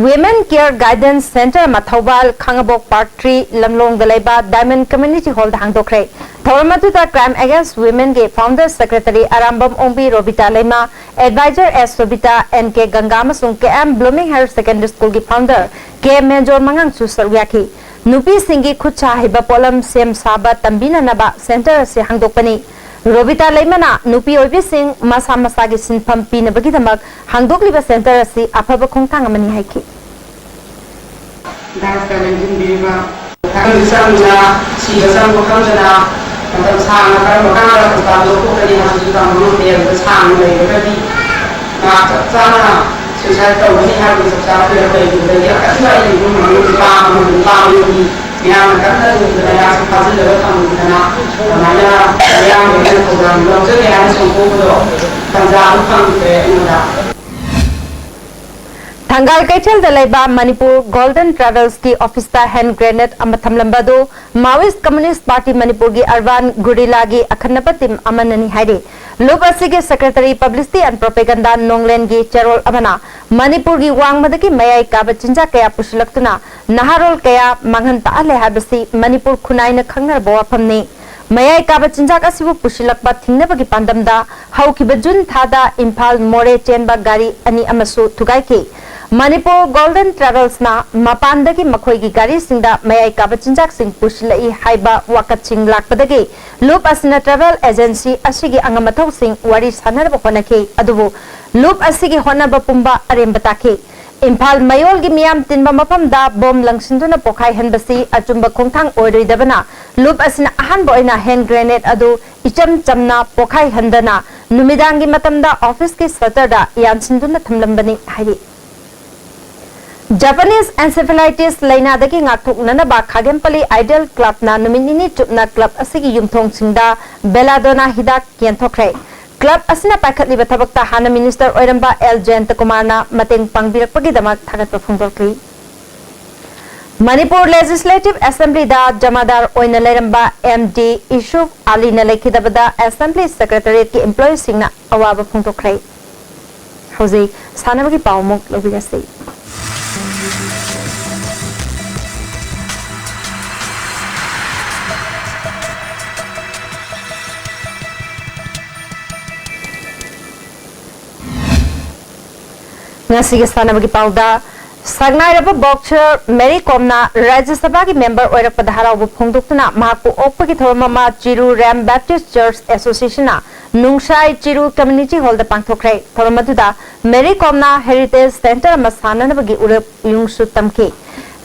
Women Care Guidance Center ꯑꯃ ꯊꯧꯕꯥꯜ ꯈꯥꯡꯉꯕꯣꯛ ꯄꯥꯔꯠ ꯊ꯭ꯔꯤ ꯂꯝꯂꯣꯡꯗ ꯂꯩꯕ ꯗꯥꯏꯃꯟ ꯀꯝꯃ꯭ꯌꯨꯅꯤꯇꯤ ꯍꯣꯜꯗ ꯍꯥꯡꯗꯣꯛꯈ꯭ꯔꯦ꯫ ꯊꯧꯔꯝ ꯑꯗꯨꯗ Crime Against Womenꯒꯤ founder secretary Arambam Ongbi Robita Leima, adviser S Sobita, N K ꯒꯪꯒꯥ ꯑꯃꯁꯨꯡ K M blooming higher secondary ꯁ꯭ꯀꯨꯜꯒꯤ ꯐꯥꯎꯟꯗꯔ ꯀꯦ ꯃꯦꯟꯖꯣꯔ ꯃꯉꯥꯡꯁꯨ ꯁꯔꯨꯛ ꯌꯥꯈꯤ꯫ ꯅꯨꯄꯤꯁꯤꯡꯒꯤ ꯈꯨꯠ ꯁꯥ ꯍꯩꯕ ꯄꯣꯠꯂꯝ ꯁꯦꯝ ꯁꯥꯕ ꯇꯝꯕꯤꯅꯅꯕ ꯁꯦꯟꯇꯔ ꯑꯁꯤ ꯍꯥꯡꯗꯣꯛꯄꯅꯤ꯫ ꯔꯣꯕꯤꯇꯥ ꯂꯩꯃꯅ ꯅꯨꯄꯤ ꯑꯣꯏꯕꯤꯁꯤꯡ ꯃꯁꯥ ꯃꯁꯥꯒꯤ ꯁꯤꯟꯐꯝ ꯄꯤꯅꯕꯒꯤꯗꯃꯛ ꯍꯥꯡꯗꯣꯛꯂꯤꯕ ꯁꯦꯟꯇꯔ ꯑꯁꯤ ꯑꯐꯕ ꯈꯣꯡꯊꯥꯡ ꯑꯃꯅꯤ ꯍꯥꯏꯈꯤ꯫ ꯗꯥꯟꯁꯇ ꯂꯦꯡꯁꯤꯟꯕꯤꯔꯤꯕ ꯃꯈꯜ ꯆꯪꯗꯅ, ꯁꯤꯕ ꯆꯪꯕ ꯈꯪꯗꯅ ꯃꯇꯝ ꯁꯥꯡꯅ ꯀꯔꯝꯕ ꯀꯥꯟꯗ ꯍꯣꯁꯄꯤꯇꯥꯜꯗ ꯊꯣꯛꯀꯅꯤ ꯍꯥꯏꯕꯁꯨ ꯇꯝꯕ ꯉꯝꯗꯦ꯫ ꯑꯗꯨꯒ ꯁꯥꯡꯅ ꯂꯩꯔꯒꯗꯤ ꯃꯍꯥꯛ ꯆꯞ ꯆꯥꯅ ꯁꯨꯏꯁꯥꯏꯠ ꯇꯧꯒꯅꯤ ꯍꯥꯏꯕꯒꯤ ꯆꯞ ꯆꯥꯕ ꯐꯤꯔꯦꯞ ꯂꯩꯈꯤꯕꯗꯒꯤ ꯑꯀꯟꯕ ꯑꯩꯒꯤ ꯏꯃꯨꯡ ꯃꯅꯨꯡ ꯅꯨꯄꯥ ꯑꯃ, ꯅꯨꯄꯥ ꯃꯌꯨꯝꯒꯤ ꯌꯥꯝꯅ ꯀꯟꯅ ꯂꯨꯗꯅ ꯌꯥꯝꯅ ꯐꯥꯖꯤꯜꯂꯒ ꯊꯝꯃꯨꯗꯅ ꯑꯗꯨꯃꯥꯏꯅ ꯃꯌꯥꯝꯒꯤ ꯑꯣꯏꯅ ꯊꯧꯗꯥꯡ ꯂꯧꯖꯒꯦ ꯍꯥꯏꯅ ꯐꯣꯡꯗꯣꯛꯄꯗꯣ ꯇꯟꯖꯥ ꯑꯃ ꯐꯪꯗ꯭ꯔꯦ ꯑꯩꯉꯣꯟꯗ꯫ ꯊꯪꯒꯥꯜ ꯀꯩꯊꯦꯜꯗ ꯂꯩꯕ ꯃꯅꯤꯄꯨꯔ ꯒꯣꯜꯗꯟ ꯇ꯭ꯔꯥꯚꯦꯜꯁꯀꯤ ꯑꯣꯐꯤꯁꯇ ꯍꯦꯟ ꯒ꯭ꯔꯦꯅꯦꯗ ꯑꯃ ꯊꯝꯂꯝꯕ ꯑꯗꯨ ꯃꯥꯋꯤꯁ ꯀꯝꯃꯨꯅꯤꯁ꯭ꯠ ꯄꯥꯔꯇꯤ ꯃꯅꯤꯄꯨꯔꯒꯤ ꯑꯔꯕꯥꯟ ꯒꯨꯔꯤꯂꯥꯒꯤ ꯑꯈꯟꯅꯕ ꯇꯤꯝ ꯑꯃꯅꯅꯤ ꯍꯥꯏꯔꯤ꯫ ꯂꯨꯞ ꯑꯁꯤꯒꯤ ꯁꯦꯀ꯭ꯔꯦꯇꯔꯤ ꯄꯕ꯭ꯂꯤꯁꯤꯇꯤ ꯑꯦꯟ ꯄ꯭ꯔꯣꯄꯦꯒꯟꯗꯥ ꯅꯣꯡꯂꯦꯟꯒꯤ ꯆꯦꯔꯣꯜ ꯑꯃꯅ ꯃꯅꯤꯄꯨꯔꯒꯤ ꯋꯥꯡꯃꯗꯒꯤ ꯃꯌꯥꯏ ꯀꯥꯕ ꯆꯤꯟꯖꯥꯛ ꯀꯌꯥ ꯄꯨꯁꯤꯜꯂꯛꯇꯨꯅ ꯅꯍꯥꯔꯣꯜ ꯀꯌꯥ ꯃꯥꯡꯍꯟ ꯇꯥꯛꯍꯜꯂꯦ ꯍꯥꯏꯕꯁꯤ ꯃꯅꯤꯄꯨꯔ ꯈꯨꯟꯅꯥꯏꯅ ꯈꯪꯅꯔꯕ ꯋꯥꯐꯝꯅꯤ꯫ ꯃꯌꯥꯏ ꯀꯥꯕ ꯆꯤꯟꯖꯥꯛ ꯑꯁꯤꯕꯨ ꯄꯨꯁꯤꯜꯂꯛꯄ ꯊꯤꯡꯅꯕꯒꯤ ꯄꯥꯟꯗꯝꯗ ꯍꯧꯈꯤꯕ ꯖꯨꯟ ꯊꯥꯗ ꯏꯝꯐꯥꯜ ꯃꯣꯔꯦ ꯆꯦꯟꯕ ꯒꯥꯔꯤ ꯑꯅꯤ ꯑꯃꯁꯨ ꯊꯨꯒꯥꯏꯈꯤ꯫ ꯃꯅꯤꯄꯨꯔ ꯒꯣꯜꯗꯟ ꯇ꯭ꯔꯥꯚꯦꯜꯁꯅ ꯃꯄꯥꯟꯗꯒꯤ ꯃꯈꯣꯏꯒꯤ ꯒꯥꯔꯤꯁꯤꯡꯗ ꯃꯌꯥꯏ ꯀꯥꯕ ꯆꯤꯟꯖꯥꯛꯁꯤꯡ ꯄꯨꯁꯤꯜꯂꯛꯏ ꯍꯥꯏꯕ ꯋꯥꯀꯠꯁꯤꯡ ꯂꯥꯛꯄꯗꯒꯤ ꯂꯨꯞ ꯑꯁꯤꯅ ꯇ꯭ꯔꯥꯚꯦꯜ ꯑꯦꯖꯦꯟꯁꯤ ꯑꯁꯤꯒꯤ ꯑꯉꯝ ꯑꯊꯧꯁꯤꯡ ꯋꯥꯔꯤ ꯁꯥꯅꯅꯕ ꯍꯣꯠꯅꯈꯤ, ꯑꯗꯨꯕꯨ ꯂꯨꯞ ꯑꯁꯤꯒꯤ ꯍꯣꯠꯅꯕ ꯄꯨꯝꯕ ꯑꯔꯦꯝꯕ ꯇꯥꯈꯤ꯫ ꯏꯝꯐꯥꯜ ꯃꯌꯣꯜꯒꯤ ꯃꯤꯌꯥꯝ ꯇꯤꯟꯕ ꯃꯐꯝꯗ ꯕꯣꯝ ꯂꯪꯁꯤꯟꯗꯨꯅ ꯄꯣꯈꯥꯏꯍꯟꯕꯁꯤ ꯑꯆꯨꯝꯕ ꯈꯣꯡꯊꯥꯡ ꯑꯣꯏꯔꯣꯏꯗꯕꯅ ꯂꯨꯞ ꯑꯁꯤꯅ ꯑꯍꯥꯟꯕ ꯑꯣꯏꯅ ꯍꯦꯟ ꯒ꯭ꯔꯦꯅꯦꯗ ꯑꯗꯨ ꯏꯆꯝ ꯆꯝꯅ ꯄꯣꯈꯥꯏꯍꯟꯗꯅ ꯅꯨꯃꯤꯗꯥꯡꯒꯤ ꯃꯇꯝꯗ ꯑꯣꯐꯤꯁꯀꯤ ꯁꯇꯔꯗ ꯌꯥꯟꯁꯤꯟꯗꯨꯅ ꯊꯝꯂꯝꯕꯅꯤ ꯍꯥꯏꯔꯤ꯫ ꯖꯄꯥꯅꯤꯁ ꯑꯦꯟꯁꯦꯐꯦꯂꯥꯏꯇꯤꯁ ꯂꯥꯏꯅꯥꯗꯒꯤ ꯉꯥꯛꯊꯣꯛꯅꯅꯕ ꯈꯥꯒꯦꯝꯄꯂꯤ ꯑꯥꯏꯗꯜ ꯀ꯭ꯂꯕꯅ ꯅꯨꯃꯤꯠ ꯅꯤꯅꯤ ꯆꯨꯞꯅ ꯀ꯭ꯂꯕ ꯑꯁꯤꯒꯤ ꯌꯨꯝꯊꯣꯡꯁꯤꯡꯗ ꯕꯦꯂꯥꯗꯣꯅꯥ ꯍꯤꯗꯥꯛ ꯌꯦꯟꯊꯣꯛꯈ꯭ꯔꯦ꯫ ꯀ꯭ꯂꯕ ꯑꯁꯤꯅ ꯄꯥꯏꯈꯠꯂꯤꯕ ꯊꯕꯛꯇ ꯍꯥꯟꯅ ꯃꯤꯅꯤꯁꯇꯔ ꯑꯣꯏꯔꯝꯕ ꯑꯦꯜ ꯖꯌꯟꯇꯀꯨꯃꯥꯔꯅ ꯃꯇꯦꯡ ꯄꯥꯡꯕꯤꯔꯛꯄꯒꯤꯗꯃꯛ ꯊꯥꯒꯠꯄ ꯐꯣꯡꯗꯣꯛꯂꯤ꯫ ꯃꯅꯤꯄꯨꯔ ꯂꯦꯖꯤꯁꯂꯦꯇꯤꯚ ꯑꯦꯁꯦꯝꯕ꯭ꯂꯤꯗ ꯖꯃꯥꯗꯥꯔ ꯑꯣꯏꯅ ꯂꯩꯔꯝꯕ ꯑꯦꯝ ꯗꯤ ꯏꯁꯨꯐ ꯑꯂꯤꯅ ꯂꯩꯈꯤꯗꯕꯗ ꯑꯦꯁꯦꯝꯕ꯭ꯂꯤ ꯁꯦꯀ꯭ꯔꯦꯇꯔꯤꯌꯦꯠꯀꯤ ꯏꯝꯄ꯭ꯂꯣꯌꯤꯁꯤꯡꯅ ꯑꯋꯥꯕ ꯐꯣꯡꯗꯣꯛꯈ꯭ꯔꯦ꯫ ꯍꯧꯖꯤꯛ ꯁꯥꯟꯅꯕꯒꯤ ꯄꯥꯎ ꯑꯃꯨꯛ ꯂꯧꯕꯤꯔꯁꯤ꯫ ꯉꯁꯤꯒꯤ ꯁꯥꯟꯅꯕꯒꯤ ꯄꯥꯎꯗ, ꯁꯛꯅꯥꯏꯔꯕ ꯕꯣꯛꯁꯔ ꯃꯦꯔꯤ ꯀꯣꯝꯅ ꯔꯥꯖ꯭ꯌ ꯁꯚꯥꯒꯤ ꯃꯦꯝꯕꯔ ꯑꯣꯏꯔꯛꯄꯗ ꯍꯔꯥꯎꯕ ꯐꯣꯡꯗꯣꯛꯇꯨꯅ ꯃꯍꯥꯛꯄꯨ ꯑꯣꯛꯄꯒꯤ ꯊꯧꯔꯝ ꯑꯃ ꯆꯤꯔꯨ ꯔꯦꯝ ꯕꯦꯞꯇꯤꯁ ꯆꯔꯆ ꯑꯦꯁꯣꯁꯤꯌꯦꯁꯟꯅ ꯅꯨꯡꯁꯥꯏ ꯆꯤꯔꯨ ꯀꯝꯃ꯭ꯌꯨꯅꯤꯇꯤ ꯍꯣꯜꯗ ꯄꯥꯡꯊꯣꯛꯈ꯭ꯔꯦ꯫ ꯊꯧꯔꯝ ꯑꯗꯨꯗ ꯃꯦꯔꯤ ꯀꯣꯝꯅ ꯍꯦꯔꯤꯇꯦꯖ ꯁꯦꯟꯇꯔ ꯑꯃ ꯁꯥꯅꯅꯕꯒꯤ ꯎꯔꯦꯞ ꯌꯨꯡꯁꯨ ꯇꯝꯈꯤ꯫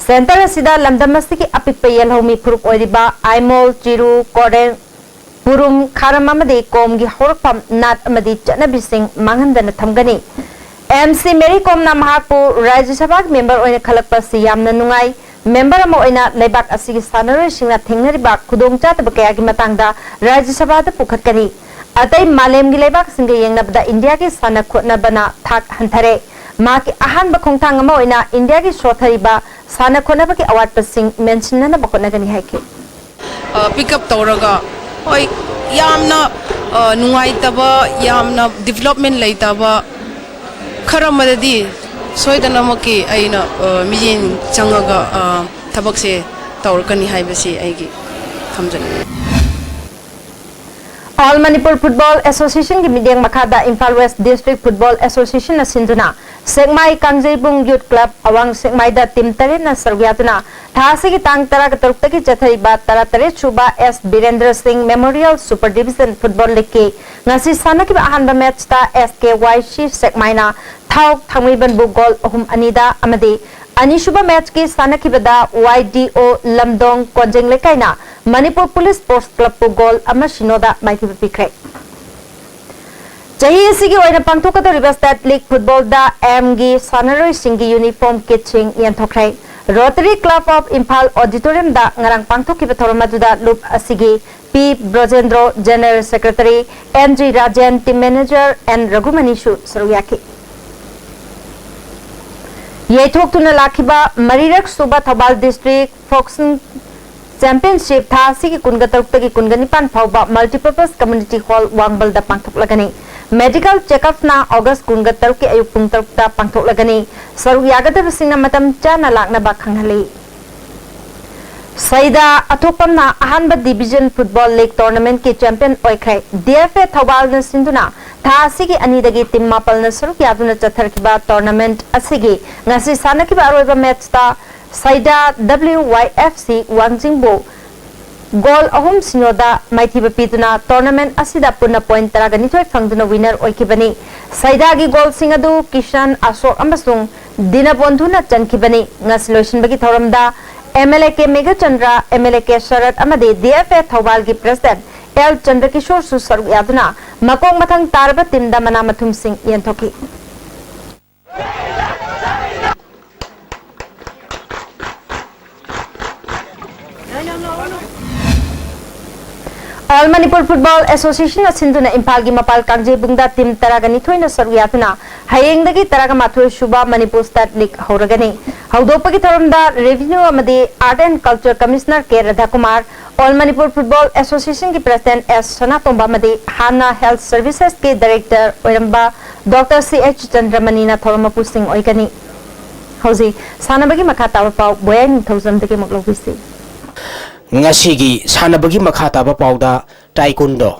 ꯁꯦꯟꯇꯔ ꯑꯁꯤꯗ ꯂꯝꯗꯝ ꯑꯁꯤꯒꯤ ꯑꯄꯤꯛꯄ ꯌꯦꯜꯍꯧꯃꯤ ꯐꯨꯔꯨꯞ ꯑꯣꯏꯔꯤꯕ ꯑꯥꯏꯃꯣꯜ, ꯆꯤꯔꯨ, ꯀꯣꯔꯦꯡ, ꯄꯨꯔꯨꯝ, ꯈꯥꯔꯝ ꯑꯃꯗꯤ ꯀꯣꯝꯒꯤ ꯍꯧꯔꯛꯐꯝ, ꯅꯥꯠ ꯑꯃꯗꯤ ꯆꯠꯅꯕꯤꯁꯤꯡ ꯃꯥꯡꯍꯟꯗꯅ ꯊꯝꯒꯅꯤ꯫ ꯑꯦꯝ ꯁꯤ ꯃꯦꯔꯤ ꯀꯣꯝꯅ ꯃꯍꯥꯛꯄꯨ ꯔꯥꯖ꯭ꯌ ꯁꯚꯥꯒꯤ ꯃꯦꯝꯕꯔ ꯑꯣꯏꯅ ꯈꯜꯂꯛꯄ ꯑꯁꯤ ꯌꯥꯝꯅ ꯅꯨꯡꯉꯥꯏ꯫ ꯃꯦꯝꯕꯔ ꯑꯃ ꯑꯣꯏꯅ ꯂꯩꯕꯥꯛ ꯑꯁꯤꯒꯤ ꯁꯥꯟꯅꯔꯣꯏꯁꯤꯡꯅ ꯊꯦꯡꯅꯔꯤꯕ ꯈꯨꯗꯣꯡꯆꯥꯗꯕ ꯀꯌꯥꯒꯤ ꯃꯇꯥꯡꯗ ꯔꯥꯖ꯭ꯌ ꯁꯚꯥꯗ ꯄꯨꯈꯠꯀꯅꯤ꯫ ꯑꯇꯩ ꯃꯥꯂꯦꯝꯒꯤ ꯂꯩꯕꯥꯛꯁꯤꯡꯒ ꯌꯦꯡꯅꯕꯗ ꯏꯟꯗꯤꯌꯥꯒꯤ ꯁꯥꯟꯅ ꯈꯣꯠꯅꯕꯅ ꯊꯥꯛ ꯍꯟꯊꯔꯦ꯫ ꯃꯍꯥꯛꯀꯤ ꯑꯍꯥꯟꯕ ꯈꯣꯡꯊꯥꯡ ꯑꯃ ꯑꯣꯏꯅ ꯏꯟꯗꯤꯌꯥꯒꯤ ꯁꯣꯊꯔꯤꯕ ꯁꯥꯟꯅ ꯈꯣꯠꯅꯕꯒꯤ ꯑꯋꯥꯠꯄꯁꯤꯡ ꯃꯦꯟꯁꯤꯟꯅꯅꯕ ꯍꯣꯠꯅꯒꯅꯤ ꯍꯥꯏꯈꯤ꯫ ꯄꯤꯛ ꯑꯞ ꯇꯧꯔꯒ, ꯍꯣꯏ, ꯌꯥꯝꯅ ꯅꯨꯡꯉꯥꯏꯇꯕ, ꯌꯥꯝꯅ ꯗꯤꯕꯂꯞꯃꯦꯟ ꯂꯩꯇꯕ ꯈꯔ ꯑꯃꯗꯗꯤ ꯁꯣꯏꯗꯅꯃꯛꯀꯤ ꯑꯩꯅ ꯃꯤꯠꯌꯦꯡ ꯆꯪꯉꯒ ꯊꯕꯛꯁꯦ ꯇꯧꯔꯛꯀꯅꯤ ꯍꯥꯏꯕꯁꯤ ꯑꯩꯒꯤ ꯊꯝꯖꯅꯤꯡꯉꯤ꯫ All Manipur Football Association ꯒꯤ ꯃꯤꯠꯌꯦꯡ ꯃꯈꯥꯗ Imphal West District Football Association ꯅ ꯁꯤꯟꯗꯨꯅ ꯁꯦꯛꯃꯥꯏ ꯀꯥꯡꯖꯩꯕꯨꯡ Youth Club ꯑꯋꯥꯡ ꯁꯦꯛꯃꯥꯏꯗ ꯇꯤꯝ ꯇꯔꯦꯠꯅ ꯁꯔꯨꯛ ꯌꯥꯗꯨꯅ ꯊꯥ ꯑꯁꯤꯒꯤ ꯇꯥꯡ ꯇꯔꯥꯇꯔꯨꯛꯇꯒꯤ ꯆꯠꯊꯔꯤꯕ ꯇꯔꯥꯇꯔꯦꯠ ꯁꯨꯕ ꯑꯦꯁ ꯕꯤꯔꯦꯟꯗ꯭ꯔ ꯁꯤꯡ Memorial Super Division Football League ꯀꯤ ꯉꯁꯤ ꯁꯥꯟꯅꯈꯤꯕ ꯑꯍꯥꯟꯕ ꯃꯦꯠꯆꯇ ꯑꯦꯁ ꯀꯦ ꯋꯥꯏ ꯁꯤ ꯁꯦꯛꯃꯥꯏꯅ ꯊꯥꯎ ꯊꯥꯡꯃꯩꯕꯟꯕꯨ ꯒꯣꯜ ꯑꯍꯨꯝ ꯑꯅꯤꯗ ꯑꯃꯗꯤ ꯑꯅꯤꯁꯨꯕ ꯃꯦꯠꯆꯀꯤ ꯁꯥꯟꯅꯈꯤꯕꯗ ꯋꯥꯏ ꯗꯤ ꯑꯣ ꯂꯝꯗꯣꯡ ꯀꯣꯟꯖꯦꯡ ꯂꯩꯀꯥꯏꯅ ꯃꯅꯤꯄꯨꯔ ꯄꯨꯂꯤꯁ ꯁ꯭ꯄꯣꯔꯠꯁ ꯀ꯭ꯂꯕꯄꯨ ꯒꯣꯜ ꯑꯃ ꯁꯤꯅꯣꯗ ꯃꯥꯏꯊꯤꯕ ꯄꯤꯈ꯭ꯔꯦ꯫ ꯆꯍꯤ ꯑꯁꯤꯒꯤ ꯑꯣꯏꯅ ꯄꯥꯡꯊꯣꯛꯀꯗꯧꯔꯤꯕ ꯁ꯭ꯇꯦꯠ ꯂꯤꯒ ꯐꯨꯠꯕꯣꯜꯗ ꯑꯦꯝꯒꯤ ꯁꯥꯟꯅꯔꯣꯏꯁꯤꯡꯒꯤ ꯌꯨꯅꯤꯐꯣꯔꯝ ꯀꯤꯠꯁꯤꯡ ꯌꯦꯟꯊꯣꯛꯈ꯭ꯔꯦ꯫ ꯔꯣꯇꯔꯤ ꯀ꯭ꯂꯕ ꯑꯣꯐ ꯏꯝꯐꯥꯜ ꯑꯣꯗꯤꯇꯣꯔꯤꯌꯝꯗ ꯉꯔꯥꯡ ꯄꯥꯡꯊꯣꯛꯈꯤꯕ ꯊꯧꯔꯝ ꯑꯗꯨꯗ ꯂꯨꯞ ꯑꯁꯤꯒꯤ P Brojendro, general secretary, N G Rajen, team manager N ꯔꯘꯨꯃꯅꯤꯁꯨ ꯁꯔꯨꯛ ꯌꯥꯈꯤ꯫ ꯌꯩꯊꯣꯛꯇꯨꯅ ꯂꯥꯛꯈꯤꯕ ꯃꯔꯤꯔꯛ ꯁꯨꯕ ꯊꯧꯕꯥꯜ ꯗꯤꯁꯇ꯭ꯔꯤꯛ ꯐꯣꯛꯁꯤꯡ ꯆꯦꯝꯄꯤꯌꯟꯁꯤꯞ ꯊꯥ ꯑꯁꯤꯒꯤ ꯀꯨꯟꯒ ꯇꯔꯨꯛꯇꯒꯤ ꯀꯨꯟꯒ ꯅꯤꯄꯥꯟ ꯐꯥꯎꯕ multipurpose community hall ꯋꯥꯡꯕꯜꯗ ꯄꯥꯡꯊꯣꯛꯂꯒꯅꯤ꯫ Medical ꯆꯦꯛꯑꯞꯅ August ꯀꯨꯟꯒ ꯇꯔꯨꯛꯀꯤ ꯑꯌꯨꯛ ꯄꯨꯡ ꯇꯔꯨꯛꯇ ꯄꯥꯡꯊꯣꯛꯂꯒꯅꯤ꯫ ꯁꯔꯨꯛ ꯌꯥꯒꯗꯕꯁꯤꯡꯅ ꯃꯇꯝ ꯆꯥꯅ ꯂꯥꯛꯅꯕ ꯈꯪꯍꯜꯂꯤ꯫ ꯁꯩꯗꯥ ꯑꯊꯣꯛꯄꯝꯅ ꯑꯍꯥꯟꯕ ꯗꯤꯕꯤꯖꯟ ꯐꯨꯠꯕꯣꯜ ꯂꯤꯒ ꯇꯣꯔꯅꯥꯃꯦꯟꯠꯀꯤ ꯆꯦꯝꯄꯤꯌꯟ ꯑꯣꯏꯈ꯭ꯔꯦ꯫ ꯗꯤ ꯑꯦꯐ ꯑꯦ ꯊꯧꯕꯥꯜꯅ ꯁꯤꯟꯗꯨꯅ ꯊꯥ ꯑꯁꯤꯒꯤ ꯑꯅꯤꯗꯒꯤ ꯇꯤꯝ ꯃꯥꯄꯜꯅ ꯁꯔꯨꯛ ꯌꯥꯗꯨꯅ ꯆꯠꯊꯔꯛꯈꯤꯕ ꯇꯣꯔꯅꯥꯃꯦꯟꯠ ꯑꯁꯤꯒꯤ ꯉꯁꯤ ꯁꯥꯟꯅꯈꯤꯕ ꯑꯔꯣꯏꯕ ꯃꯦꯠꯆꯇ ꯁꯩꯗꯥ ꯗꯕ꯭ꯂꯤꯎ ꯋꯥꯏ ꯑꯦꯐ ꯁꯤ ꯋꯥꯡꯖꯤꯡꯕꯨ ꯒꯣꯜ ꯑꯍꯨꯝ ꯁꯤꯅꯣꯗ ꯃꯥꯏꯊꯤꯕ ꯄꯤꯗꯨꯅ ꯇꯣꯔꯅꯥꯃꯦꯟꯠ ꯑꯁꯤꯗ ꯄꯨꯟꯅ ꯄꯣꯏꯟꯠ ꯇꯔꯥꯒ ꯅꯤꯊꯣꯏ ꯐꯪꯗꯨꯅ ꯋꯤꯅꯔ ꯑꯣꯏꯈꯤꯕꯅꯤ꯫ ꯁꯩꯗꯥꯒꯤ ꯒꯣꯜꯁꯤꯡ ꯑꯗꯨ ꯀꯤꯁꯟ, ꯑꯁꯣꯛ ꯑꯃꯁꯨꯡ ꯗꯤꯅꯕꯣꯟꯙꯨꯅ ꯆꯟꯈꯤꯕꯅꯤ꯫ ꯉꯁꯤ ꯂꯣꯏꯁꯤꯟꯕꯒꯤ ꯊꯧꯔꯝꯗ M L A K Meghachandra, M L A K Sarat ꯑꯃꯗꯤ ꯗꯤ ꯑꯦꯐ ꯑꯦ ꯊꯧꯕꯥꯜꯒꯤ ꯄ꯭ꯔꯦꯁꯤꯗꯦꯟꯠ ꯑꯦꯜ ꯆꯟꯗ꯭ꯔꯀꯤꯁꯣꯔꯁꯨ ꯁꯔꯨꯛ ꯌꯥꯗꯨꯅ ꯃꯀꯣꯛ ꯃꯊꯪ ꯇꯥꯔꯕ ꯇꯤꯝꯗ ꯃꯅꯥ ꯃꯊꯨꯝꯁꯤꯡ ꯌꯦꯟꯊꯣꯛꯈꯤ꯫ All Manipur Football Association ꯑꯁꯤꯟꯗꯨꯅ ꯏꯝꯐꯥꯜꯒꯤ ꯃꯄꯥꯜ ꯀꯥꯡꯖꯩꯕꯨꯡꯗ team ꯇꯔꯥꯒ ꯅꯤꯊꯣꯏꯅ ꯁꯔꯨꯛ ꯌꯥꯗꯨꯅ ꯍꯌꯦꯡꯗꯒꯤ ꯇꯔꯥꯒ ꯃꯥꯊꯣꯏ ꯁꯨꯕ Manipur State League ꯍꯧꯔꯒꯅꯤ꯫ ꯍꯧꯗꯣꯛꯄꯒꯤ ꯊꯧꯔꯝꯗ Revenue ꯑꯃꯗꯤ Art and Culture Commissioner K ꯔꯥꯙꯥꯀꯨꯃꯥꯔ, All Manipur Football Association ꯒꯤ President ꯑꯦꯁ ꯁꯅꯥꯇꯣꯝꯕ ꯑꯃꯗꯤ ꯍꯥꯟꯅ Health Services ꯀꯤ Director ꯑꯣꯏꯔꯝꯕ ꯗꯣꯛꯇꯔ ꯁꯤ ꯑꯩꯆ ꯆꯟꯗ꯭ꯔꯃꯅꯤꯅ ꯊꯧꯔꯝ ꯃꯄꯨꯁꯤꯡ ꯑꯣꯏꯒꯅꯤ꯫ ꯍꯧꯖꯤꯛ ꯁꯥꯟꯅꯕꯒꯤ ꯃꯈꯥ ꯇꯥꯕ ꯄꯥꯎ ꯕꯣꯌꯥꯏ ꯅꯤꯡꯊꯧꯖꯝꯗꯒꯤ ꯑꯃꯨꯛ ꯂꯧꯕꯤꯁꯤ꯫ ꯉꯁꯤꯒꯤ ꯁꯥꯟꯅꯕꯒꯤ ꯃꯈꯥ ꯇꯥꯕ ꯄꯥꯎꯗ Taekwondo꯫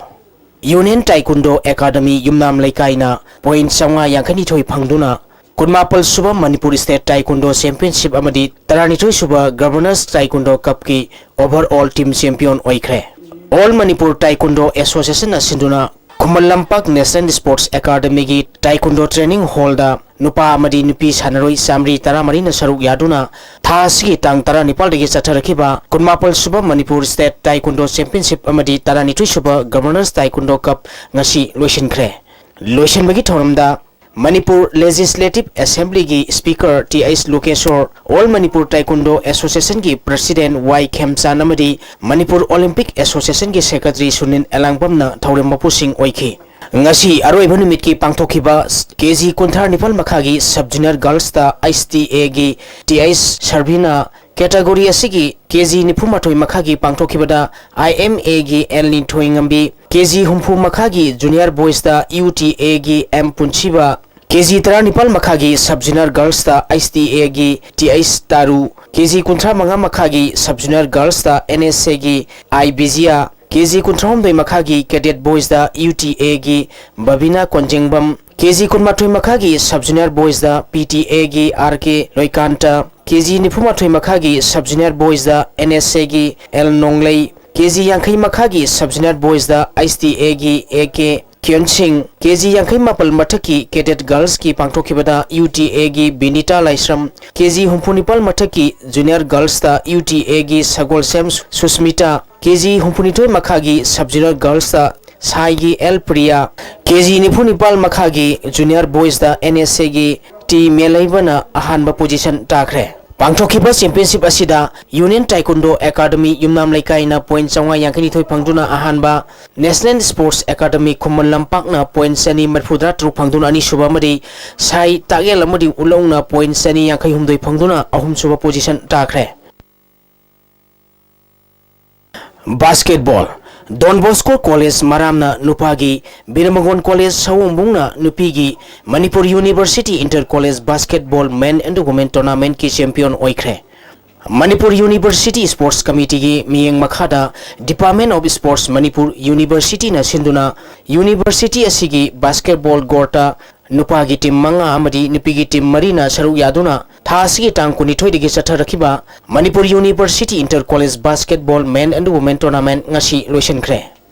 Union Taekwondo Academy ꯌꯨꯝꯅꯥꯝ ꯂꯩꯀꯥꯏꯅ point ꯆꯥꯝꯃꯉꯥ ꯌꯥꯡꯈꯩꯅꯤꯊꯣꯏ ꯐꯪꯗꯨꯅ ꯀꯨꯟꯃꯥꯄꯜ ꯁꯨꯕ Manipur State Taekwondo Championship ꯑꯃꯗꯤ ꯇꯔꯥꯅꯤꯊꯣꯏ ꯁꯨꯕ Governors Taekwondo Cup ꯀꯤ overall team champion ꯑꯣꯏꯈ꯭ꯔꯦ꯫ All Manipur Taekwondo Association ꯅ ꯁꯤꯟꯗꯨꯅ Khuman Lampak National Sports Academy ꯒꯤ Taekwondo Training Hall ꯗ ꯅꯨꯄꯥ ꯑꯃꯗꯤ ꯅꯨꯄꯤ ꯁꯥꯟꯅꯔꯣꯏ ꯆꯥꯃꯔꯤ ꯇꯔꯥꯃꯔꯤꯅ ꯁꯔꯨꯛ ꯌꯥꯗꯨꯅ ꯊꯥ ꯑꯁꯤꯒꯤ ꯇꯥꯡ ꯇꯔꯥꯅꯤꯄꯥꯜꯗꯒꯤ ꯆꯠꯊꯔꯛꯈꯤꯕ ꯀꯨꯟꯃꯥꯄꯜ ꯁꯨꯕ Manipur State Taekwondo Championship ꯑꯃꯗꯤ ꯇꯔꯥꯅꯤꯊꯣꯏ ꯁꯨꯕ Governors Taekwondo Cup ꯉꯁꯤ ꯂꯣꯏꯁꯤꯟꯈ꯭ꯔꯦ꯫ ꯂꯣꯏꯁꯤꯟꯕꯒꯤ ꯊꯧꯔꯝꯗ Manipur Legislative Assembly ꯒꯤ Speaker T H Lokeshor, All Manipur Taekwondo Association ꯒꯤ President ꯋꯥꯏ ꯈꯦꯝꯆꯥꯟ ꯑꯃꯗꯤ Manipur Olympic Association ꯒꯤ Secretary ꯁꯨꯅꯤꯜ ꯑꯦꯂꯥꯡꯕꯝꯅ ꯊꯧꯔꯝ ꯃꯄꯨꯁꯤꯡ ꯑꯣꯏꯈꯤ꯫ ꯉꯁꯤ ꯑꯔꯣꯏꯕ ꯅꯨꯃꯤꯠꯀꯤ ꯄꯥꯡꯊꯣꯛꯈꯤꯕ ꯀꯦ ꯖꯤ ꯀꯨꯟꯊ꯭ꯔꯥ ꯅꯤꯄꯥꯜ ꯃꯈꯥꯒꯤ Sub Junior Girls ꯇ ꯑꯩꯆ ꯇꯤ ꯑꯦ ꯒꯤ ꯇꯤ ꯑꯩꯆ ꯁꯔꯚꯤꯅꯥ, category ꯑꯁꯤꯒꯤ ꯀꯦ ꯖꯤ ꯅꯤꯐꯨ ꯃꯥꯊꯣꯏ ꯃꯈꯥꯒꯤ ꯄꯥꯡꯊꯣꯛꯈꯤꯕꯗ ꯑꯥꯏ ꯑꯦꯝ ꯑꯦ ꯒꯤ ꯑꯦꯜ ꯅꯤꯡꯊꯣꯏꯉꯝꯕꯤ, ꯀꯦ ꯖꯤ ꯍꯨꯝꯐꯨ ꯃꯈꯥꯒꯤ Junior Boys ꯇ ꯌꯨ ꯇꯤ ꯑꯦ ꯒꯤ ꯑꯦꯝ ꯄꯨꯟꯁꯤꯕ, ꯀꯦ ꯖꯤ ꯇꯔꯥꯅꯤꯄꯥꯜ ꯃꯈꯥꯒꯤ Sub Junior Girls ꯇ ꯑꯩꯆ ꯇꯤ ꯑꯦ ꯒꯤ ꯇꯤ ꯑꯩꯆ ꯇꯥꯔꯨ, ꯀꯦ ꯖꯤ ꯀꯨꯟꯊ꯭ꯔꯥ ꯃꯉꯥ ꯃꯈꯥꯒꯤ Sub Junior Girls ꯇ ꯑꯦꯟ ꯑꯦꯁ ꯑꯦ ꯒꯤ ꯑꯥꯏ ꯕꯤꯖꯤꯌꯥ, ꯀꯦ ꯖꯤ ꯀꯨꯟꯊ꯭ꯔꯥ ꯍꯨꯝꯗꯣꯏ ꯃꯈꯥꯒꯤ Cadet Boys ꯇ ꯌꯨ ꯇꯤ ꯑꯦ ꯒꯤ ꯕꯕꯤꯅꯥ ꯀꯣꯟꯖꯦꯡꯕꯝ, ꯀꯦ ꯖꯤ ꯀꯨꯟꯃꯥꯊꯣꯏ ꯃꯈꯥꯒꯤ Sub Junior Boys ꯇ ꯄꯤ ꯇꯤ ꯑꯦ ꯒꯤ ꯑꯥꯔ ꯀꯦ ꯂꯣꯏꯀꯥꯟꯇ, ꯀꯦ ꯖꯤ ꯅꯤꯐꯨ ꯃꯥꯊꯣꯏ ꯃꯈꯥꯒꯤ Sub Junior Boys ꯇ ꯑꯦꯟ ꯑꯦꯁ ꯑꯦ ꯒꯤ ꯑꯦꯜ ꯅꯣꯡꯂꯩ, ꯀꯦ ꯖꯤ ꯌꯥꯡꯈꯩ ꯃꯈꯥꯒꯤ Sub Junior Boys ꯇ ꯑꯩꯆ ꯇꯤ ꯑꯦ ꯒꯤ ꯑꯦ ꯀꯦ ꯀꯤꯌꯟ ꯁꯤꯡ, ꯀꯦ ꯖꯤ ꯌꯥꯡꯈꯩ ꯃꯥꯄꯜ ꯃꯊꯛꯀꯤ Cadet Girls ꯀꯤ ꯄꯥꯡꯊꯣꯛꯈꯤꯕꯗ ꯌꯨ ꯇꯤ ꯑꯦ ꯒꯤ ꯕꯤꯅꯤꯇꯥ ꯂꯥꯏꯁ꯭ꯔꯝ, ꯀꯦ ꯖꯤ ꯍꯨꯝꯐꯨ ꯅꯤꯄꯥꯜ ꯃꯊꯛꯀꯤ Junior Girls ꯇ ꯌꯨ ꯇꯤ ꯑꯦ ꯒꯤ ꯁꯒꯣꯜꯁꯦꯝ ꯁꯨꯁꯃꯤꯇꯥ, ꯀꯦ ꯖꯤ ꯍꯨꯝꯐꯨ ꯅꯤꯊꯣꯏ ꯃꯈꯥꯒꯤ Sub Junior Girls ꯇ ꯁꯥꯏꯒꯤ ꯑꯦꯜ ꯄ꯭ꯔꯤꯌꯥ, ꯀꯦ ꯖꯤ ꯅꯤꯐꯨ ꯅꯤꯄꯥꯜ ꯃꯈꯥꯒꯤ Junior Boys ꯇ ꯑꯦꯟ ꯑꯦꯁ ꯑꯦ ꯒꯤ ꯇꯤ ꯃꯦꯂꯩꯕꯅ ꯑꯍꯥꯟꯕ position ꯇꯥꯈ꯭ꯔꯦ꯫ ꯄꯥꯡꯊꯣꯛꯈꯤꯕ ꯆꯦꯝꯄꯤꯌꯟꯁꯤꯞ ꯑꯁꯤꯗ ꯌꯨꯅꯤꯌꯟ ꯇꯥꯏꯀꯨꯟꯗꯣ ꯑꯦꯀꯥꯗꯃꯤ ꯌꯨꯝꯅꯥꯝ ꯂꯩꯀꯥꯏꯅ ꯄꯣꯏꯟ ꯆꯥꯝꯃꯉꯥ ꯌꯥꯡꯈꯩꯅꯤꯊꯣꯏ ꯐꯪꯗꯨꯅ ꯑꯍꯥꯟꯕ, ꯅꯦꯁꯅꯦꯜ ꯁ꯭ꯄꯣꯔꯠꯁ ꯑꯦꯀꯥꯗꯃꯤ ꯈꯨꯃꯟ ꯂꯝꯄꯥꯛꯅ ꯄꯣꯏꯟ ꯆꯅꯤ ꯃꯔꯤꯐꯨꯇꯔꯥ ꯇꯔꯨꯛ ꯐꯪꯗꯨꯅ ꯑꯅꯤꯁꯨꯕ ꯑꯃꯗꯤ ꯁꯥꯏ ꯇꯥꯛꯌꯦꯜ ꯑꯃꯗꯤ ꯎꯠꯂꯧꯅ ꯄꯣꯏꯟ ꯆꯅꯤ ꯌꯥꯡꯈꯩ ꯍꯨꯝꯗꯣꯏ ꯐꯪꯗꯨꯅ ꯑꯍꯨꯝꯁꯨꯕ ꯄꯣꯖꯤꯁꯟ ꯇꯥꯈ꯭ꯔꯦ꯫ ꯕꯥꯁꯀꯦꯠꯕꯣꯜ꯫ ꯗꯣꯟ ꯕꯣꯁꯀꯣ ꯀꯣꯂꯦꯖ ꯃꯔꯥꯝꯅ ꯅꯨꯄꯥꯒꯤ, ꯕꯤꯔꯃꯒꯣꯟ ꯀꯣꯂꯦꯖ ꯁꯑꯣꯝꯕꯨꯡꯅ ꯅꯨꯄꯤꯒꯤ Manipur university inter college basketball men and women ꯇꯣꯔꯅꯥꯃꯦꯟꯠꯀꯤ ꯆꯦꯝꯄꯤꯌꯟ ꯑꯣꯏꯈ꯭ꯔꯦ꯫ ꯃꯅꯤꯄꯨꯔ ꯌꯨꯅꯤꯚꯔꯁꯤꯇꯤ ꯁ꯭ꯄꯣꯔꯠꯁ ꯀꯃꯤꯇꯤꯒꯤ ꯃꯤꯠꯌꯦꯡ ꯃꯈꯥꯗ Department of Sports ꯃꯅꯤꯄꯨꯔ ꯌꯨꯅꯤꯚꯔꯁꯤꯇꯤꯅ ꯁꯤꯟꯗꯨꯅ ꯌꯨꯅꯤꯚꯔꯁꯤꯇꯤ ꯑꯁꯤꯒꯤ ꯕꯥꯁꯀꯦꯠꯕꯣꯜ ꯀꯣꯔꯠꯇ ꯅꯨꯄꯥꯒꯤ ꯇꯤꯝ ꯃꯉꯥ ꯑꯃꯗꯤ ꯅꯨꯄꯤꯒꯤ ꯇꯤꯝ ꯃꯔꯤꯅ ꯁꯔꯨꯛ ꯌꯥꯗꯨꯅ ꯊꯥ ꯑꯁꯤꯒꯤ ꯇꯥꯡ ꯀꯨꯟꯅꯤꯊꯣꯏꯗꯒꯤ ꯆꯠꯊꯔꯛꯈꯤꯕ Manipur university inter college basketball men and women tournament ꯉꯁꯤ ꯂꯣꯏꯁꯤꯟꯈ꯭ꯔꯦ꯫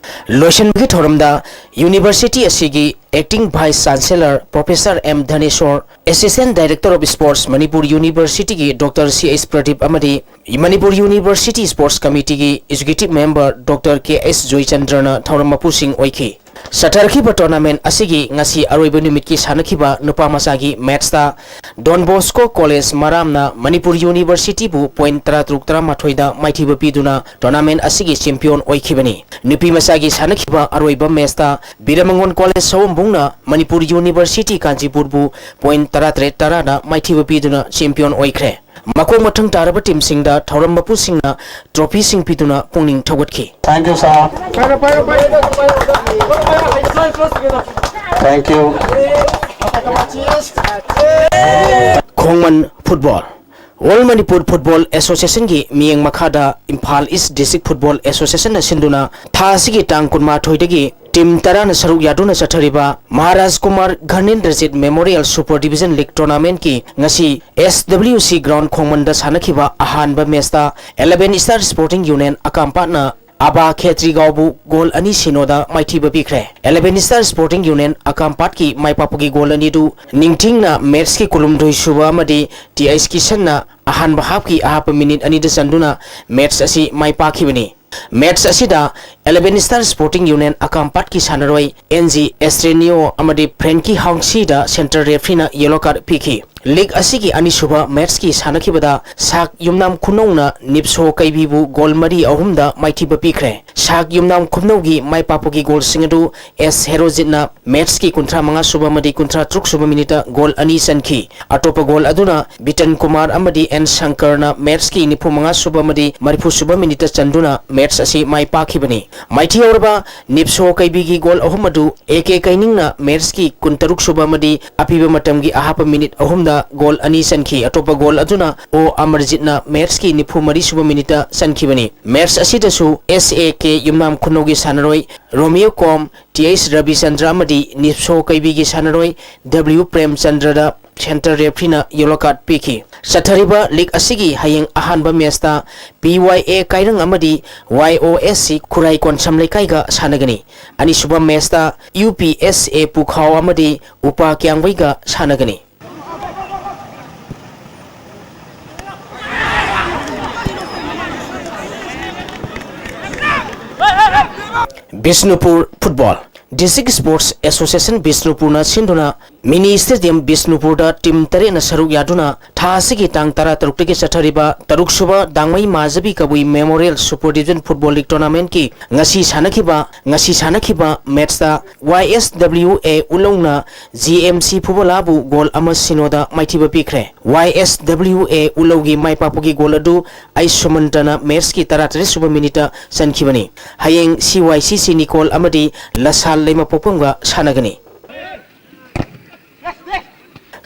ꯂꯣꯏꯁꯤꯟꯕꯒꯤ ꯊꯧꯔꯝꯗ ꯌꯨꯅꯤꯚꯔꯁꯤꯇꯤ ꯑꯁꯤꯒꯤ Acting Vice Chancellor Professor M ꯙꯅꯦꯁꯣꯔ, Assistant Director of Sports Manipur ꯌꯨꯅꯤꯚꯔꯁꯤꯇꯤꯒꯤ ꯗꯣꯛꯇꯔ ꯁꯤ ꯑꯩꯆ ꯄ꯭ꯔꯗꯤꯞ ꯑꯃꯗꯤ ꯃꯅꯤꯄꯨꯔ ꯌꯨꯅꯤꯚꯔꯁꯤꯇꯤ ꯁ꯭ꯄꯣꯔꯠꯁ ꯀꯃꯤꯇꯤꯒꯤ executive member doctor K H ꯖꯣꯏꯆꯟꯗ꯭ꯔꯅ ꯊꯧꯔꯝ ꯃꯄꯨꯁꯤꯡ ꯑꯣꯏꯈꯤ꯫ ꯆꯠꯊꯔꯛꯈꯤꯕ ꯇꯣꯔꯅꯥꯃꯦꯟꯠ ꯑꯁꯤꯒꯤ ꯉꯁꯤ ꯑꯔꯣꯏꯕ ꯅꯨꯃꯤꯠꯀꯤ ꯁꯥꯟꯅꯈꯤꯕ ꯅꯨꯄꯥ ꯃꯆꯥꯒꯤ ꯃꯦꯠꯆꯇ ꯗꯣꯟ ꯕꯣꯁꯀꯣ ꯀꯣꯂꯦꯖ ꯃꯔꯥꯝꯅ ꯃꯅꯤꯄꯨꯔ ꯌꯨꯅꯤꯚꯔꯁꯤꯇꯤꯕꯨ ꯄꯣꯏꯟꯠ ꯇꯔꯥꯇꯔꯨꯛ ꯇꯔꯥꯃꯥꯊꯣꯏꯗ ꯃꯥꯏꯊꯤꯕ ꯄꯤꯗꯨꯅ ꯇꯣꯔꯅꯥꯃꯦꯟꯠ ꯑꯁꯤꯒꯤ ꯆꯦꯝꯄꯤꯌꯟ ꯑꯣꯏꯈꯤꯕꯅꯤ꯫ ꯅꯨꯄꯤ ꯃꯆꯥꯒꯤ ꯁꯥꯟꯅꯈꯤꯕ ꯑꯔꯣꯏꯕ ꯃꯦꯠꯆꯇ ꯕꯤꯔꯃꯪꯒꯣꯟ ꯀꯣꯂꯦꯖ ꯁꯑꯣꯝꯕꯨꯡꯅ ꯃꯅꯤꯄꯨꯔ ꯌꯨꯅꯤꯚꯔꯁꯤꯇꯤ ꯀꯥꯟꯆꯤꯄꯨꯔꯕꯨ ꯄꯣꯏꯟꯠ ꯇꯔꯥꯇꯔꯦꯠ ꯇꯔꯥꯗ ꯃꯥꯏꯊꯤꯕ ꯄꯤꯗꯨꯅ ꯆꯦꯝꯄꯤꯌꯟ ꯑꯣꯏꯈ꯭ꯔꯦ꯫ ꯃꯈꯣꯡ ꯃꯊꯪ ꯇꯥꯔꯕ ꯇꯤꯝꯁꯤꯡꯗ ꯊꯧꯔꯝ ꯃꯄꯨꯁꯤꯡꯅ ꯇ꯭ꯔꯣꯐꯤꯁꯤꯡ ꯄꯤꯗꯨꯅ ꯄꯨꯛꯅꯤꯡ ꯊꯧꯒꯠꯈꯤ꯫ Thank you, sir. Thank you. ꯈꯣꯡꯃꯟ ꯐꯨꯠꯕꯣꯜ꯫ ꯑꯣꯜ ꯃꯅꯤꯄꯨꯔ ꯐꯨꯠꯕꯣꯜ ꯑꯦꯁꯣꯁꯤꯌꯦꯁꯟꯒꯤ ꯃꯤꯠꯌꯦꯡ ꯃꯈꯥꯗ ꯏꯝꯐꯥꯜ ꯏꯁ ꯗꯤꯁꯇ꯭ꯔꯤꯛ ꯐꯨꯠꯕꯣꯜ ꯑꯦꯁꯣꯁꯤꯌꯦꯁꯟꯅ ꯁꯤꯟꯗꯨꯅ ꯊꯥ ꯑꯁꯤꯒꯤ ꯇꯥꯡ ꯀꯨꯟꯃꯥꯊꯣꯏꯗꯒꯤ ꯇꯤꯝ ꯇꯔꯥꯅ ꯁꯔꯨꯛ ꯌꯥꯗꯨꯅ ꯆꯠꯊꯔꯤꯕ Maharaj Kumar Ghanendrajit memorial super division league ꯇꯣꯔꯅꯥꯃꯦꯟꯠꯀꯤ ꯉꯁꯤ ꯑꯦꯁ ꯗꯕ꯭ꯂꯤꯎ ꯁꯤ ꯒ꯭ꯔꯥꯎꯟ ꯈꯣꯡꯃꯟꯗ ꯁꯥꯟꯅꯈꯤꯕ ꯑꯍꯥꯟꯕ ꯃꯦꯆꯇ ꯏꯂꯦꯚꯦꯟ ꯁ꯭ꯇꯥꯔ ꯁ꯭ꯄꯣꯔꯇꯤꯡ ꯌꯨꯅꯤꯌꯟ ꯑꯀꯥꯝꯄꯥꯠꯅ ꯑꯕꯥ ꯈꯦꯇ꯭ꯔꯤꯒꯥꯎꯕꯨ ꯒꯣꯜ ꯑꯅꯤ ꯁꯤꯅꯣꯗ ꯃꯥꯏꯊꯤꯕ ꯄꯤꯈ꯭ꯔꯦ꯫ ꯏꯂꯦꯚꯦꯟ ꯁ꯭ꯇꯥꯔ ꯁ꯭ꯄꯣꯔꯇꯤꯡ ꯌꯨꯅꯤꯌꯟ ꯑꯀꯥꯝꯄꯥꯠꯀꯤ ꯃꯥꯏ ꯄꯥꯛꯄꯒꯤ ꯒꯣꯜ ꯑꯅꯤꯗꯨ ꯅꯤꯡꯊꯤꯡꯅ ꯃꯦꯠꯁꯀꯤ ꯀꯨꯟꯍꯨꯝꯗꯣꯏ ꯁꯨꯕ ꯑꯃꯗꯤ ꯇꯤ ꯑꯩꯆ ꯀꯤꯁꯟꯅ ꯑꯍꯥꯟꯕ ꯍꯥꯞꯀꯤ ꯑꯍꯥꯞꯄ ꯃꯤꯅꯤꯠ ꯑꯅꯤꯗ ꯆꯟꯗꯨꯅ ꯃꯦꯠꯁ ꯑꯁꯤ ꯃꯥꯏ ꯄꯥꯛꯈꯤꯕꯅꯤ꯫ ꯃꯦꯠꯁ ꯑꯁꯤꯗ ꯏꯂꯦꯚꯦꯟ ꯁ꯭ꯇꯥꯔ ꯁ꯭ꯄꯣꯔꯇꯤꯡ ꯌꯨꯅꯤꯌꯟ ꯑꯀꯥꯝꯄꯥꯠꯀꯤ ꯁꯥꯟꯅꯔꯣꯏ ꯑꯦꯟ ꯖꯤ ꯑꯦꯁꯇ꯭ꯔꯦꯅꯤꯌꯣ ꯑꯃꯗꯤ ꯐ꯭ꯔꯦꯟꯀꯤ ꯍꯥꯎꯁꯤꯗ ꯁꯦꯟꯇꯔ ꯔꯦꯐ꯭ꯔꯤꯅ ꯌꯦꯂꯣ ꯀꯥꯔꯗ ꯄꯤꯈꯤ꯫ ꯂꯤꯒ ꯑꯁꯤꯒꯤ ꯑꯅꯤꯁꯨꯕ ꯃꯦꯠꯁꯀꯤ ꯁꯥꯟꯅꯈꯤꯕꯗ ꯁꯥꯛ ꯌꯨꯝꯅꯥꯝ ꯈꯨꯅꯧꯅ ꯅꯤꯞꯁꯣ ꯀꯩꯕꯤꯕꯨ ꯒꯣꯜ ꯃꯔꯤ ꯑꯍꯨꯝꯗ ꯃꯥꯏꯊꯤꯕ ꯄꯤꯈ꯭ꯔꯦ꯫ ꯁꯥꯛ ꯌꯨꯝꯅꯥꯝ ꯈꯨꯅꯧꯒꯤ ꯃꯥꯏ ꯄꯥꯛꯄꯒꯤ ꯒꯣꯜꯁꯤꯡ ꯑꯗꯨ ꯑꯦꯁ ꯍꯦꯔꯣꯖꯤꯠꯅ ꯃꯦꯠꯁꯀꯤ ꯀꯨꯟꯊ꯭ꯔꯥ ꯃꯉꯥ ꯁꯨꯕ ꯑꯃꯗꯤ ꯀꯨꯟꯊ꯭ꯔꯥ ꯇꯔꯨꯛ ꯁꯨꯕ ꯃꯤꯅꯤꯠꯇ ꯒꯣꯜ ꯑꯅꯤ ꯆꯟꯈꯤ꯫ ꯑꯇꯣꯞꯄ ꯒꯣꯜ ꯑꯗꯨꯅ ꯕꯤꯇꯟ ꯀꯨꯃꯥꯔ ꯑꯃꯗꯤ ꯑꯦꯟ ꯁꯪꯀꯔꯅ ꯃꯦꯠꯁꯀꯤ ꯅꯤꯐꯨ ꯃꯉꯥ ꯁꯨꯕ ꯑꯃꯗꯤ ꯃꯔꯤꯐꯨ ꯁꯨꯕ ꯃꯤꯅꯤꯠꯇ ꯆꯟꯗꯨꯅ ꯃꯦꯠꯁ ꯑꯁꯤ ꯃꯥꯏ ꯄꯥꯛꯈꯤꯕꯅꯤ꯫ ꯃꯥꯏꯊꯤꯍꯧꯔꯕ ꯅꯤꯞꯁꯣ ꯀꯩꯕꯤꯒꯤ ꯒꯣꯜ ꯑꯍꯨꯝ ꯑꯗꯨ ꯑꯦ ꯀꯦ ꯀꯩꯅꯤꯡꯅ ꯃꯦꯠꯁꯀꯤ ꯀꯨꯟꯇꯔꯨꯛ ꯁꯨꯕ ꯑꯃꯗꯤ ꯑꯄꯤꯕ ꯃꯇꯝꯒꯤ ꯑꯍꯥꯞꯄ ꯃꯤꯅꯤꯠ ꯑꯍꯨꯝꯗ ꯒꯣꯜ ꯑꯅꯤ ꯆꯟꯈꯤ꯫ ꯑꯇꯣꯞꯄ ꯒꯣꯜ ꯑꯗꯨꯅ ꯑꯣ ꯑꯃꯔꯖꯤꯠꯅ ꯃꯦꯠꯁꯀꯤ ꯅꯤꯐꯨ ꯃꯔꯤ ꯁꯨꯕ ꯃꯤꯅꯤꯠꯇ ꯆꯟꯈꯤꯕꯅꯤ꯫ ꯃꯦꯠꯁ ꯑꯁꯤꯗꯁꯨ ꯑꯦꯁ ꯑꯦ ꯀꯦ ꯌꯨꯝꯅꯥꯝ ꯈꯨꯅꯧꯒꯤ ꯁꯥꯟꯅꯔꯣꯏ ꯔꯣꯃꯤꯌꯣ ꯀꯣꯝ, ꯇꯤ ꯑꯩꯆ ꯔꯕꯤꯆꯟꯗ꯭ꯔ ꯑꯃꯗꯤ ꯅꯤꯞꯁꯣ ꯀꯩꯕꯤꯒꯤ ꯁꯥꯟꯅꯔꯣꯏ ꯗꯕ꯭ꯂꯤꯌꯨ ꯄ꯭ꯔꯦꯝꯆꯟꯗ꯭ꯔꯗ ꯁꯦꯟꯇꯔ ꯔꯦꯐ꯭ꯔꯤꯅ ꯌꯦꯂꯣ ꯀꯥꯔꯗ ꯄꯤꯈꯤ꯫ ꯆꯠꯊꯔꯤꯕ ꯂꯤꯒ ꯑꯁꯤꯒꯤ ꯍꯌꯦꯡ ꯑꯍꯥꯟꯕ ꯃꯦꯠꯁꯇ ꯄꯤ ꯋꯥꯏ ꯑꯦ ꯀꯥꯏꯔꯪ ꯑꯃꯗꯤ ꯋꯥꯏ ꯑꯣ ꯑꯦꯁ ꯁꯤ ꯈꯨꯔꯥꯏ ꯀꯣꯟꯁꯝ ꯂꯩꯀꯥꯏꯒ ꯁꯥꯟꯅꯒꯅꯤ꯫ ꯑꯅꯤꯁꯨꯕ ꯃꯦꯠꯁꯇ ꯌꯨ ꯄꯤ ꯑꯦꯁ ꯑꯦ ꯄꯨꯈꯥꯎ ꯑꯃꯗꯤ ꯎꯄꯥ ꯀ꯭ꯌꯥꯡꯕꯩꯒ ꯁꯥꯟꯅꯒꯅꯤ꯫ Bishnupur football. District Sports Association ꯕꯤꯁꯅꯨꯄꯨꯔꯅ ꯁꯤꯟꯗꯨꯅ ꯃꯤꯅꯤ ꯁ꯭ꯇꯦꯗꯤꯌꯝ ꯕꯤꯁꯅꯨꯄꯨꯔꯗ ꯇꯤꯝ ꯇꯔꯦꯠꯅ ꯁꯔꯨꯛ ꯌꯥꯗꯨꯅ ꯊꯥ ꯑꯁꯤꯒꯤ ꯇꯥꯡ ꯇꯔꯥ ꯇꯔꯨꯛꯇꯒꯤ ꯆꯠꯊꯔꯤꯕ ꯇꯔꯨꯛ ꯁꯨꯕ Dangmei Majabi Kabui memorial super division football league ꯇꯣꯔꯅꯥꯃꯦꯟꯠꯀꯤ ꯉꯁꯤ ꯁꯥꯟꯅꯈꯤꯕ, ꯉꯁꯤ ꯁꯥꯟꯅꯈꯤꯕ ꯃꯦꯠꯁꯇ ꯋꯥꯏ ꯑꯦꯁ ꯗꯕ꯭ꯂꯤꯌꯨ ꯑꯦ ꯎꯂꯧꯅ ꯖꯤ ꯑꯦꯝ ꯁꯤ ꯐꯨꯕꯂꯥꯕꯨ ꯒꯣꯜ ꯑꯃ ꯁꯤꯅꯣꯗ ꯃꯥꯏꯊꯤꯕ ꯄꯤꯈ꯭ꯔꯦ꯫ ꯋꯥꯏ ꯑꯦꯁ ꯗꯕ꯭ꯂꯤꯌꯨ ꯑꯦ ꯎꯂꯧꯒꯤ ꯃꯥꯏ ꯄꯥꯛꯄꯒꯤ ꯒꯣꯜ ꯑꯗꯨ ꯑꯩ ꯁꯨꯃꯟꯇꯅ ꯃꯦꯠꯁꯀꯤ ꯇꯔꯥꯇꯔꯦꯠ ꯁꯨꯕ ꯃꯤꯅꯤꯠꯇ ꯆꯟꯈꯤꯕꯅꯤ꯫ ꯍꯌꯦꯡ ꯁꯤ ꯋꯥꯏ ꯁꯤ ꯁꯤ ꯅꯤꯀꯣꯜ ꯑꯃꯗꯤ ꯂꯁꯥꯜ ꯂꯩꯃꯄꯣꯛꯄꯝꯒ ꯁꯥꯟꯅꯒꯅꯤ꯫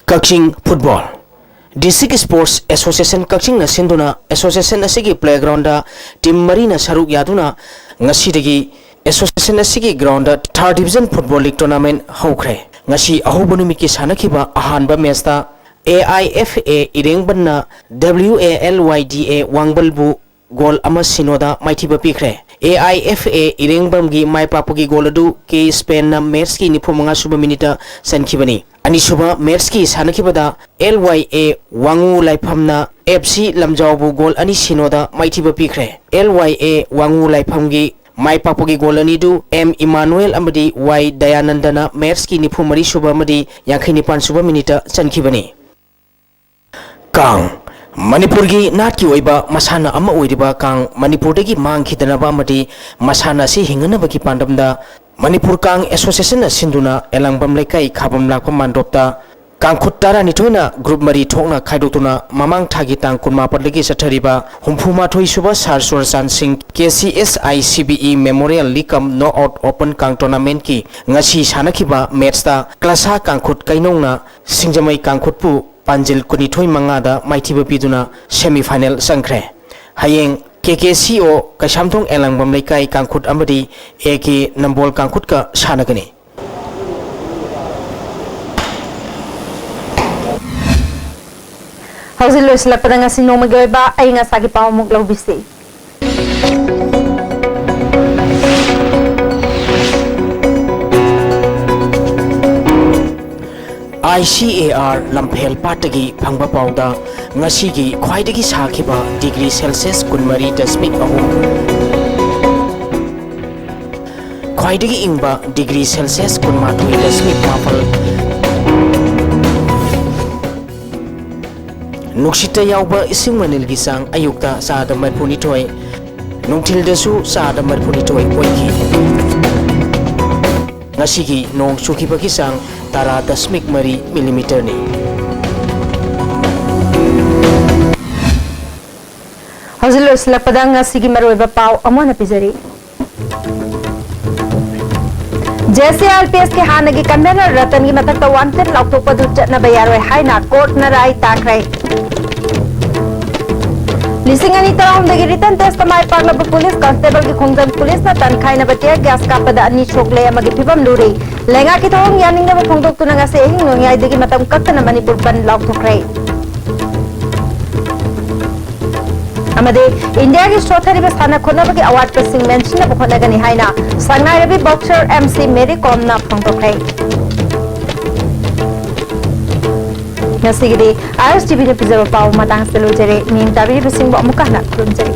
ꯀꯛꯆꯤꯡ ꯐꯨꯠꯕꯣꯜ꯫ District Sports Association ꯀꯛꯆꯤꯡꯅ ꯁꯤꯟꯗꯨꯅ ꯑꯦꯁꯣꯁꯤꯌꯦꯁꯟ ꯑꯁꯤꯒꯤ ꯄ꯭ꯂꯦꯒ꯭ꯔꯥꯎꯟꯗ ꯇꯤꯝ ꯃꯔꯤꯅ ꯁꯔꯨꯛ ꯌꯥꯗꯨꯅ ꯉꯁꯤꯗꯒꯤ ꯑꯦꯁꯣꯁꯤꯌꯦꯁꯟ ꯑꯁꯤꯒꯤ ground third division football league tournament ꯍꯧꯈ꯭ꯔꯦ꯫ ꯉꯁꯤ ꯑꯍꯧꯕ ꯅꯨꯃꯤꯠꯀꯤ ꯁꯥꯟꯅꯈꯤꯕ ꯑꯍꯥꯟꯕ ꯃꯦꯠꯁꯇ ꯑꯦ ꯑꯥꯏ ꯑꯦꯐ ꯑꯦ ꯏꯔꯦꯡꯕꯝꯅ W A L Y D A ꯋꯥꯡꯕꯜꯕꯨ ꯒꯣꯜ ꯑꯃ ꯁꯤꯅꯣꯗ ꯃꯥꯏꯊꯤꯕ ꯄꯤꯈ꯭ꯔꯦ꯫ ꯑꯦ ꯑꯥꯏ ꯑꯦꯐ ꯑꯦ ꯏꯔꯦꯡꯕꯝꯒꯤ ꯃꯥꯏ ꯄꯥꯛꯄꯒꯤ ꯒꯣꯜ ꯑꯗꯨ ꯀꯦ ꯁ꯭ꯄꯦꯟꯅ ꯃꯦꯠꯁꯀꯤ ꯅꯤꯐꯨ ꯃꯉꯥ ꯁꯨꯕ ꯃꯤꯅꯤꯠꯇ ꯆꯟꯈꯤꯕꯅꯤ꯫ ꯑꯅꯤꯁꯨꯕ ꯃꯦꯠꯁꯀꯤ ꯁꯥꯟꯅꯈꯤꯕꯗ ꯑꯦꯜ ꯋꯥꯏ ꯑꯦ ꯋꯥꯉꯨ ꯂꯥꯏꯐꯝꯅ ꯑꯦꯐ ꯁꯤ ꯂꯝꯖꯥꯎꯕꯨ ꯒꯣꯜ ꯑꯅꯤ ꯁꯤꯅꯣꯗ ꯃꯥꯏꯊꯤꯕ ꯄꯤꯈ꯭ꯔꯦ꯫ ꯑꯦꯜ ꯋꯥꯏ ꯑꯦ ꯋꯥꯉꯨ ꯂꯥꯏꯐꯝꯒꯤ ꯃꯥꯏ ꯄꯥꯛꯄꯒꯤ ꯒꯣꯜ ꯑꯅꯤꯗꯨ ꯑꯦꯝ ꯏꯃꯥꯅꯨꯑꯦꯜ ꯑꯃꯗꯤ ꯋꯥꯏ ꯗꯌꯥꯅꯟꯗꯅ ꯃꯦꯠꯁꯀꯤ ꯅꯤꯐꯨ ꯃꯔꯤ ꯁꯨꯕ ꯑꯃꯗꯤ ꯌꯥꯡꯈꯩ ꯅꯤꯄꯥꯟ ꯁꯨꯕ ꯃꯤꯅꯤꯠꯇ ꯆꯟꯈꯤꯕꯅꯤ꯫ ꯀꯥꯡ꯫ ꯃꯅꯤꯄꯨꯔꯒꯤ ꯅꯥꯠꯀꯤ ꯑꯣꯏꯕ ꯃꯁꯥꯟꯅ ꯑꯃ ꯑꯣꯏꯔꯤꯕ ꯀꯥꯡ ꯃꯅꯤꯄꯨꯔꯗꯒꯤ ꯃꯥꯡꯈꯤꯗꯅꯕ ꯑꯃꯗꯤ ꯃꯁꯥꯟꯅ ꯑꯁꯤ ꯍꯤꯡꯅꯅꯕꯒꯤ ꯄꯥꯟꯗꯝꯗ ꯃꯅꯤꯄꯨꯔ ꯀꯥꯡ ꯑꯦꯁꯣꯁꯤꯌꯦꯁꯟꯅ ꯁꯤꯟꯗꯨꯅ ꯑꯦꯂꯥꯡꯕꯝ ꯂꯩꯀꯥꯏ ꯈꯥꯕꯝ ꯂꯥꯛꯄ ꯃꯥꯟꯗꯣꯞꯇ ꯀꯥꯡꯈꯨꯠ ꯇꯔꯥꯅꯤꯊꯣꯏꯅ ꯒ꯭ꯔꯨꯞ ꯃꯔꯤ ꯊꯣꯛꯅ ꯈꯥꯏꯗꯣꯛꯇꯨꯅ ꯃꯃꯥꯡ ꯊꯥꯒꯤ ꯇꯥꯡ ꯀꯨꯟꯃꯥꯄꯟꯗꯒꯤ ꯆꯠꯊꯔꯤꯕ ꯍꯨꯝꯐꯨꯃꯥꯊꯣꯏ ꯁꯨꯕ ꯁꯥꯔ ꯆꯨꯔꯆꯥꯟ ꯁꯤꯡ K C S I C B E memorial league cum knock out open ꯀꯥꯡ ꯇꯣꯔꯅꯥꯃꯦꯟꯠꯀꯤ ꯉꯁꯤ ꯁꯥꯟꯅꯈꯤꯕ ꯃꯦꯠꯁꯇ ꯀ꯭ꯂꯥꯁꯥ ꯀꯥꯡꯈꯨꯠ ꯀꯩꯅꯧꯅ ꯁꯤꯡꯖꯃꯩ ꯀꯥꯡꯈꯨꯠꯄꯨ ꯄꯥꯟꯖꯤꯜ ꯀꯨꯟꯅꯤꯊꯣꯏ ꯃꯉꯥꯗ ꯃꯥꯏꯊꯤꯕ ꯄꯤꯗꯨꯅ ꯁꯦꯃꯤ ꯐꯥꯏꯅꯦꯜ ꯆꯪꯈ꯭ꯔꯦ꯫ ꯍꯌꯦꯡ ꯀꯦ ꯀꯦ ꯁꯤ ꯑꯣ ꯀꯩꯁꯥꯝꯊꯣꯡ ꯑꯦꯂꯥꯡꯕꯝ ꯂꯩꯀꯥꯏ ꯀꯥꯡꯈꯨꯠ ꯑꯃꯗꯤ ꯑꯦ ꯀꯦ ꯅꯝꯕꯣꯜ ꯀꯥꯡꯈꯨꯠꯀ ꯁꯥꯟꯅꯒꯅꯤ꯫ ꯍꯧꯖꯤꯛ ꯂꯣꯏꯁꯤꯜꯂꯛꯄꯗ ꯉꯁꯤ ꯅꯣꯡꯃꯒꯤ ꯑꯣꯏꯕ ꯑꯏꯪ ꯑꯁꯥꯒꯤ ꯄꯥꯎ ꯑꯃꯨꯛ ꯂꯧꯕꯤꯁꯤ꯫ ꯑꯥꯏ ꯁꯤ ꯑꯦ ꯑꯥꯔ ꯂꯝꯐꯦꯜ ꯄꯥꯠꯇꯒꯤ ꯐꯪꯕ ꯄꯥꯎꯗ, ꯉꯁꯤꯒꯤ ꯈ꯭ꯋꯥꯏꯗꯒꯤ ꯁꯥꯈꯤꯕ ꯗꯤꯒ꯭ꯔꯤ ꯁꯦꯜꯁꯤꯌꯁ ꯀꯨꯟꯃꯔꯤ ꯗꯁꯃꯤꯛ ꯑꯍꯨꯝ, ꯈ꯭ꯋꯥꯏꯗꯒꯤ ꯏꯪꯕ ꯗꯤꯒ꯭ꯔꯤ ꯁꯦꯜꯁꯤꯌꯁ ꯀꯨꯟꯃꯥꯊꯣꯏ ꯗꯁꯃꯤꯛ ꯃꯥꯄꯜ, ꯅꯨꯡꯁꯤꯠꯇ ꯌꯥꯎꯕ ꯏꯁꯤꯡ ꯃꯅꯤꯜꯒꯤ ꯆꯥꯡ ꯑꯌꯨꯛꯇ ꯆꯥꯗ ꯃꯔꯤꯐꯨꯅꯤꯊꯣꯏ, ꯅꯨꯡꯊꯤꯜꯗꯁꯨ ꯆꯥꯗ ꯃꯔꯤꯐꯨꯅꯤꯊꯣꯏ ꯑꯣꯏꯈꯤ꯫ ꯉꯁꯤꯒꯤ ꯅꯣꯡ ꯆꯨꯈꯤꯕꯒꯤ ꯆꯥꯡ ꯇꯔꯥ ꯗꯁꯃꯤꯛ ꯃꯔꯤ ꯃꯤꯂꯤꯃꯤꯇꯔꯅꯤ꯫ ꯍꯧꯖꯤꯛ ꯂꯣꯏꯁꯤꯜꯂꯛꯄꯗ ꯉꯁꯤꯒꯤ ꯃꯔꯨꯑꯣꯏꯕ ꯄꯥꯎ ꯑꯃꯨꯛ ꯍꯟꯅ ꯄꯤꯖꯔꯤ꯫ ꯖꯦ ꯁꯤ ꯑꯥꯔ ꯄꯤ ꯑꯦꯁꯀꯤ ꯍꯥꯟꯅꯒꯤ ꯀꯟꯚꯦꯅꯔ ꯔꯇꯟꯒꯤ ꯃꯊꯛꯇ ꯋꯥꯟꯇꯦꯗ ꯂꯥꯎꯊꯣꯛꯄꯗꯨ ꯆꯠꯅꯕ ꯌꯥꯔꯣꯏ ꯍꯥꯏꯅ ꯀꯣꯔꯠꯅ ꯔꯥꯏ ꯇꯥꯈ꯭ꯔꯦ꯫ ꯂꯤꯁꯤꯡ ꯑꯅꯤ ꯇꯔꯥꯍꯨꯝꯗꯣꯏꯒꯤ ꯔꯤꯇꯟ ꯇꯦꯁꯇ ꯃꯥꯏ ꯄꯥꯛꯂꯕ ꯄꯨꯂꯤꯁ ꯀꯟꯁꯇꯦꯕꯜꯒꯤ ꯈꯣꯡꯖꯪ ꯄꯨꯂꯤꯁꯅ ꯇꯟꯈꯥꯏꯅꯕ tear gas ꯀꯥꯞꯄꯗ ꯑꯅꯤ ꯁꯣꯛꯂꯦ ꯑꯃꯒꯤ ꯐꯤꯕꯝ ꯂꯨꯔꯤ꯫ ꯂꯩꯉꯥꯛꯀꯤ ꯊꯧꯑꯣꯡ ꯌꯥꯅꯤꯡꯗꯕ ꯐꯣꯡꯗꯣꯛꯇꯨꯅ ꯉꯁꯤ ꯑꯍꯤꯡ ꯅꯣꯡꯌꯥꯏꯗꯒꯤ ꯃꯇꯝ ꯀꯛꯇꯅ ꯃꯅꯤꯄꯨꯔ ꯕꯟꯗ ꯂꯥꯎꯊꯣꯛꯈ꯭ꯔꯦ꯫ ꯑꯃꯗꯤ ꯏꯟꯗꯤꯌꯥꯒꯤ ꯁꯣꯠꯊꯔꯤꯕ ꯁꯥꯟꯅ ꯈꯣꯠꯅꯕꯒꯤ ꯑꯋꯥꯠꯄꯁꯤꯡ ꯃꯦꯟꯁꯤꯟꯅꯕ ꯍꯣꯠꯅꯒꯅꯤ ꯍꯥꯏꯅ ꯁꯉꯥꯏꯔꯕꯤ boxer ꯑꯦꯝ ꯁꯤ ꯃꯦꯔꯤ ꯀꯣꯝꯅ ꯐꯣꯡꯗꯣꯛꯈ꯭ꯔꯦ꯫ ꯉꯁꯤꯒꯤꯗꯤ ꯑꯥꯏ ꯑꯦꯁ ꯇꯤ ꯚꯤꯅ ꯄꯤꯖꯕ ꯄꯥꯎ ꯃꯇꯥꯡꯁꯤꯗ ꯂꯣꯏꯖꯔꯦ꯫ ꯃꯤꯠꯌꯦꯡ ꯇꯥꯕꯤꯔꯤꯕꯁꯤꯡꯕꯨ ꯑꯃꯨꯛꯀ ꯍꯟꯅ ꯈꯨꯔꯨꯝꯖꯔꯤ꯫